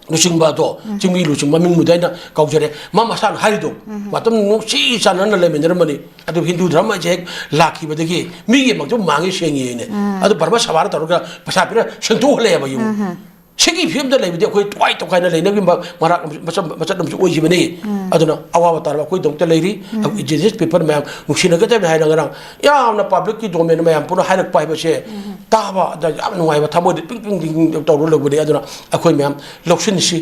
ꯂꯨꯆꯤꯡꯕ ꯑꯗꯣ, ꯆꯤꯡꯃꯤ ꯂꯨꯆꯤꯡꯕ ꯃꯃꯤꯡꯕꯨꯗꯤ ꯑꯩꯅ ꯀꯧꯖꯔꯦ, ꯃꯥ ꯃꯁꯥꯅ ꯍꯥꯏꯔꯤꯗꯣ꯫ ꯃꯇꯝ ꯅꯨꯡꯁꯤ ꯆꯥꯟꯅꯅ ꯂꯩꯃꯤꯟꯅꯔꯝꯕꯅꯤ꯫ ꯑꯗꯨ ꯍꯤꯟꯗꯨ ꯙꯔꯃꯁꯦ ꯍꯦꯛ ꯂꯥꯛꯈꯤꯕꯗꯒꯤ ꯃꯤꯒꯤ ꯃꯛꯇ ꯃꯥꯡꯉꯤ ꯁꯦꯡꯉꯤꯅꯦ꯫ ꯑꯗꯨ ꯕꯔꯃꯥ ꯁꯚꯥꯅ ꯇꯧꯔꯒ ꯄꯩꯁꯥ ꯄꯤꯔ ꯁꯦꯡꯗꯣꯛꯍꯜꯂꯦꯕ꯫ ꯌꯦꯡꯉꯨ, ꯁꯤꯒꯤ ꯐꯤꯕꯝꯗ ꯂꯩꯕꯗꯤ ꯑꯩꯈꯣꯏ ꯇꯣꯈꯥꯏ ꯇꯣꯈꯥꯏꯅ ꯂꯩꯅꯕꯒꯤ ꯃ-, ꯃꯔꯥꯛ ꯃꯆꯠ, ꯃꯆꯠ ꯑꯃꯁꯨ ꯑꯣꯏꯈꯤꯕꯅꯤ꯫ ꯑꯗꯨꯅ ꯑꯋꯥꯕ ꯇꯥꯔꯕ ꯑꯩꯈꯣꯏꯗꯃꯛꯇ ꯂꯩꯔꯤ꯫ ꯑꯩꯈꯣꯏ indigenous people ꯃꯌꯥꯝ ꯅꯨꯡꯁꯤꯅꯒꯗꯕꯅꯤ ꯍꯥꯏꯅ ꯉꯔꯥꯡ ꯌꯥꯝꯅ publicꯀꯤ domain ꯃꯌꯥꯝ ꯄꯨꯟꯅ ꯍꯥꯏꯔꯛꯄ ꯍꯥꯏꯕꯁꯦ ꯇꯥꯕꯗ ꯌꯥꯝ ꯅꯨꯡꯉꯥꯏꯕ, ꯊꯃꯣꯏꯗ ꯄꯤꯡ ꯄꯤꯡ ꯄꯤꯡ ꯄꯤꯡ ꯇꯧꯔ ꯂꯩꯕꯅꯤ꯫ ꯑꯗꯨꯅ ꯑꯩꯈꯣꯏ ꯃꯌꯥꯝ ꯂꯧꯁꯤꯟꯁꯤ꯫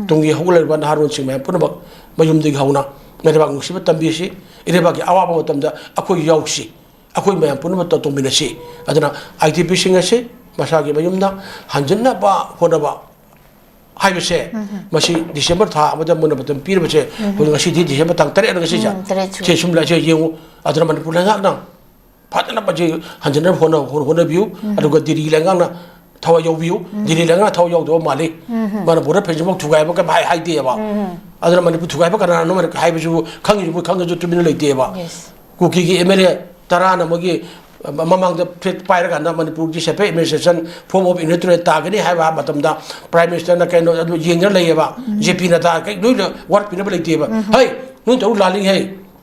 ꯇꯨꯡꯒꯤ ꯍꯧꯒꯠꯂꯛꯂꯤꯕ ꯅꯍꯥꯔꯣꯜꯁꯤꯡ ꯃꯌꯥꯝ ꯄꯨꯝꯅꯃꯛ ꯃꯌꯨꯝꯗꯒꯤ ꯍꯧꯅ ꯂꯩꯕꯥꯛ ꯅꯨꯡꯁꯤꯕ ꯇꯝꯕꯤꯁꯤ, ꯏꯔꯩꯕꯥꯛꯀꯤ ꯑꯋꯥꯕ ꯃꯇꯝꯗ ꯑꯩꯈꯣꯏ ꯌꯥꯎꯁꯤ, ꯑꯩꯈꯣꯏ ꯃꯌꯥꯝ ꯄꯨꯝꯅꯃꯛ ꯇꯧ-, ꯇꯧꯃꯤꯟꯅꯁꯤ꯫ ꯑꯗꯨꯅ ꯑꯥꯏ ꯗꯤ ꯄꯤꯁꯤꯡ ꯑꯁꯤ ꯃꯁꯥꯒꯤ ꯃꯌꯨꯝꯗ ꯍꯟꯖꯤꯟꯅꯕ ꯍꯣꯠꯅꯕ ꯍꯥꯏꯕꯁꯦ, ꯃꯁꯤ ꯗꯤꯁꯦꯝꯕꯔ ꯊꯥ ꯑꯃꯗ ꯃꯣꯏꯅ ꯃꯇꯝ ꯄꯤꯔꯕꯁꯦ, ꯍꯧꯖꯤꯛ ꯉꯁꯤꯗꯤ ꯗꯤꯁꯦꯝꯕꯔ ꯇꯥꯡ ꯇꯔꯦꯠ ꯉꯁꯤꯁꯦ꯫ ꯎꯝ, ꯇꯔꯦꯠ ꯁꯨꯔꯦ꯫ ꯁꯦ ꯁꯨꯝ ꯂꯩ-, ꯁꯦ ꯌꯦꯡꯉꯨ꯫ ꯑꯗꯨꯅ ꯃꯅꯤꯄꯨꯔ ꯂꯩꯉꯥꯛꯅ ꯐꯖꯅ ꯃꯁꯤ ꯍꯟꯖꯤꯟꯅꯕ ꯍꯣꯠꯅ-, ꯍꯣꯠꯅꯕꯤꯌꯨ꯫ ꯑꯗꯨꯒ ꯗꯤꯜꯂꯤ ꯂꯩꯉꯥꯛꯅ ꯊꯋꯥꯏ ꯌꯥꯎꯕꯤꯌꯨ꯫ ꯗꯤꯜꯂꯤ ꯂꯩꯉꯥꯛꯅ ꯊꯋꯥꯏ ꯌꯥꯎꯗꯕ ꯃꯥꯜꯂꯤ꯫ ꯃꯥꯅ ꯕꯣꯔꯗꯔ ꯐꯦꯟꯁꯤꯟꯐꯥꯎ ꯊꯨꯒꯥꯏꯕ ꯀꯩꯝ ꯍꯥꯏ-, ꯍꯥꯏꯗꯦꯕ꯫ ꯑꯗꯨꯅ ꯃꯅꯤꯄꯨꯔ ꯊꯨꯒꯥꯏꯕ ꯀꯅꯥꯅꯣ ꯍꯥꯏꯕꯁꯤꯕꯨ ꯈꯪꯉꯤꯁꯤꯕꯨ, ꯈꯪꯉꯁꯨ ꯇꯨꯃꯤꯟꯅ ꯂꯩꯇꯦꯕ꯫ Yes꯫ ꯀꯨꯀꯤꯒꯤ ꯑꯦꯝ ꯑꯦꯜ ꯑꯦ ꯇꯔꯥꯅ ꯃꯣꯏꯒꯤ ꯃꯃꯥꯡꯗ ꯐ꯭ꯂꯦꯛ ꯄꯥꯏꯔꯀꯥꯟꯗ ꯃꯅꯤꯄꯨꯔꯒꯤ separate administration form of union territory ꯇꯥꯒꯅꯤ ꯍꯥꯏꯕ ꯃꯇꯝꯗ ꯄ꯭ꯔꯥꯏꯝ ꯃꯤꯅꯤꯁꯇꯔꯅ ꯀꯩꯅꯣ ꯑꯗꯨ ꯌꯦꯡꯗꯅ ꯂꯩꯌꯦꯕ꯫ ꯖꯦ ꯄꯤꯅ ꯇꯥ-, ꯀꯩ-, ꯂꯣꯏꯅ ꯋꯥꯔꯠ ꯄꯤꯅꯕ ꯂꯩꯇꯦꯕ꯫ ꯍꯩ, ꯅꯣꯏ ꯇꯧꯔꯨ ꯂꯥꯜꯂꯤ ꯍꯩ꯫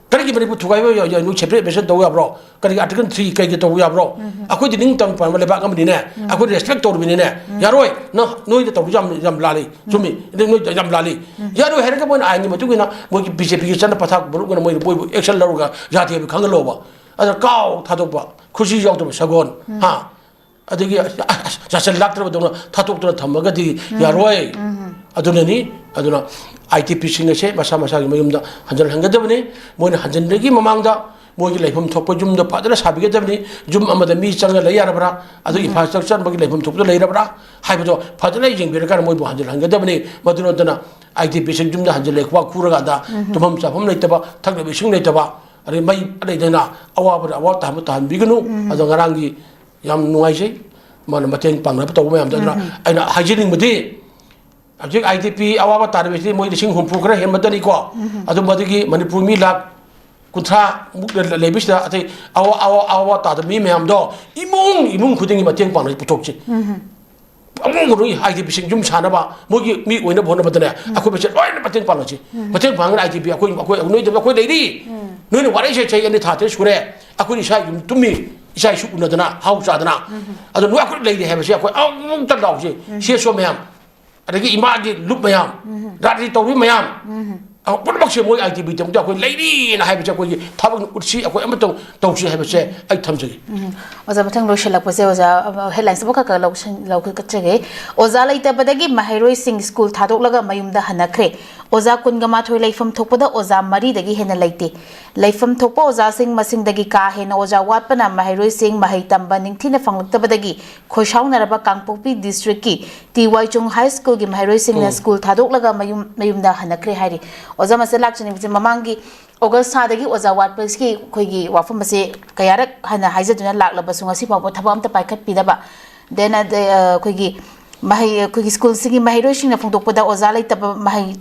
ꯀꯔꯤꯒꯤ ꯃꯅꯤꯄꯨꯔ ꯊꯨꯒꯥꯏꯕ ꯌꯥ-, ꯌꯥ-, ꯅꯣꯏ separate administration ꯇꯧꯕ ꯌꯥꯕ꯭ꯔꯣ? ꯀꯔꯤꯒꯤ article three ꯀꯩꯒꯤ ꯇꯧꯕ ꯌꯥꯕ꯭ꯔꯣ? ꯑꯩꯈꯣꯏꯗꯤ ꯅꯤꯡꯇꯝ ꯄꯥꯟꯕ ꯂꯩꯕꯥꯛ ꯑꯃꯅꯤꯅꯦ꯫ ꯑꯩꯈꯣꯏ respect ꯇꯧꯔꯤꯕꯅꯤꯅꯦ꯫ ꯌꯥꯔꯣꯏ꯫ ꯅꯪ, ꯅꯣꯏꯗ ꯇꯧꯔꯤ ꯌꯥꯝ, ꯌꯥꯝ ꯂꯥꯜꯂꯤ꯫ ꯆꯨꯝꯃꯤ꯫ ꯑꯗꯨ ꯅꯣꯏ ꯌꯥꯝ ꯂꯥꯜꯂꯤ꯫ ꯌꯥꯔꯣꯏ ꯍꯥꯏꯔꯒ ꯃꯣꯏꯅ ꯑꯥꯏꯟꯒꯤ ꯃꯇꯨꯡ ꯏꯟꯅ ꯃꯣꯏꯒꯤ ꯕꯤ ꯖꯦ ꯄꯤꯒꯤ ꯆꯠꯅ ꯄꯊꯥꯞ ꯃꯔꯨꯞ ꯑꯣꯏꯅ ꯃꯣꯏ, ꯃꯣꯏꯕꯨ action ꯂꯧꯔꯒ ꯌꯥꯗꯦ ꯍꯥꯏꯕ ꯈꯪꯍꯜꯂꯣꯕ꯫ ꯑꯗ ꯀꯥꯎ ꯊꯥꯗꯣꯛꯄ, ꯈꯨꯖꯤ ꯌꯥꯎꯗꯕ ꯁꯒꯣꯜ, ꯍꯥ? ꯑꯗꯒꯤ ꯑꯁ, ꯑꯁ, ꯆꯥꯁꯤꯜ ꯂꯥꯛꯇ꯭ꯔꯕꯗꯧꯅ ꯊꯥꯗꯣꯛꯇꯨꯅ ꯊꯝꯃꯒꯗꯤ ꯌꯥꯔꯣꯏ꯫ ꯑꯗꯨꯅꯅꯤ, ꯑꯗꯨꯅ ꯑꯥꯏ ꯗꯤ ꯄꯤꯁꯤꯡ ꯑꯁꯦ ꯃꯁꯥ ꯃꯁꯥꯒꯤ ꯃꯌꯨꯝꯗ ꯍꯟꯖꯤꯜꯍꯟꯒꯗꯕꯅꯤ꯫ ꯃꯣꯏꯅ ꯍꯟꯖꯤꯟꯕꯒꯤ ꯃꯃꯥꯡꯗ ꯃꯣꯏꯒꯤ ꯂꯩꯐꯝ ꯊꯣꯛꯄ ꯌꯨꯝꯗ ꯐꯖꯅ ꯁꯥꯕꯤꯒꯗꯕꯅꯤ꯫ ꯌꯨꯝ ꯑꯃꯗ ꯃꯤ ꯆꯪꯉ ꯂꯩ ꯌꯥꯔꯕ꯭ꯔꯥ? ꯑꯗꯨ infrastructure ꯑꯃꯒꯤ ꯂꯩꯐꯝ ꯊꯣꯛꯄꯗ ꯂꯩꯔꯕ꯭ꯔꯥ ꯍꯥꯏꯕꯗꯣ ꯐꯖꯅ ꯌꯦꯡꯕꯤꯔꯀꯥꯟꯗ ꯃꯣꯏꯕꯨ ꯍꯟꯖꯤꯜꯍꯟꯒꯗꯕꯅꯤ꯫ ꯃꯗꯨ ꯅꯠꯇꯅ ꯑꯥꯏ ꯗꯤ ꯄꯤꯁꯤꯡ ꯌꯨꯝꯗ ꯍꯟꯖꯤꯜꯂꯦ ꯈꯨꯕꯥꯛ ꯈꯨꯔꯀꯥꯟꯗ ꯇꯨꯝꯐꯝ ꯆꯥꯐꯝ ꯂꯩꯇꯕ, ꯊꯛꯅꯕ ꯏꯁꯤꯡ ꯂꯩꯇꯕ, ꯑꯗꯩ ꯃꯩ ꯂꯩꯗꯅ ꯑꯋꯥꯕꯗ ꯑꯋꯥꯕ ꯇꯥꯍꯟꯕ ꯇꯥꯍꯟꯕꯤꯒꯅꯨ꯫ ꯑꯗꯣ ꯉꯔꯥꯡꯒꯤ ꯌꯥꯝ ꯅꯨꯡꯉꯥꯏꯖꯩ꯫ ꯃꯥꯅ ꯃꯇꯦꯡ ꯄꯥꯡꯅꯕ ꯇꯧꯕ ꯃꯌꯥꯝꯗꯣ꯫ ꯑꯗꯨꯅ ꯑꯩꯅ ꯍꯥꯏꯖꯅꯤꯡꯕꯗꯤ, ꯍꯧꯖꯤꯛ ꯑꯥꯏ ꯗꯤ ꯄꯤ ꯑꯋꯥꯕ ꯇꯥꯔꯤꯕꯁꯤꯗꯤ ꯃꯣꯏ ꯂꯤꯁꯤꯡ ꯍꯨꯝꯐꯨ ꯈꯔ ꯍꯦꯟꯕꯗꯅꯤꯀꯣ꯫ ꯑꯗꯨ ꯃꯗꯨꯒꯤ ꯃꯅꯤꯄꯨꯔ ꯃꯤ ꯂꯥꯈ ꯀꯨꯟꯊ꯭ꯔꯥ ꯃꯨꯛ ꯂꯩ-, ꯂꯩꯕꯁꯤꯗ ꯑꯇꯩ ꯑꯋꯥ-, ꯑꯋꯥ-, ꯑꯋꯥꯕ ꯇꯥꯗꯕ ꯃꯤ ꯃꯌꯥꯝꯗꯣ ꯏꯃꯨꯡ, ꯏꯃꯨꯡ ꯈꯨꯗꯤꯡꯒꯤ ꯃꯇꯦꯡ ꯄꯥꯡꯅꯕ ꯄꯨꯊꯣꯛꯁꯤ꯫ ꯑꯃꯨꯛ ꯃꯅꯨꯡꯒꯤ ꯑꯥꯏ ꯗꯤ ꯄꯤꯁꯤꯡ ꯌꯨꯝ ꯁꯥꯅꯕ, ꯃꯣꯏꯒꯤ ꯃꯤ ꯑꯣꯏꯅꯕ ꯍꯣꯠꯅꯕꯗꯅꯦ, ꯑꯩꯈꯣꯏ ꯃꯁꯦꯟ ꯂꯣꯏꯅ ꯃꯇꯦꯡ ꯄꯥꯡꯅꯁꯤ꯫ ꯃꯇꯦꯡ ꯄꯥꯡꯉꯒ ꯑꯥꯏ ꯗꯤ ꯄꯤ ꯑꯩꯈꯣꯏ, ꯑꯩꯈꯣꯏ, ꯅꯣꯏꯗ ꯑꯩꯈꯣꯏ ꯂꯩꯔꯤ꯫ ꯅꯣꯏꯅ ꯋꯥꯔꯛꯏꯁꯦ ꯆꯍꯤ ꯑꯅꯤ ꯊꯥ ꯇꯔꯦꯠ ꯁꯨꯔꯦ꯫ ꯑꯩꯈꯣꯏꯅ ꯏꯁꯥ ꯌꯨꯝ ꯇꯨꯝꯃꯤ, ꯏꯆꯥ ꯏꯁꯨ ꯎꯅꯗꯅ, ꯍꯥꯎ ꯆꯥꯗꯅ꯫ ꯑꯗꯣ ꯅꯣꯏ ꯑꯩꯈꯣꯏ ꯂꯩꯔꯤ ꯍꯥꯏꯕꯁꯦ ꯑꯩꯈꯣꯏ ꯑꯃꯨꯛꯇ ꯂꯥꯎꯁꯤ꯫ ꯁꯤ ꯑꯦꯁ ꯑꯣ ꯃꯌꯥꯝ, ꯑꯗꯒꯤ ꯏꯃꯥꯒꯤ ꯂꯨꯞ ꯃꯌꯥꯝ, ꯔꯥꯖꯅꯤꯇꯤ ꯇꯧꯔꯤ ꯃꯌꯥꯝ, ꯑ, ꯄꯨꯝꯅꯃꯛꯁꯦ ꯃꯣꯏ ꯑꯥꯏ ꯗꯤ ꯄꯤꯗꯃꯛꯇ ꯑꯩꯈꯣꯏ ꯂꯩꯔꯤꯅ ꯍꯥꯏꯕꯁꯦ ꯑꯩꯈꯣꯏꯒꯤ ꯊꯕꯛ ꯎꯠꯁꯤ, ꯑꯩꯈꯣꯏ ꯑꯃꯇꯪ ꯇꯧꯁꯤ ꯍꯥꯏꯕꯁꯦ ꯑꯩ ꯊꯝꯖꯒꯦ꯫ ꯎꯝ꯫ ꯑꯣꯖꯥ, ꯃꯊꯪ ꯂꯣꯏꯁꯤꯜꯂꯛꯄꯁꯦ, ꯑꯣꯖꯥ, ꯑ, headlines ꯑꯃꯈꯛ ꯈꯛ ꯂꯧꯁꯤꯟ-, ꯂꯧꯈꯠꯆꯒꯦ꯫ ꯑꯣꯖꯥ ꯂꯩꯇꯕꯗꯒꯤ ꯃꯍꯩꯔꯣꯏꯁꯤꯡ ꯁ꯭ꯀꯨꯜ ꯊꯥꯗꯣꯛꯂꯒ ꯃꯌꯨꯝꯗ ꯍꯟꯅꯈ꯭ꯔꯦ꯫ ꯑꯣꯖꯥ ꯀꯨꯟꯒ ꯃꯥꯊꯣꯏ ꯂꯩꯐꯝ ꯊꯣꯛꯄꯗ ꯑꯣꯖꯥ ꯃꯔꯤꯗꯒꯤ ꯍꯦꯟꯅ ꯂꯩꯇꯦ꯫ ꯂꯩꯐꯝ ꯊꯣꯛꯄ ꯑꯣꯖꯥꯁꯤꯡ ꯃꯁꯤꯡꯗꯒꯤ ꯀꯥ ꯍꯦꯟꯅ ꯑꯣꯖꯥ ꯋꯥꯠꯄꯅ ꯃꯍꯩꯔꯣꯏꯁꯤꯡ ꯃꯍꯩ ꯇꯝꯕ ꯅꯤꯡꯊꯤꯅ ꯐꯪꯂꯛꯇꯕꯗꯒꯤ ꯈꯣꯏꯁꯥꯎꯅꯔꯕ ꯀꯥꯡꯄꯣꯛꯄꯤ ꯗꯤꯁꯇ꯭ꯔꯤꯛꯀꯤ ꯇꯤ ꯋꯥꯏꯆꯨꯡ ꯍꯥꯏ ꯁ꯭ꯀꯨꯜꯒꯤ ꯃꯍꯩꯔꯣꯏꯁꯤꯡꯅ ꯎꯝ꯫ ꯁ꯭ꯀꯨꯜ ꯊꯥꯗꯣꯛꯂꯒ ꯃꯌꯨꯝ, ꯃꯌꯨꯝꯗ ꯍꯟꯅꯈ꯭ꯔꯦ ꯍꯥꯏꯔꯤ꯫ ꯑꯣꯖꯥ ꯃꯁꯦ ꯂꯥꯛꯆꯅꯤꯡꯕꯁꯦ ꯃꯃꯥꯡꯒꯤ ꯑꯣꯒꯁ ꯊꯥꯗꯒꯤ ꯑꯣꯖꯥ ꯋꯥꯠꯄꯒꯤ ꯑꯩꯈꯣꯏꯒꯤ ꯋꯥꯐꯝ ꯑꯁꯦ ꯀꯌꯥꯔꯛ ꯍꯟꯅ ꯍꯥꯏꯖꯗꯨꯅ ꯂꯥꯛꯂꯕꯁꯨ ꯉꯁꯤ ꯐꯥꯎꯕ ꯊꯕꯛ ꯑꯝꯇ ꯄꯥꯏꯈꯠꯄꯤꯗꯕ꯫ Then ꯑꯗ, ꯑ, ꯑꯩꯈꯣꯏꯒꯤ ꯃꯍꯩ, ꯑꯩꯈꯣꯏꯒꯤ ꯁ꯭ꯀꯨꯜꯁꯤꯒꯤ ꯃꯍꯩꯔꯣꯏꯁꯤꯡꯅ ꯐꯣꯡꯗꯣꯛꯄꯗ ꯑꯣꯖꯥ ꯂꯩꯇꯕ, ꯃꯍꯩ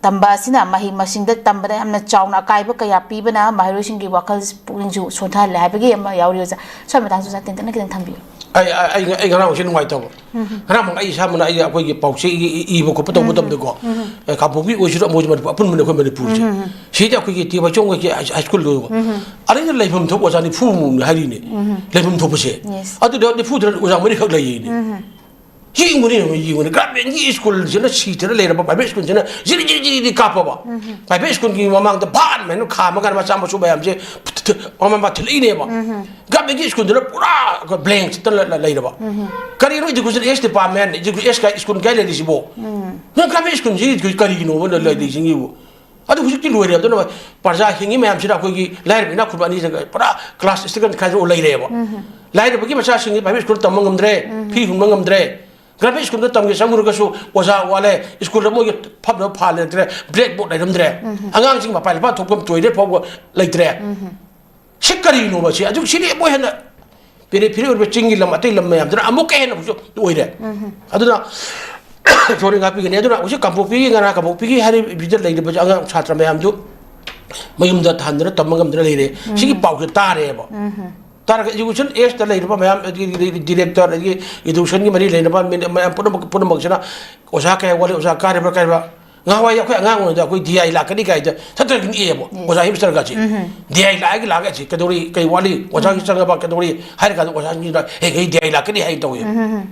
ꯇꯝꯕ ꯑꯁꯤꯅ ꯃꯍꯩ ꯃꯁꯤꯡꯗ ꯇꯝꯕꯗ ꯌꯥꯝꯅ ꯆꯥꯎꯅ ꯑꯀꯥꯏꯕ ꯀꯌꯥ ꯄꯤꯕꯅ ꯃꯍꯩꯔꯣꯏꯁꯤꯡꯒꯤ ꯋꯥꯈꯜ ꯄꯨꯛꯅꯤꯡꯁꯨ ꯁꯣꯟꯊꯍꯜꯂꯦ ꯍꯥꯏꯕꯒꯤ ꯑꯃ ꯌꯥꯎꯔꯤ ꯑꯣꯖꯥ꯫ ꯁ꯭ꯋꯥꯏ ꯃꯇꯥꯡꯁꯨ ꯑꯣꯖꯥ ꯇꯦꯟꯇꯛꯅ ꯈꯤꯇꯪ ꯊꯝꯕꯤꯌꯨ꯫ ꯑꯩ, ꯑꯩ, ꯑꯩ, ꯑꯩ ꯉꯔꯥꯡꯁꯦ ꯅꯨꯡꯉꯥꯏꯇꯕ꯫ ꯎꯝ꯫ ꯉꯔꯥꯡ ꯑꯩ ꯏꯁꯥꯃꯛꯅ ꯑꯩ ꯑꯩꯈꯣꯏꯒꯤ ꯄꯥꯎꯆꯦ ꯏ-, ꯏ-, ꯏꯕ ꯈꯣꯠꯄ ꯇꯧꯕ ꯎꯝ꯫ ꯃꯇꯝꯗꯀꯣ, ꯎꯝ꯫ ꯑꯦ, ꯀꯥꯡꯄꯣꯛꯄꯤ ꯑꯣꯏꯁꯤꯔ ꯑꯃ ꯑꯣꯏꯁꯤꯔ ꯃꯅꯤꯄꯨꯔ ꯑꯄꯨꯟꯕꯅꯤ ꯑꯩꯈꯣꯏ ꯃꯅꯤꯄꯨꯔꯁꯦ꯫ ꯎꯝ꯫ ꯁꯤꯗꯤ ꯑꯩꯈꯣꯏꯒꯤ ꯇꯤ ꯋꯥꯏꯆꯣꯡꯒꯤ ꯍꯥꯏ ꯁ꯭ꯀꯨꯜꯗꯣ ꯎꯝ꯫ ꯑꯗꯩꯗ ꯂꯩꯐꯝ ꯊꯣꯛꯄ ꯑꯣꯖꯥ ꯅꯤꯐꯨꯃꯨꯛꯅꯤ ꯍꯥꯏꯔꯤꯅꯦ꯫ ꯎꯝ꯫ ꯂꯩꯐꯝ ꯊꯣꯛꯄꯁꯦ꯫ Yes꯫ ꯑꯗꯨꯗ ꯅꯤꯐꯨꯗꯨꯗ ꯑꯣꯖꯥ ꯃꯔꯤꯈꯛ ꯂꯩꯌꯦꯅꯦ꯫ ꯎꯝ꯫ ꯌꯦꯡꯉꯨꯅꯦ, ꯌꯦꯡꯉꯨꯅꯦ, ꯒꯚꯔꯟꯃꯦꯟꯒꯤ ꯁ꯭ꯀꯨꯜꯁꯤꯅ ꯁꯤꯗꯅ ꯂꯩꯔꯕ, ꯄ꯭ꯔꯥꯏꯚꯦꯠ ꯁ꯭ꯀꯨꯜꯁꯤꯅ ꯖꯤꯔꯤ ꯖꯤꯔꯤ ꯖꯤꯔꯤ ꯀꯥꯞꯄꯕ꯫ ꯎꯝ꯫ ꯄ꯭ꯔꯥꯏꯚꯦꯠ ꯁ꯭ꯀꯨꯜꯒꯤ ꯃꯃꯥꯡꯗ ꯚꯥꯟ ꯍꯥꯏꯅ ꯈꯥꯝꯃꯒ ꯃꯆꯥ ꯃꯁꯨ ꯃꯌꯥꯝꯁꯦ ꯃꯃꯥ ꯃꯄꯥ ꯊꯤꯜꯂꯛꯏꯅꯦꯕ꯫ ꯎꯝ꯫ ꯒꯚꯔꯟꯃꯦꯟꯒꯤ ꯁ꯭ꯀꯨꯜꯗꯨꯅ ꯄꯨꯔꯥ ꯕ꯭ꯂꯦꯡ ꯆꯠꯇꯅ ꯂ-, ꯂ-, ꯂꯩꯔꯕ꯫ ꯎꯝ꯫ ꯀꯔꯤꯅꯣ education, S department, education, S ꯀꯥꯏ ꯁ꯭ꯀꯨꯜ ꯀꯥꯏ ꯂꯩꯔꯤꯁꯤꯕꯣ? ꯎꯝ꯫ ꯅꯪ ꯒꯚꯔꯟꯃꯦꯟ ꯁ꯭ꯀꯨꯜꯁꯤ ꯀꯔꯤꯒꯤꯅꯣꯕ ꯂꯩꯔꯤꯁꯤꯡꯁꯤꯕꯨ? ꯑꯗꯨ ꯍꯧꯖꯤꯛꯇꯤ ꯂꯣꯏꯔꯦ꯫ ꯑꯗꯨꯅ ꯄ꯭ꯔꯖꯥ ꯍꯤꯡꯉꯤ ꯃꯌꯥꯝꯁꯤꯗ ꯑꯩꯈꯣꯏꯒꯤ ꯂꯥꯏꯔꯕ ꯏꯅꯥꯛ ꯈꯨꯟꯕ ꯑꯅꯤꯁꯤꯒ ꯄꯨꯔꯥ class struggle ꯈꯥꯏꯗꯣꯛꯑ ꯂꯩꯔꯦꯕ꯫ ꯎꯝ꯫ ꯂꯥꯏꯔꯕꯒꯤ ꯃꯆꯥꯁꯤꯡꯁꯤ ꯄ꯭ꯔꯥꯏꯚꯦꯠ ꯁ꯭ꯀꯨꯜ ꯇꯝꯕ ꯉꯝꯗ꯭ꯔꯦ, ꯎꯝ꯫ ꯐꯤ ꯍꯨꯟꯕ ꯉꯝꯗ꯭ꯔꯦ꯫ ꯒ꯭ꯔꯥꯃꯤꯟ ꯁ꯭ꯀꯨꯜꯗ ꯇꯝꯒꯦ ꯆꯪꯉꯨꯔꯒꯁꯨ ꯑꯣꯖꯥ ꯋꯥꯠꯂꯦ, ꯁ꯭ꯀꯨꯜꯗ ꯃꯣꯏꯒꯤ ꯐꯝꯅꯕ ꯐꯥꯟ ꯂꯩꯔꯛꯇ꯭ꯔꯦ, ꯕ꯭ꯂꯦꯛꯕꯣꯔꯗ ꯂꯩꯔꯝꯗ꯭ꯔꯦ꯫ ꯎꯝ꯫ ꯑꯉꯥꯡꯁꯤꯡ ꯃꯄꯥꯟ ꯂꯨꯄꯥꯟ ꯊꯣꯛꯐꯝ ꯇꯣꯏꯂꯦꯠ ꯐꯥꯎꯕ ꯂꯩꯇ꯭ꯔꯦ꯫ ꯎꯝ꯫ ꯁꯤ ꯀꯔꯤꯅꯣꯕ ꯁꯤ? ꯑꯗꯨ ꯁꯤꯗꯤ ꯑꯃꯨꯛ ꯍꯦꯟꯅ ꯄꯦꯔꯤꯐꯦꯔꯤ ꯑꯣꯏꯕ ꯆꯤꯡꯒꯤ ꯂꯝ, ꯑꯇꯩ ꯂꯝ ꯃꯌꯥꯝꯗꯨꯅ ꯑꯃꯨꯛꯀ ꯍꯦꯟꯅ ꯑꯃꯨꯛꯁꯨ ꯑꯣꯏꯔꯦ꯫ ꯎꯝ꯫ ꯑꯗꯨꯅ ꯁꯣꯔꯤ ꯉꯥꯛꯄꯤꯒꯅꯤ꯫ ꯑꯗꯨꯅ ꯍꯧꯖꯤꯛ ꯀꯥꯡꯄꯣꯛꯄꯤꯒꯤ, ꯉꯔꯥꯡ ꯀꯥꯡꯄꯣꯛꯄꯤꯒꯤ ꯍꯥꯏꯔꯤꯕ ꯂꯩꯔꯤꯕ ꯑꯉꯥꯡ ꯁꯥꯇ꯭ꯔ ꯃꯌꯥꯝꯗꯨ ꯃꯌꯨꯝꯗ ꯊꯝꯗꯅ ꯇꯝꯕ ꯉꯝꯗꯅ ꯂꯩꯔꯦ꯫ ꯎꯝ꯫ ꯁꯤꯒꯤ ꯄꯥꯎꯁꯦ ꯇꯥꯔꯦꯕ꯫ ꯎꯝ꯫ ꯇꯥꯔꯒ education S ꯇ ꯂꯩꯔꯤꯕ ꯃꯌꯥꯝ, ꯑꯗꯒꯤ director, ꯑꯗꯒꯤ education ꯒꯤ ꯃꯔꯤ ꯂꯩꯅꯕ ꯃꯤ-, ꯃꯌꯥꯝ ꯄꯨꯝꯅꯃꯛ, ꯄꯨꯝꯅꯃꯛꯁꯤꯅ ꯑꯣꯖꯥ ꯀꯌꯥ ꯋꯥꯠꯂꯤ, ꯑꯣꯖꯥ ꯀꯥꯔꯤꯕ꯭ꯔꯥ ꯀꯥꯔꯤꯕ꯭ꯔꯥ? ꯉꯍꯥꯟꯋꯥꯏ ꯑꯩꯈꯣꯏ ꯑꯉꯥꯡ ꯑꯣꯏꯔꯤꯉꯩꯗ ꯑꯩꯈꯣꯏ D I ꯂꯥꯛꯀꯅꯤ ꯀꯥꯏꯗ ꯁꯥꯇ꯭ꯔꯒꯤ ꯅꯦꯛꯑꯦꯕ꯫ Yes꯫ ꯑꯣꯖꯥ ꯍꯦꯃꯤꯁꯇꯔꯒꯁꯦ꯫ ꯎꯝ꯫ D I ꯂꯥꯛꯑꯒ ꯂꯥꯛꯑꯒ ꯁꯤ ꯀꯩꯗꯧꯔꯤ, ꯀꯩ ꯋꯥꯠꯂꯤ, ꯑꯣꯖꯥꯒꯤ ꯎꯝ꯫ ꯆꯪꯉꯕ ꯀꯩꯗꯧꯔꯤ ꯍꯥꯏꯔ ꯀꯥꯟꯗ ꯑꯣꯖꯥꯁꯤꯡꯁꯤꯅ "ꯍꯦ, ꯀꯩ D I ꯂꯥꯛꯀꯅꯤ" ꯍꯥꯏꯅ ꯇꯧꯋꯦ꯫ ꯎꯝ꯫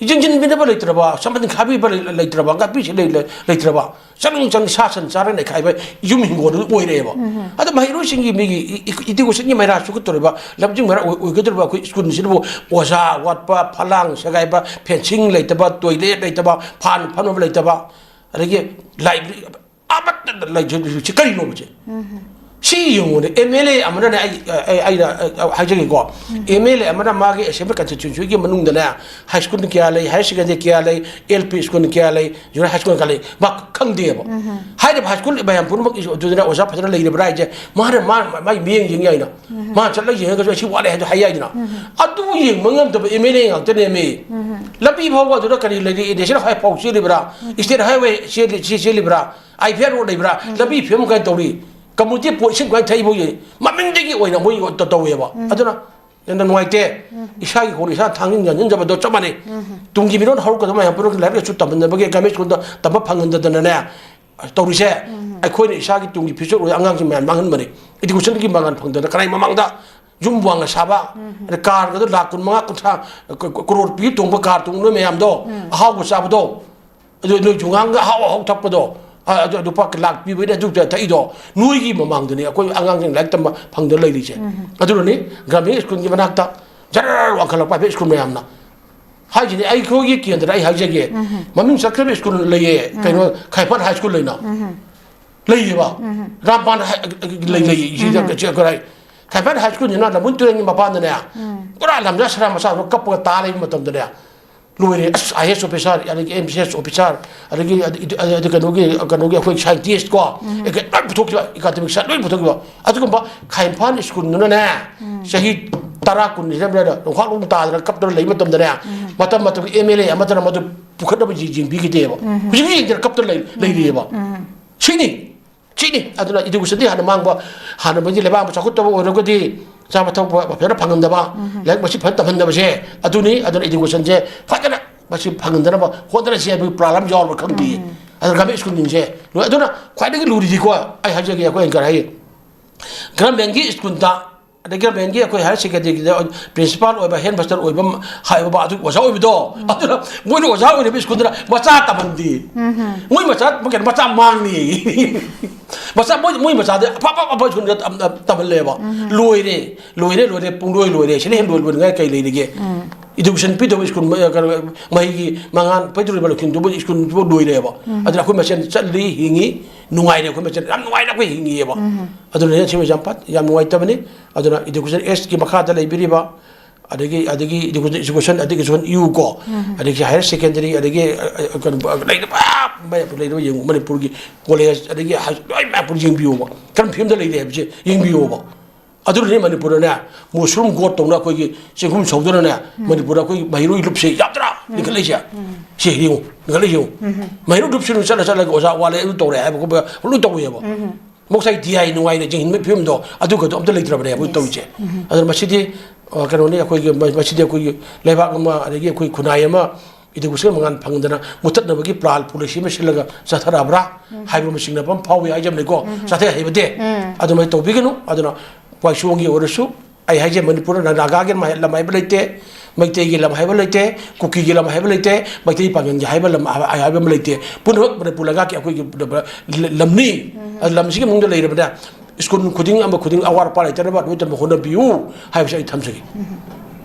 ꯌꯦꯡꯁꯤꯟꯕꯤꯅꯕ ꯂꯩꯇ꯭ꯔꯕ, ꯁꯝꯕꯟ ꯈꯥꯕꯤꯕ ꯂꯩ-, ꯂꯩꯇ꯭ꯔꯕ, ꯉꯥꯛꯄꯤꯁꯦ ꯂꯩ-, ꯂꯩ-, ꯂꯩꯇ꯭ꯔꯕ, ꯆꯪ ꯆꯪ ꯁꯥ ꯁꯟ ꯆꯥꯔ ꯅꯩꯈꯥꯏꯕ ꯌꯨꯝ ꯍꯤꯡꯒꯣꯜꯗꯨ ꯑꯣꯏꯔꯛꯑꯦꯕ꯫ ꯎꯝ꯫ ꯑꯗꯣ ꯃꯍꯩꯔꯣꯏꯁꯤꯡꯒꯤ ꯃꯤꯒꯤ ꯏ-, ꯏ-, education ꯒꯤ ꯃꯩꯔꯥ ꯆꯨꯈꯠꯇꯧꯔꯤꯕ, ꯂꯝꯖꯤꯡ ꯃꯩꯔꯥ ꯑꯣꯏ-, ꯑꯣꯏꯒꯗꯧꯔꯤꯕ ꯑꯩꯈꯣꯏ ꯁ꯭ꯀꯨꯜꯁꯤꯗꯕꯨ ꯑꯣꯖꯥ ꯋꯥꯠꯄ, ꯐꯂꯥꯡ ꯁꯦꯒꯥꯏꯕ, fencing ꯂꯩꯇꯕ, toilet ꯂꯩꯇꯕ, ꯐꯥꯟ ꯐꯝꯅꯕ ꯂꯩꯇꯕ, ꯑꯗꯒꯤ library ꯂꯩꯁꯤ ꯀꯔꯤꯅꯣꯕꯁꯦ? ꯁꯤ ꯌꯦꯡꯉꯨꯅꯦ, ꯑꯦꯝ ꯑꯦꯜ ꯑꯦ ꯑꯃꯅꯅꯦ, ꯑꯩ ꯑꯩ- ꯑꯩꯅ ꯑ, ꯍꯥꯏꯖꯒꯦꯀꯣ, ꯑꯦꯝ ꯑꯦꯜ ꯑꯦ ꯑꯃꯅ ꯃꯥꯒꯤ ꯑꯦꯁꯦꯝꯕ꯭ꯂꯤ ꯀꯟꯁꯇꯤꯇ꯭ꯌꯨꯟꯁꯤꯒꯤ ꯃꯅꯨꯡꯗꯅꯦ, ꯍꯥꯏ ꯁ꯭ꯀꯨꯜ ꯀꯌꯥ ꯂꯩ, ꯍꯥꯌꯔ ꯁꯦꯀꯦꯟꯗꯔꯤ ꯀꯌꯥ ꯂꯩ, ꯑꯦꯜ ꯄꯤ ꯁ꯭ꯀꯨꯜ ꯀꯌꯥ ꯂꯩ, ꯖꯨꯅꯤꯌꯔ ꯍꯥꯏ ꯁ꯭ꯀꯨꯜ ꯀꯌꯥ ꯂꯩ, ꯃꯥ ꯈꯪꯗꯦꯕ꯫ ꯍꯥꯏꯔꯤꯕ ꯍꯥꯏ ꯁ꯭ꯀꯨꯜ ꯃꯌꯥꯝ ꯄꯨꯝꯅꯃꯛ ꯑꯗꯨꯗꯅ ꯑꯣꯖꯥ ꯐꯖꯅ ꯂꯩꯔꯤꯕ꯭ꯔꯥ ꯍꯥꯏꯁꯦ, ꯃꯥꯅ ꯃꯥ ꯃꯥꯒꯤ ꯃꯤꯠꯌꯦꯡ ꯌꯦꯡ ꯌꯥꯏꯅ꯫ ꯃꯥ ꯆꯠꯂꯒ ꯌꯦꯡꯉꯒꯁꯨ ꯑꯩ ꯁꯤ ꯋꯥꯠꯂꯦ ꯍꯥꯏꯗꯣ ꯍꯥꯏ ꯌꯥꯏꯗꯅ꯫ ꯑꯗꯨ ꯌꯦꯡꯕ ꯉꯝꯗꯕ ꯑꯦꯝ ꯑꯦꯜ ꯑꯦ ꯉꯥꯛꯇꯅꯦꯃꯤ꯫ ꯂꯝꯕꯤ ꯐꯥꯎꯕ ꯑꯗꯨꯗ ꯀꯔꯤ ꯂꯩꯔꯤ, ꯅꯦꯁꯅꯦꯜ ꯍꯥꯏꯋꯦ ꯐꯥꯎ ꯆꯦꯜꯂꯤꯕ꯭ꯔꯥ, ꯁ꯭ꯇꯦꯠ ꯍꯥꯏꯋꯦ ꯆꯦꯜꯂꯤ- ꯆꯦ- ꯆꯦꯜꯂꯤꯕ꯭ꯔꯥ, ꯑꯥꯏ ꯄꯤ ꯑꯥꯔ ꯔꯣꯗ ꯂꯩꯕ꯭ꯔꯥ, ꯂꯝꯕꯤ ꯐꯤꯕꯝ ꯀꯃꯥꯏꯅ ꯇꯧꯔꯤ, ꯀꯝꯃ꯭ꯌꯨꯅꯤꯇꯤ ꯄꯣ ꯏꯁꯤꯡ ꯀꯃꯥꯏꯅ ꯊꯛꯏꯕꯣ ꯌꯦꯡ, ꯃꯃꯤꯡꯗꯒꯤ ꯑꯣꯏꯅ ꯃꯣꯏ ꯇ- ꯇꯧꯋꯦꯕ꯫ ꯑꯗꯨꯅ ꯌꯥꯝꯅ ꯅꯨꯡꯉꯥꯏꯇꯦ꯫ ꯏꯁꯥꯒꯤ ꯈꯣꯡ ꯏꯁꯥ ꯊꯥꯡꯖꯤꯟ ꯌꯥꯟꯁꯤꯟꯖꯕꯗꯣ ꯆꯞ ꯃꯥꯟꯅꯩ꯫ ꯇꯨꯡꯒꯤ ꯃꯤꯔꯣꯜ ꯍꯧꯔꯛꯀꯗꯕ ꯃꯌꯥꯝ ꯄꯨꯝꯅꯃꯛꯀꯤ ꯂꯥꯏꯔꯤꯛ ꯂꯥꯏꯁꯨ ꯇꯝꯍꯟꯅꯕꯒꯤ ꯒꯃꯦꯟ ꯁ꯭ꯀꯨꯜꯗ ꯇꯝꯕ ꯐꯪꯍꯟꯗꯗꯅꯅꯦ ꯇꯧꯔꯤꯁꯦ꯫ ꯑꯩꯈꯣꯏꯅ ꯏꯁꯥꯒꯤ ꯇꯨꯡꯒꯤ ꯐ꯭ꯌꯨꯆꯔ ꯑꯣꯏꯕ ꯑꯉꯥꯡꯁꯤꯡ ꯃꯌꯥꯝ ꯃꯥꯡꯍꯟꯕꯅꯤ꯫ ꯏꯗꯨꯀꯦꯁꯟꯒꯤ ꯃꯉꯥꯜ ꯐꯪꯗꯅ ꯀꯅꯥꯏ ꯃꯃꯥꯡꯗ ꯌꯨꯝ ꯋꯥꯡꯅ ꯁꯥꯕ, ꯑꯗ ꯀꯥꯔꯒꯗꯣ ꯂꯥꯛ ꯀꯨꯟ ꯃꯉꯥ, ꯀꯨꯟꯊ꯭ꯔꯥ, ꯀ- ꯀ- ꯀꯔꯣꯔ ꯄꯤ ꯇꯣꯡꯕ ꯀꯥꯔ ꯇꯣꯡꯕ ꯅꯣꯏ ꯃꯌꯥꯝꯗꯣ, ꯑꯍꯥꯎꯕ ꯆꯥꯕꯗꯣ, ꯑꯗꯨ ꯅꯣꯏ ꯖꯨꯉꯥꯡꯒ ꯑꯍꯥꯎ ꯑꯍꯥꯎ ꯊꯛꯄꯗꯣ, ꯑ- ꯑꯗꯨ ꯂꯨꯄꯥ ꯂꯥꯛ ꯄꯤꯕꯅꯤ ꯑꯗꯨ ꯊꯛꯏꯗꯣ, ꯅꯣꯏꯒꯤ ꯃꯃꯥꯡꯗꯅꯤ ꯑꯩꯈꯣꯏ ꯑꯉꯥꯡꯁꯤꯡ ꯂꯥꯏꯔꯤꯛ ꯇꯝꯕ ꯐꯪꯗꯅ ꯂꯩꯔꯤꯁꯦ꯫ ꯑꯗꯨꯅꯅꯤ ꯒ꯭ꯔꯥꯃꯤꯟ ꯁ꯭ꯀꯨꯜꯒꯤ ꯃꯅꯥꯛꯇ ꯖꯔ ꯋꯥꯡꯈꯠꯂꯛꯄ ꯍꯥꯏꯐꯦꯠ ꯁ꯭ꯀꯨꯜ ꯃꯌꯥꯝꯅ꯫ ꯍꯥꯏꯁꯤꯅꯤ, ꯑꯩꯈꯣꯏꯒꯤ ꯀꯦꯟꯗ꯭ꯔ ꯑꯩ ꯍꯥꯏꯖꯒꯦ, ꯃꯃꯤꯡ ꯆꯠꯈ꯭ꯔꯕ ꯁ꯭ꯀꯨꯜ ꯂꯩꯌꯦ, ꯀꯩꯅꯣ, ꯈꯥꯏꯐꯥꯠ ꯍꯥꯏ ꯁ꯭ꯀꯨꯜ ꯂꯩꯅ ꯂꯩꯌꯦꯕ꯫ ꯔꯥꯝꯄꯥꯟ ꯍꯥꯏ- ꯂꯩ ꯂꯩ ꯁꯤꯗ ꯀꯔꯥꯏ ꯈꯥꯏꯐꯥꯠ ꯍꯥꯏ ꯁ꯭ꯀꯨꯜꯁꯤꯅ ꯂꯝꯕꯨꯟ ꯇꯨꯔꯦꯟꯒꯤ ꯃꯄꯥꯟꯗꯅꯦ, ꯄꯨꯔꯥ ꯂꯝꯖꯥ ꯁꯔꯥ ꯃꯆꯥꯗꯣ ꯀꯞꯄꯒ ꯇꯥ ꯂꯩꯕ ꯃꯇꯝꯗꯅꯦ, ꯂꯣꯏꯔꯦ꯫ ꯑꯁ, ꯑꯥꯏ ꯑꯦꯁ ꯑꯣꯐꯤꯁꯥꯔ, ꯑꯗꯒꯤ ꯑꯦꯝ ꯁꯤ ꯑꯦꯁ ꯑꯣꯐꯤꯁꯥꯔ, ꯑꯗꯒꯤ ꯑꯗ- ꯑꯗ- ꯑꯗ ꯀꯩꯅꯣꯒꯤ ꯀꯩꯅꯣꯒꯤ ꯑꯩꯈꯣꯏ ꯁꯥꯏꯟꯇꯤꯁ ꯀꯣ, ꯑꯦꯀ- ꯂꯣꯏ ꯄꯨꯊꯣꯛꯈꯤꯕ, ꯑꯦꯀꯥꯗꯃꯤꯛ ꯁꯥꯏꯟ ꯂꯣꯏ ꯄꯨꯊꯣꯛꯈꯤꯕ꯫ ꯑꯗꯨꯒꯨꯝꯕ ꯈꯥꯏꯐꯥꯟ ꯁ꯭ꯀꯨꯜꯗꯨꯅꯅꯦ, ꯆꯍꯤ ꯇꯔꯥ ꯀꯨꯟ ꯍꯦꯟꯕꯗ ꯅꯣꯡꯈꯥꯛ ꯂꯣꯡ ꯇꯥꯗꯅ ꯀꯞꯇꯅ ꯂꯩꯕ ꯃꯇꯝꯗꯅꯦ, ꯃꯇꯝ ꯃꯇꯝꯒꯤ ꯑꯦꯝ ꯑꯦꯜ ꯑꯦ ꯑꯃꯠꯇꯅ ꯃꯗꯨ ꯄꯨꯈꯠꯅꯕ ꯌꯦꯡꯕꯤꯈꯤꯗꯦꯕ꯫ ꯍꯧꯖꯤꯛ ꯌꯦꯡꯗꯅ ꯀꯞꯇꯅ ꯂꯩ- ꯂꯩꯔꯤꯑꯕ꯫ ꯁꯤꯅꯤ꯫ ꯁꯤꯅꯤ꯫ ꯑꯗꯨꯅ ꯏꯗꯨꯀꯦꯁꯟꯗꯤ ꯍꯥꯟꯅ ꯃꯥꯡꯕ, ꯍꯥꯟꯅ ꯃꯣꯏꯗꯤ ꯂꯩꯕꯥꯛ ꯑꯃ ꯆꯥꯎꯈꯠꯇꯕ ꯑꯣꯏꯔꯒꯗꯤ ꯆꯥꯕ ꯊꯛꯄ ꯐꯖꯅ ꯐꯪꯍꯟꯗꯕ, ꯂꯥꯏꯔꯤꯛ ꯃꯁꯤꯡ ꯐꯖꯅ ꯇꯝꯍꯟꯗꯕꯁꯦ, ꯑꯗꯨꯅꯤ꯫ ꯑꯗꯨꯅ ꯏꯗꯨꯀꯦꯁꯟꯁꯦ ꯐꯖꯅ ꯃꯁꯤ ꯐꯪꯍꯟꯗꯅꯕ ꯍꯣꯠꯅꯔꯁꯤ ꯍꯥꯏꯕꯒꯤ ꯄ꯭ꯂꯥꯟ ꯑꯃ ꯌꯥꯎꯔꯕ꯭ꯔꯥ ꯈꯪꯗꯦ꯫ ꯑꯗꯨꯅ ꯒꯚꯔꯟꯃꯦꯟ ꯁ꯭ꯀꯨꯜꯁꯤꯡꯁꯦ ꯂꯣꯏ꯫ ꯑꯗꯨꯅ ꯈ꯭ꯋꯥꯏꯗꯒꯤ ꯂꯨꯔꯤꯗꯤꯀꯣ, ꯑꯩ ꯍꯥꯏꯖꯒꯦ, ꯑꯩꯈꯣꯏ ꯑꯪꯀꯔ ꯍꯥꯏꯌꯦ, ꯒꯚꯔꯟꯃꯦꯟꯒꯤ ꯁ꯭ꯀꯨꯜꯗ, ꯑꯗꯩ ꯒꯚꯔꯟꯃꯦꯟꯒꯤ ꯑꯩꯈꯣꯏ ꯍꯥꯏꯌꯔ ꯁꯦꯀꯦꯟꯗꯔꯤꯒꯤꯗ ꯄ꯭ꯔꯤꯟꯁꯤꯄꯥꯜ ꯑꯣꯏꯕ, ꯍꯦꯗ ꯃꯥꯁꯇꯔ ꯑꯣꯏꯕ, ꯍꯥꯏꯕ ꯑꯗꯨ ꯑꯣꯖꯥ ꯑꯣꯏꯕꯗꯣ, ꯑꯗꯨꯅ ꯃꯣꯏꯅ ꯑꯣꯖꯥ ꯑꯣꯏꯔꯤꯕ ꯁ꯭ꯀꯨꯜꯗꯨꯅ ꯃꯆꯥ ꯇꯝꯍꯟꯗꯦ꯫ ꯃꯣꯏ ꯃꯆꯥ, ꯀꯩꯅꯣ, ꯃꯆꯥ ꯃꯥꯡꯅꯤ꯫ ꯃꯆꯥ, ꯃꯣꯏ ꯃꯣꯏ ꯃꯆꯥꯗꯤ ꯑꯐ ꯑꯐ ꯑꯐ ꯁ꯭ꯀꯨꯜꯗ ꯇꯝ- ꯇꯝꯍꯜꯂꯦꯕ꯫ ꯂꯣꯏꯔꯦ, ꯂꯣꯏꯔꯦ, ꯂꯣꯏꯔꯦ, ꯄꯨꯡꯂꯣꯏ ꯂꯣꯏꯔꯦ꯫ ꯁꯤꯅ ꯍꯦꯟ ꯂꯣꯏ- ꯂꯣꯏꯅꯤꯡꯉꯥꯏ ꯀꯩ ꯂꯩꯔꯤꯒꯦ? Education ꯄꯤꯗꯕ ꯁ꯭ꯀꯨꯜ ꯃ-, ꯀꯩꯅꯣ, ꯃꯍꯩꯒꯤ ꯃꯉꯥꯜ ꯄꯤꯗꯧꯔꯤꯕ ꯂꯧꯁꯤꯡꯗꯨꯕꯨ ꯁ꯭ꯀꯨꯜꯗꯨꯕꯨ ꯂꯣꯏꯔꯦꯕ꯫ ꯑꯗꯨꯅ ꯑꯩꯈꯣꯏ ꯃꯁꯦꯟ ꯆꯠꯂꯤ, ꯍꯤꯡꯉꯤ, ꯅꯨꯡꯉꯥꯏꯅ ꯑꯩꯈꯣꯏ ꯃꯁꯦꯟ ꯌꯥꯝ ꯅꯨꯡꯉꯥꯏꯅ ꯑꯩꯈꯣꯏ ꯍꯤꯡꯉꯤꯑꯕ꯫ ꯑꯗꯨꯅ ꯍꯦꯟꯅ ꯁꯤꯃ ꯌꯥꯝ ꯐꯠ-, ꯌꯥꯝ ꯅꯨꯡꯉꯥꯏꯇꯕꯅꯤ꯫ ꯑꯗꯨꯅ education act ꯀꯤ ꯃꯈꯥꯗ ꯂꯩꯕꯤꯔꯤꯕ, ꯑꯗꯒꯤ, ꯑꯗꯒꯤ education, education, education U ꯀꯣ, ꯑꯗꯒꯤ higher secondary, ꯑꯗꯒꯤ, ꯑ, ꯑ, ꯀꯩꯅꯣ, ꯂꯩꯔꯤꯕ ꯃꯌꯥꯝ ꯂꯩꯔꯤꯕ ꯌꯦꯡꯉꯨ, ꯃꯅꯤꯄꯨꯔꯒꯤ college, ꯑꯗꯒꯤ ꯍꯥꯏ-, ꯂꯣꯏ ꯃꯌꯥꯝ ꯄꯨꯔꯥ ꯌꯦꯡꯕꯤꯌꯣꯕ꯫ ꯀꯔꯝ ꯐꯤꯕꯝꯗ ꯂꯩꯔꯤ ꯍꯥꯏꯕꯁꯦ ꯌꯦꯡꯕꯤꯌꯣꯕ꯫ ꯑꯗꯨꯅꯅꯦ ꯃꯅꯤꯄꯨꯔꯗꯅꯦ mushroom growth ꯇꯧꯅ ꯑꯩꯈꯣꯏꯒꯤ ꯆꯦꯡꯒꯨꯝ ꯁꯧꯗꯅꯅꯦ ꯃꯅꯤꯄꯨꯔꯗ ꯑꯩꯈꯣꯏꯒꯤ ꯃꯍꯩꯔꯣꯏ ꯂꯨꯞꯁꯦ ꯌꯥꯝꯗ꯭ꯔꯥ ꯂꯤꯡꯈꯠꯂꯛꯏꯁꯦ? ꯁꯤ ꯌꯦꯡꯉꯨ, ꯂꯤꯡꯈꯠꯂꯛꯏ ꯌꯦꯡꯉꯨ꯫ ꯃꯍꯩꯔꯣꯏ ꯂꯨꯞꯁꯤꯅ ꯆꯠꯂ ꯆꯠꯂꯒ ꯑꯣꯖꯥ ꯋꯥꯠꯂꯦ, ꯑꯗꯨ ꯇꯧꯔꯦ ꯍꯥꯏꯕ ꯈꯣꯠꯄ ꯂꯣꯏ ꯇꯧꯋꯦꯕ꯫ ꯃꯣꯛꯁꯥꯏ ꯗꯤ ꯑꯥꯏ ꯅꯨꯡꯉꯥꯏꯅ ꯌꯦꯡꯍꯟꯕꯒꯤ ꯐꯤꯕꯝꯗꯣ ꯑꯗꯨꯒꯗꯣ ꯑꯝꯇ ꯂꯩꯇ꯭ꯔꯕꯅꯦ ꯑꯩꯈꯣꯏ ꯇꯧꯔꯤꯁꯦ꯫ ꯑꯗꯨꯅ ꯃꯁꯤꯗꯤ, ꯑ, ꯀꯩꯅꯣꯅꯤ, ꯑꯩꯈꯣꯏꯒꯤ ꯃ-, ꯃꯁꯤꯗꯤ ꯑꯩꯈꯣꯏꯒꯤ ꯂꯩꯕꯥꯛ ꯑꯃ, ꯑꯗꯒꯤ ꯑꯩꯈꯣꯏ ꯈꯨꯟꯅꯥꯏ ꯑꯃ education ꯃꯉꯥꯜ ꯐꯪꯗꯅ ꯃꯨꯠꯊꯠꯅꯕꯒꯤ plan policy ꯑꯃ ꯁꯤꯜꯂꯒ ꯆꯠꯊꯔꯛꯑꯕ꯭ꯔꯥ ꯍꯥꯏꯕ ꯑꯃ ꯆꯤꯡꯅꯕ ꯑꯃ ꯐꯥꯎꯏ ꯍꯥꯏꯖꯕꯅꯤꯀꯣ꯫ ꯆꯠꯊꯩ ꯍꯩꯕꯗꯤ ꯑꯗꯨꯃꯥꯏꯅ ꯇꯧꯕꯤꯒꯅꯨ꯫ ꯑꯗꯨꯅ ꯋꯥꯏꯁꯣꯡꯒꯤ ꯑꯣꯏꯔꯁꯨ, ꯑꯩ ꯍꯥꯏꯖꯩ, ꯃꯅꯤꯄꯨꯔꯗ ꯅꯥꯒꯥꯒꯤ ꯃꯍꯩ-, ꯂꯝ ꯍꯥꯏꯕ ꯂꯩꯇꯦ, ꯃꯩꯇꯩꯒꯤ ꯂꯝ ꯍꯥꯏꯕ ꯂꯩꯇꯦ, ꯀꯨꯀꯤꯒꯤ ꯂꯝ ꯍꯥꯏꯕ ꯂꯩꯇꯦ, ꯃꯩꯇꯩ ꯄꯥꯉꯜꯒꯤ ꯍꯥꯏꯕ ꯂꯝ ꯍꯥꯏꯕ ꯑꯃ ꯂꯩꯇꯦ꯫ ꯄꯨꯝꯅꯃꯛ ꯃꯅꯤꯄꯨꯔ ꯂꯩꯉꯥꯛꯀꯤ ꯑꯩꯈꯣꯏꯒꯤ ꯂꯝꯅꯤ꯫ ꯑꯗꯨ ꯂꯝꯁꯤꯒꯤ ꯃꯅꯨꯡꯗ ꯂꯩꯔꯕꯅ ꯁ꯭ꯀꯨꯜ ꯈꯨꯗꯤꯡ ꯑꯃ ꯈꯨꯗꯤꯡ ꯑꯋꯥꯠ ꯑꯄꯥ ꯂꯩꯇꯅꯕ ꯂꯣꯏꯅ ꯇꯝꯕ ꯍꯣꯠꯅꯕꯤꯌꯨ ꯍꯥꯏꯕꯁꯤ ꯑꯩ ꯊꯝꯖꯒꯦ꯫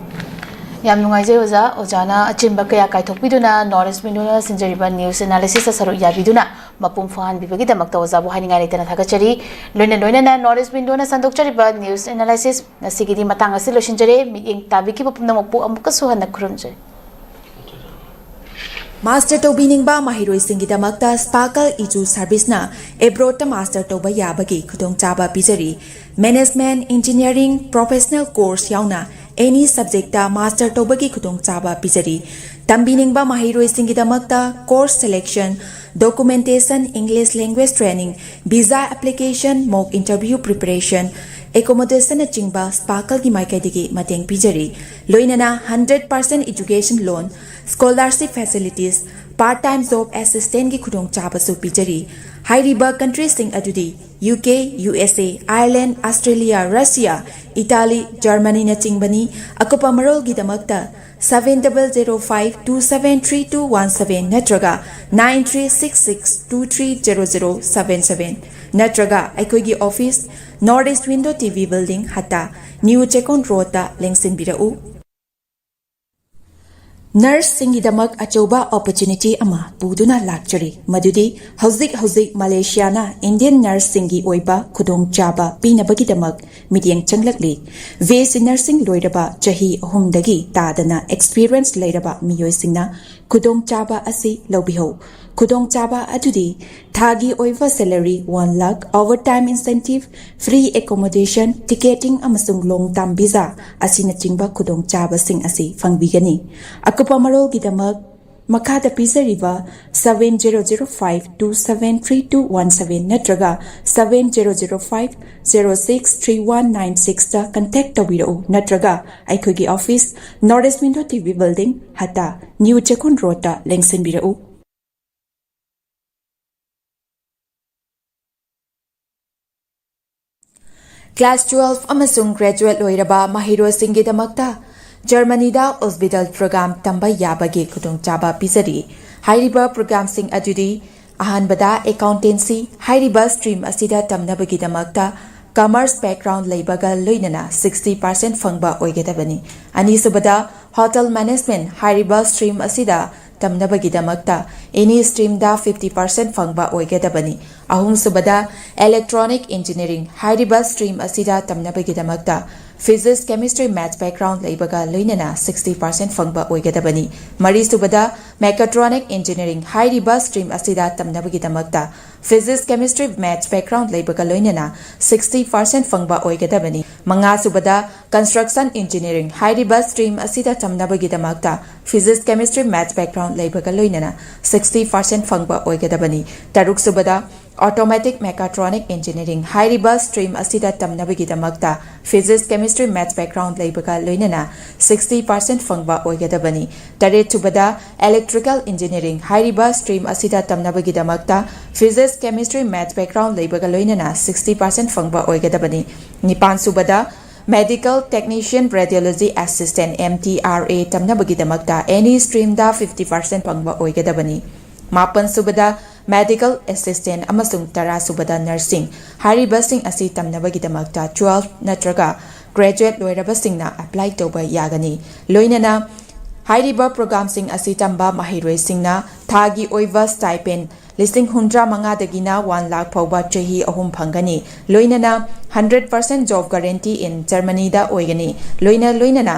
ꯌꯥꯝ ꯅꯨꯡꯉꯥꯏꯖꯩ ꯑꯣꯖꯥ, ꯑꯣꯖꯥꯅ ꯑꯆꯤꯟꯕ ꯀꯌꯥ ꯀꯥꯏꯊꯣꯛꯄꯤꯗꯨꯅ North East Window ꯅ ꯁꯤꯟꯖꯔꯤꯕ news analysis ꯇ ꯁꯔꯨꯛ ꯌꯥꯕꯤꯗꯨꯅ ꯃꯄꯨꯡ ꯐꯥꯍꯟꯕꯤꯕꯒꯤꯗꯃꯛꯇ ꯑꯣꯖꯥꯕꯨ ꯍꯥꯏꯅꯤꯡꯉꯥꯏ ꯂꯩꯇꯅ ꯊꯥꯒꯠꯆꯔꯤ꯫ ꯂꯣꯏꯅ ꯂꯣꯏꯅꯅ North East Window ꯅ ꯁꯟꯗꯣꯛꯆꯔꯤꯕ news analysis ꯉꯁꯤꯒꯤꯗꯤ ꯃꯇꯥꯡ ꯑꯁꯤ ꯂꯣꯏꯁꯤꯟꯖꯔꯦ꯫ ꯃꯤꯠꯌꯦꯡ ꯇꯥꯕꯤꯈꯤꯕ ꯄꯨꯝꯅꯃꯛꯄꯨ ꯑꯃꯨꯛꯀꯁꯨ ꯍꯟꯅ ꯈꯨꯔꯨꯝꯖꯔꯤ꯫ Master ꯇꯧꯕꯤꯅꯤꯡꯕ ꯃꯍꯩꯔꯣꯏꯁꯤꯡꯒꯤꯗꯃꯛꯇ Sparkle Edu Service ꯅ abroad ꯇ master ꯇꯧꯕ ꯌꯥꯕꯒꯤ ꯈꯨꯗꯣꯡꯆꯥꯕ ꯄꯤꯖꯔꯤ꯫ Management, Engineering, Professional Course ꯌꯥꯎꯅ any subject ꯇ master ꯇꯧꯕꯒꯤ ꯈꯨꯗꯣꯡꯆꯥꯕ ꯄꯤꯖꯔꯤ꯫ ꯇꯝꯕꯤꯅꯤꯡꯕ ꯃꯍꯩꯔꯣꯏꯁꯤꯡꯒꯤꯗꯃꯛꯇ course selection, documentation, English language training, visa application, mock interview preparation, accommodation ꯅꯆꯤꯡꯕ Sparkle ꯒꯤ ꯃꯥꯏꯀꯩꯗꯒꯤ ꯃꯇꯦꯡ ꯄꯤꯖꯔꯤ꯫ ꯂꯣꯏꯅꯅ hundred percent education loan, scholarship facilities, part time job assistance ꯒꯤ ꯈꯨꯗꯣꯡꯆꯥꯕꯁꯨ ꯄꯤꯖꯔꯤ꯫ ꯍꯥꯏꯔꯤꯕ country ꯁꯤꯡ ꯑꯗꯨꯗꯤ U K, U S A, Ireland, Australia, Russia, Italy, Germany ꯅꯆꯤꯡꯕꯅꯤ꯫ ꯑꯀꯨꯞꯄ ꯃꯔꯣꯜꯒꯤꯗꯃꯛꯇ seven double zero five two seven three two one seven ꯅꯠꯇ꯭ꯔꯒ nine three six six two three zero zero seven seven ꯅꯠꯇ꯭ꯔꯒ ꯑꯩꯈꯣꯏꯒꯤ office, North East Window T V Building, ꯍꯠꯇꯥ, New Chekon Road ꯇ ꯂꯦꯡꯁꯤꯟꯕꯤꯔꯛꯎ꯫ Nurseꯁꯤꯡꯒꯤꯗꯃꯛ ꯑꯆꯧꯕ opportunity ꯑꯃ ꯄꯨꯗꯨꯅ ꯂꯥꯛꯆꯔꯤ, ꯃꯗꯨꯗꯤ ꯍꯧꯖꯤꯛ ꯍꯧꯖꯤꯛ ꯃꯂꯦꯁꯤꯌꯥꯅ Indian nurseꯁꯤꯡꯒꯤ ꯑꯣꯏꯕ ꯈꯨꯗꯣꯡꯆꯥꯕ ꯄꯤꯅꯕꯒꯤꯗꯃꯛ ꯃꯤꯠꯌꯦꯡ ꯆꯪꯂꯛꯂꯤ꯫ B S C nursing ꯂꯣꯏꯔꯕ ꯆꯍꯤ ꯑꯍꯨꯝꯗꯒꯤ ꯇꯥꯗꯅ experience ꯂꯩꯔꯕ ꯃꯤꯑꯣꯏꯁꯤꯡꯅ ꯈꯨꯗꯣꯡꯆꯥꯕ ꯑꯁꯤ ꯂꯧꯕꯤꯍꯧ꯫ ꯈꯨꯗꯣꯡꯆꯥꯕ ꯑꯗꯨꯗꯤ ꯊꯥꯒꯤ ꯑꯣꯏꯕ salary one lakh, overtime incentive, free accommodation, ticketing ꯑꯃꯁꯨꯡ long term visa ꯑꯁꯤꯅꯆꯤꯡꯕ ꯈꯨꯗꯣꯡꯆꯥꯕꯁꯤꯡ ꯑꯁꯤ ꯐꯪꯕꯤꯒꯅꯤ꯫ ꯑꯀꯨꯞꯄ ꯃꯔꯣꯜꯒꯤꯗꯃꯛ ꯃꯈꯥꯗ ꯄꯤꯖꯔꯤꯕ seven zero zero five two seven three two one seven ꯅꯠꯇ꯭ꯔꯒ seven zero zero five zero six three one nine sixꯇ contact ꯇꯧꯕꯤꯔꯛꯎ, ꯅꯠꯇ꯭ꯔꯒ ꯑꯩꯈꯣꯏꯒꯤ office North East Window T V Building, ꯍꯠꯇꯥ, New ꯆꯦꯛꯀꯣꯟ ꯔꯣꯗꯇ ꯂꯦꯡꯁꯤꯟꯕꯤꯔꯛꯎ꯫ Class twelve ꯑꯃꯁꯨꯡ graduate ꯂꯣꯏꯔꯕ ꯃꯍꯩꯔꯣꯏꯁꯤꯡꯒꯤꯗꯃꯛꯇ ꯖꯔꯃꯅꯤꯗ Ausbildung program ꯇꯝꯕ ꯌꯥꯕꯒꯤ ꯈꯨꯗꯣꯡꯆꯥꯕ ꯄꯤꯖꯔꯤ꯫ ꯍꯥꯏꯔꯤꯕ programꯁꯤꯡ ꯑꯗꯨꯗꯤ: ꯑꯍꯥꯟꯕꯗ, accountancy꯫ ꯍꯥꯏꯔꯤꯕ stream ꯑꯁꯤꯗ ꯇꯝꯅꯕꯒꯤꯗꯃꯛꯇ commerce background ꯂꯩꯕꯒ ꯂꯣꯏꯅꯅ sixty percent ꯐꯪꯕ ꯑꯣꯏꯒꯗꯕꯅꯤ꯫ ꯑꯅꯤꯁꯨꯕꯗ, hotel management꯫ ꯍꯥꯏꯔꯤꯕ stream ꯑꯁꯤꯗ ꯇꯝꯅꯕꯒꯤꯗꯃꯛꯇ any streamꯗ fifty percent ꯐꯪꯕ ꯑꯣꯏꯒꯗꯕꯅꯤ꯫ ꯑꯍꯨꯝꯁꯨꯕꯗ, electronic engineering꯫ ꯍꯥꯏꯔꯤꯕ stream ꯑꯁꯤꯗ ꯇꯝꯅꯕꯒꯤꯗꯃꯛꯇ physics, chemistry, maths background ꯂꯩꯕꯒ ꯂꯣꯏꯅꯅ sixty percent ꯐꯪꯕ ꯑꯣꯏꯒꯗꯕꯅꯤ꯫ ꯃꯔꯤꯁꯨꯕꯗ, mechatronic engineering꯫ ꯍꯥꯏꯔꯤꯕ stream ꯑꯁꯤꯗ ꯇꯝꯅꯕꯒꯤꯗꯃꯛꯇ physics, chemistry, maths background ꯂꯩꯕꯒ ꯂꯣꯏꯅꯅ sixty percent ꯐꯪꯕ ꯑꯣꯏꯒꯗꯕꯅꯤ꯫ ꯃꯉꯥꯁꯨꯕꯗ, construction engineering꯫ ꯍꯥꯏꯔꯤꯕ stream ꯑꯁꯤꯗ ꯇꯝꯅꯕꯒꯤꯗꯃꯛꯇ physics, chemistry, maths background ꯂꯩꯕꯒ ꯂꯣꯏꯅꯅ sixty percent ꯐꯪꯕ ꯑꯣꯏꯒꯗꯕꯅꯤ꯫ ꯇꯔꯨꯛꯁꯨꯕꯗ, automatic mechatronic engineering꯫ ꯍꯥꯏꯔꯤꯕ stream ꯑꯁꯤꯗ ꯇꯝꯅꯕꯒꯤꯗꯃꯛꯇ physics, chemistry, maths background ꯂꯩꯕꯒ ꯂꯣꯏꯅꯅ sixty percent ꯐꯪꯕ ꯑꯣꯏꯒꯗꯕꯅꯤ꯫ ꯇꯔꯦꯠꯁꯨꯕꯗ, electrical engineering꯫ ꯍꯥꯏꯔꯤꯕ stream ꯑꯁꯤꯗ ꯇꯝꯅꯕꯒꯤꯗꯃꯛꯇ physics, chemistry, maths background ꯂꯩꯕꯒ ꯂꯣꯏꯅꯅ sixty percent ꯐꯪꯕ ꯑꯣꯏꯒꯗꯕꯅꯤ꯫ ꯅꯤꯄꯥꯟꯁꯨꯕꯗ, medical technician radiology assistant, M T R A ꯇꯝꯅꯕꯒꯤꯗꯃꯛꯇ any streamꯗ fifty percent ꯐꯪꯕ ꯑꯣꯏꯒꯗꯕꯅꯤ꯫ ꯃꯥꯄꯟꯁꯨꯕꯗ, medical assistant ꯑꯃꯁꯨꯡ ꯇꯔꯥꯁꯨꯕꯗ, nursing꯫ ꯍꯥꯏꯔꯤꯕꯁꯤꯡ ꯑꯁꯤ ꯇꯝꯅꯕꯒꯤꯗꯃꯛꯇ twelve ꯅꯠꯇ꯭ꯔꯒ graduate ꯂꯣꯏꯔꯕꯁꯤꯡꯅ apply ꯇꯧꯕ ꯌꯥꯒꯅꯤ꯫ ꯂꯣꯏꯅꯅ ꯍꯥꯏꯔꯤꯕ ꯄ꯭ꯔꯣꯒ꯭ꯔꯥꯝꯁꯤꯡ ꯑꯁꯤ ꯇꯝꯕ ꯃꯍꯩꯔꯣꯏꯁꯤꯡꯅ ꯊꯥꯒꯤ ꯑꯣꯏꯕ ꯁ꯭ꯇꯥꯏꯄꯦꯟ ꯂꯤꯁꯤꯡ ꯍꯨꯝꯗ꯭ꯔꯥ ꯃꯉꯥꯗꯒꯤꯅ ꯋꯥꯟ ꯂꯥꯈ ꯐꯥꯎꯕ ꯆꯍꯤ ꯑꯍꯨꯝ ꯐꯪꯒꯅꯤ꯫ ꯂꯣꯏꯅꯅ hundred percent job guarantee in ꯖꯔꯃꯅꯤꯗ ꯑꯣꯏꯒꯅꯤ꯫ ꯂꯣꯏꯅ ꯂꯣꯏꯅꯅ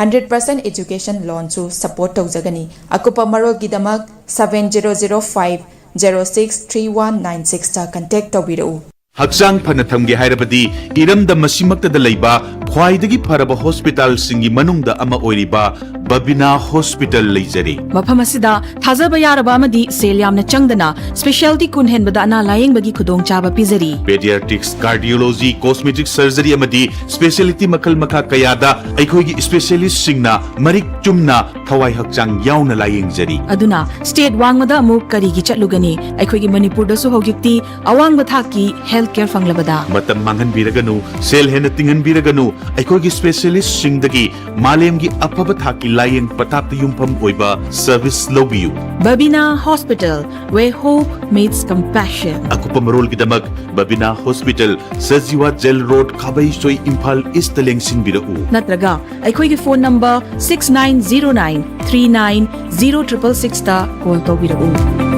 ꯍꯟꯗ꯭ꯔꯦꯠ ꯄꯥꯔꯁꯦꯟ ꯑꯦꯖꯨꯀꯦꯁꯟ ꯂꯣꯟꯁꯨ ꯁꯄꯣꯔꯠ ꯇꯧꯖꯒꯅꯤ꯫ ꯑꯀꯨꯞꯄ ꯃꯔꯣꯜꯒꯤꯗꯃꯛ seven zero zero five zero six three one nine ꯁꯤꯛꯁꯇ ꯀꯟꯇꯦꯛ ꯇꯧꯕꯤꯔꯛꯎ꯫ ꯍꯛꯆꯥꯡ ꯐꯅ ꯊꯝꯒꯦ ꯍꯥꯏꯔꯕꯗꯤ ꯏꯔꯝꯗꯝ ꯑꯁꯤꯃꯛꯇꯗ ꯂꯩꯕ ꯈ꯭ꯋꯥꯏꯗꯒꯤ ꯐꯔꯕ ꯍꯣꯁꯄꯤꯇꯥꯜꯁꯤꯡꯒꯤ ꯃꯅꯨꯡꯗ ꯑꯃ ꯑꯣꯏꯔꯤꯕ ꯕꯕꯤꯅꯥ ꯍꯣꯁꯄꯤꯇꯥꯜ ꯂꯩꯖꯔꯤ꯫ ꯃꯐꯝ ꯑꯁꯤꯗ ꯊꯥꯖꯕ ꯌꯥꯔꯕ ꯑꯃꯗꯤ ꯁꯦꯜ ꯌꯥꯝꯅ ꯆꯪꯗꯅ ꯁ꯭ꯄꯦꯁꯤꯌꯥꯂꯤꯇꯤ ꯀꯨꯟ ꯍꯦꯟꯕꯗ ꯑꯅꯥ ꯂꯥꯌꯦꯡꯕꯒꯤ ꯈꯨꯗꯣꯡꯆꯥꯕ ꯄꯤꯖꯔꯤ꯫ ꯄꯦꯗꯤꯌꯥꯇ꯭ꯔꯤꯛꯁ, ꯀꯥꯔꯗꯤꯑꯣꯂꯣꯖꯤ, ꯀꯣꯁꯃꯦꯇꯤꯛ ꯁꯔꯖꯔꯤ ꯑꯃꯗꯤ ꯁ꯭ꯄꯦꯁꯤꯌꯥꯂꯤꯇꯤ ꯃꯈꯜ ꯃꯈꯥ ꯀꯌꯥꯗ ꯑꯩꯈꯣꯏꯒꯤ ꯁ꯭ꯄꯦꯁꯤꯌꯥꯂꯤꯁꯁꯤꯡꯅ ꯃꯔꯤꯛ ꯆꯨꯝꯅ ꯊꯋꯥꯏ ꯍꯛꯆꯥꯡ ꯌꯥꯎꯅ ꯂꯥꯌꯦꯡꯖꯔꯤ꯫ ꯑꯗꯨꯅ ꯁ꯭ꯇꯦꯠ ꯋꯥꯡꯃꯗ ꯑꯃꯨꯛ ꯀꯔꯤꯒꯤ ꯆꯠꯂꯨꯒꯅꯤ? ꯑꯩꯈꯣꯏꯒꯤ ꯃꯅꯤꯄꯨꯔꯗꯁꯨ ꯍꯧꯖꯤꯛꯇꯤ ꯑꯋꯥꯡꯕ ꯊꯥꯛꯀꯤ ꯍꯦꯜꯊ ꯀꯦꯌꯔ ꯐꯪꯂꯕꯗ꯫ ꯃꯇꯝ ꯃꯥꯡꯍꯟꯕꯤꯔꯒꯅꯨ, ꯁꯦꯜ ꯍꯦꯟꯅ ꯇꯤꯡꯍꯟꯕꯤꯔꯒꯅꯨ, ꯑꯩꯈꯣꯏꯒꯤ ꯁ꯭ꯄꯦꯁꯤꯌꯥꯂꯤꯁꯁꯤꯡꯗꯒꯤ ꯃꯥꯂꯦꯝꯒꯤ ꯑꯐꯕ ꯊꯥꯛꯀꯤ ꯂꯥꯌꯦꯡ ꯄꯊꯥꯞꯇ ꯌꯨꯝꯐꯝ ꯑꯣꯏꯕ ꯁꯔꯚꯤꯁ ꯂꯧꯕꯤꯌꯨ꯫ Babina Hospital, where hope meets compassion. ꯑꯀꯨꯞꯄ ꯃꯔꯣꯜꯒꯤꯗꯃꯛ Babina hospital, Sajiwa jail road, Khabeisoi, Imphal East ꯂꯦꯡꯁꯤꯟꯕꯤꯔꯛꯎ꯫ ꯅꯠꯇ꯭ꯔꯒ ꯑꯩꯈꯣꯏꯒꯤ phone number six nine zero nine three nine zero triple sixꯇ ꯀꯣꯜ ꯇꯧꯕꯤꯔꯛꯎ꯫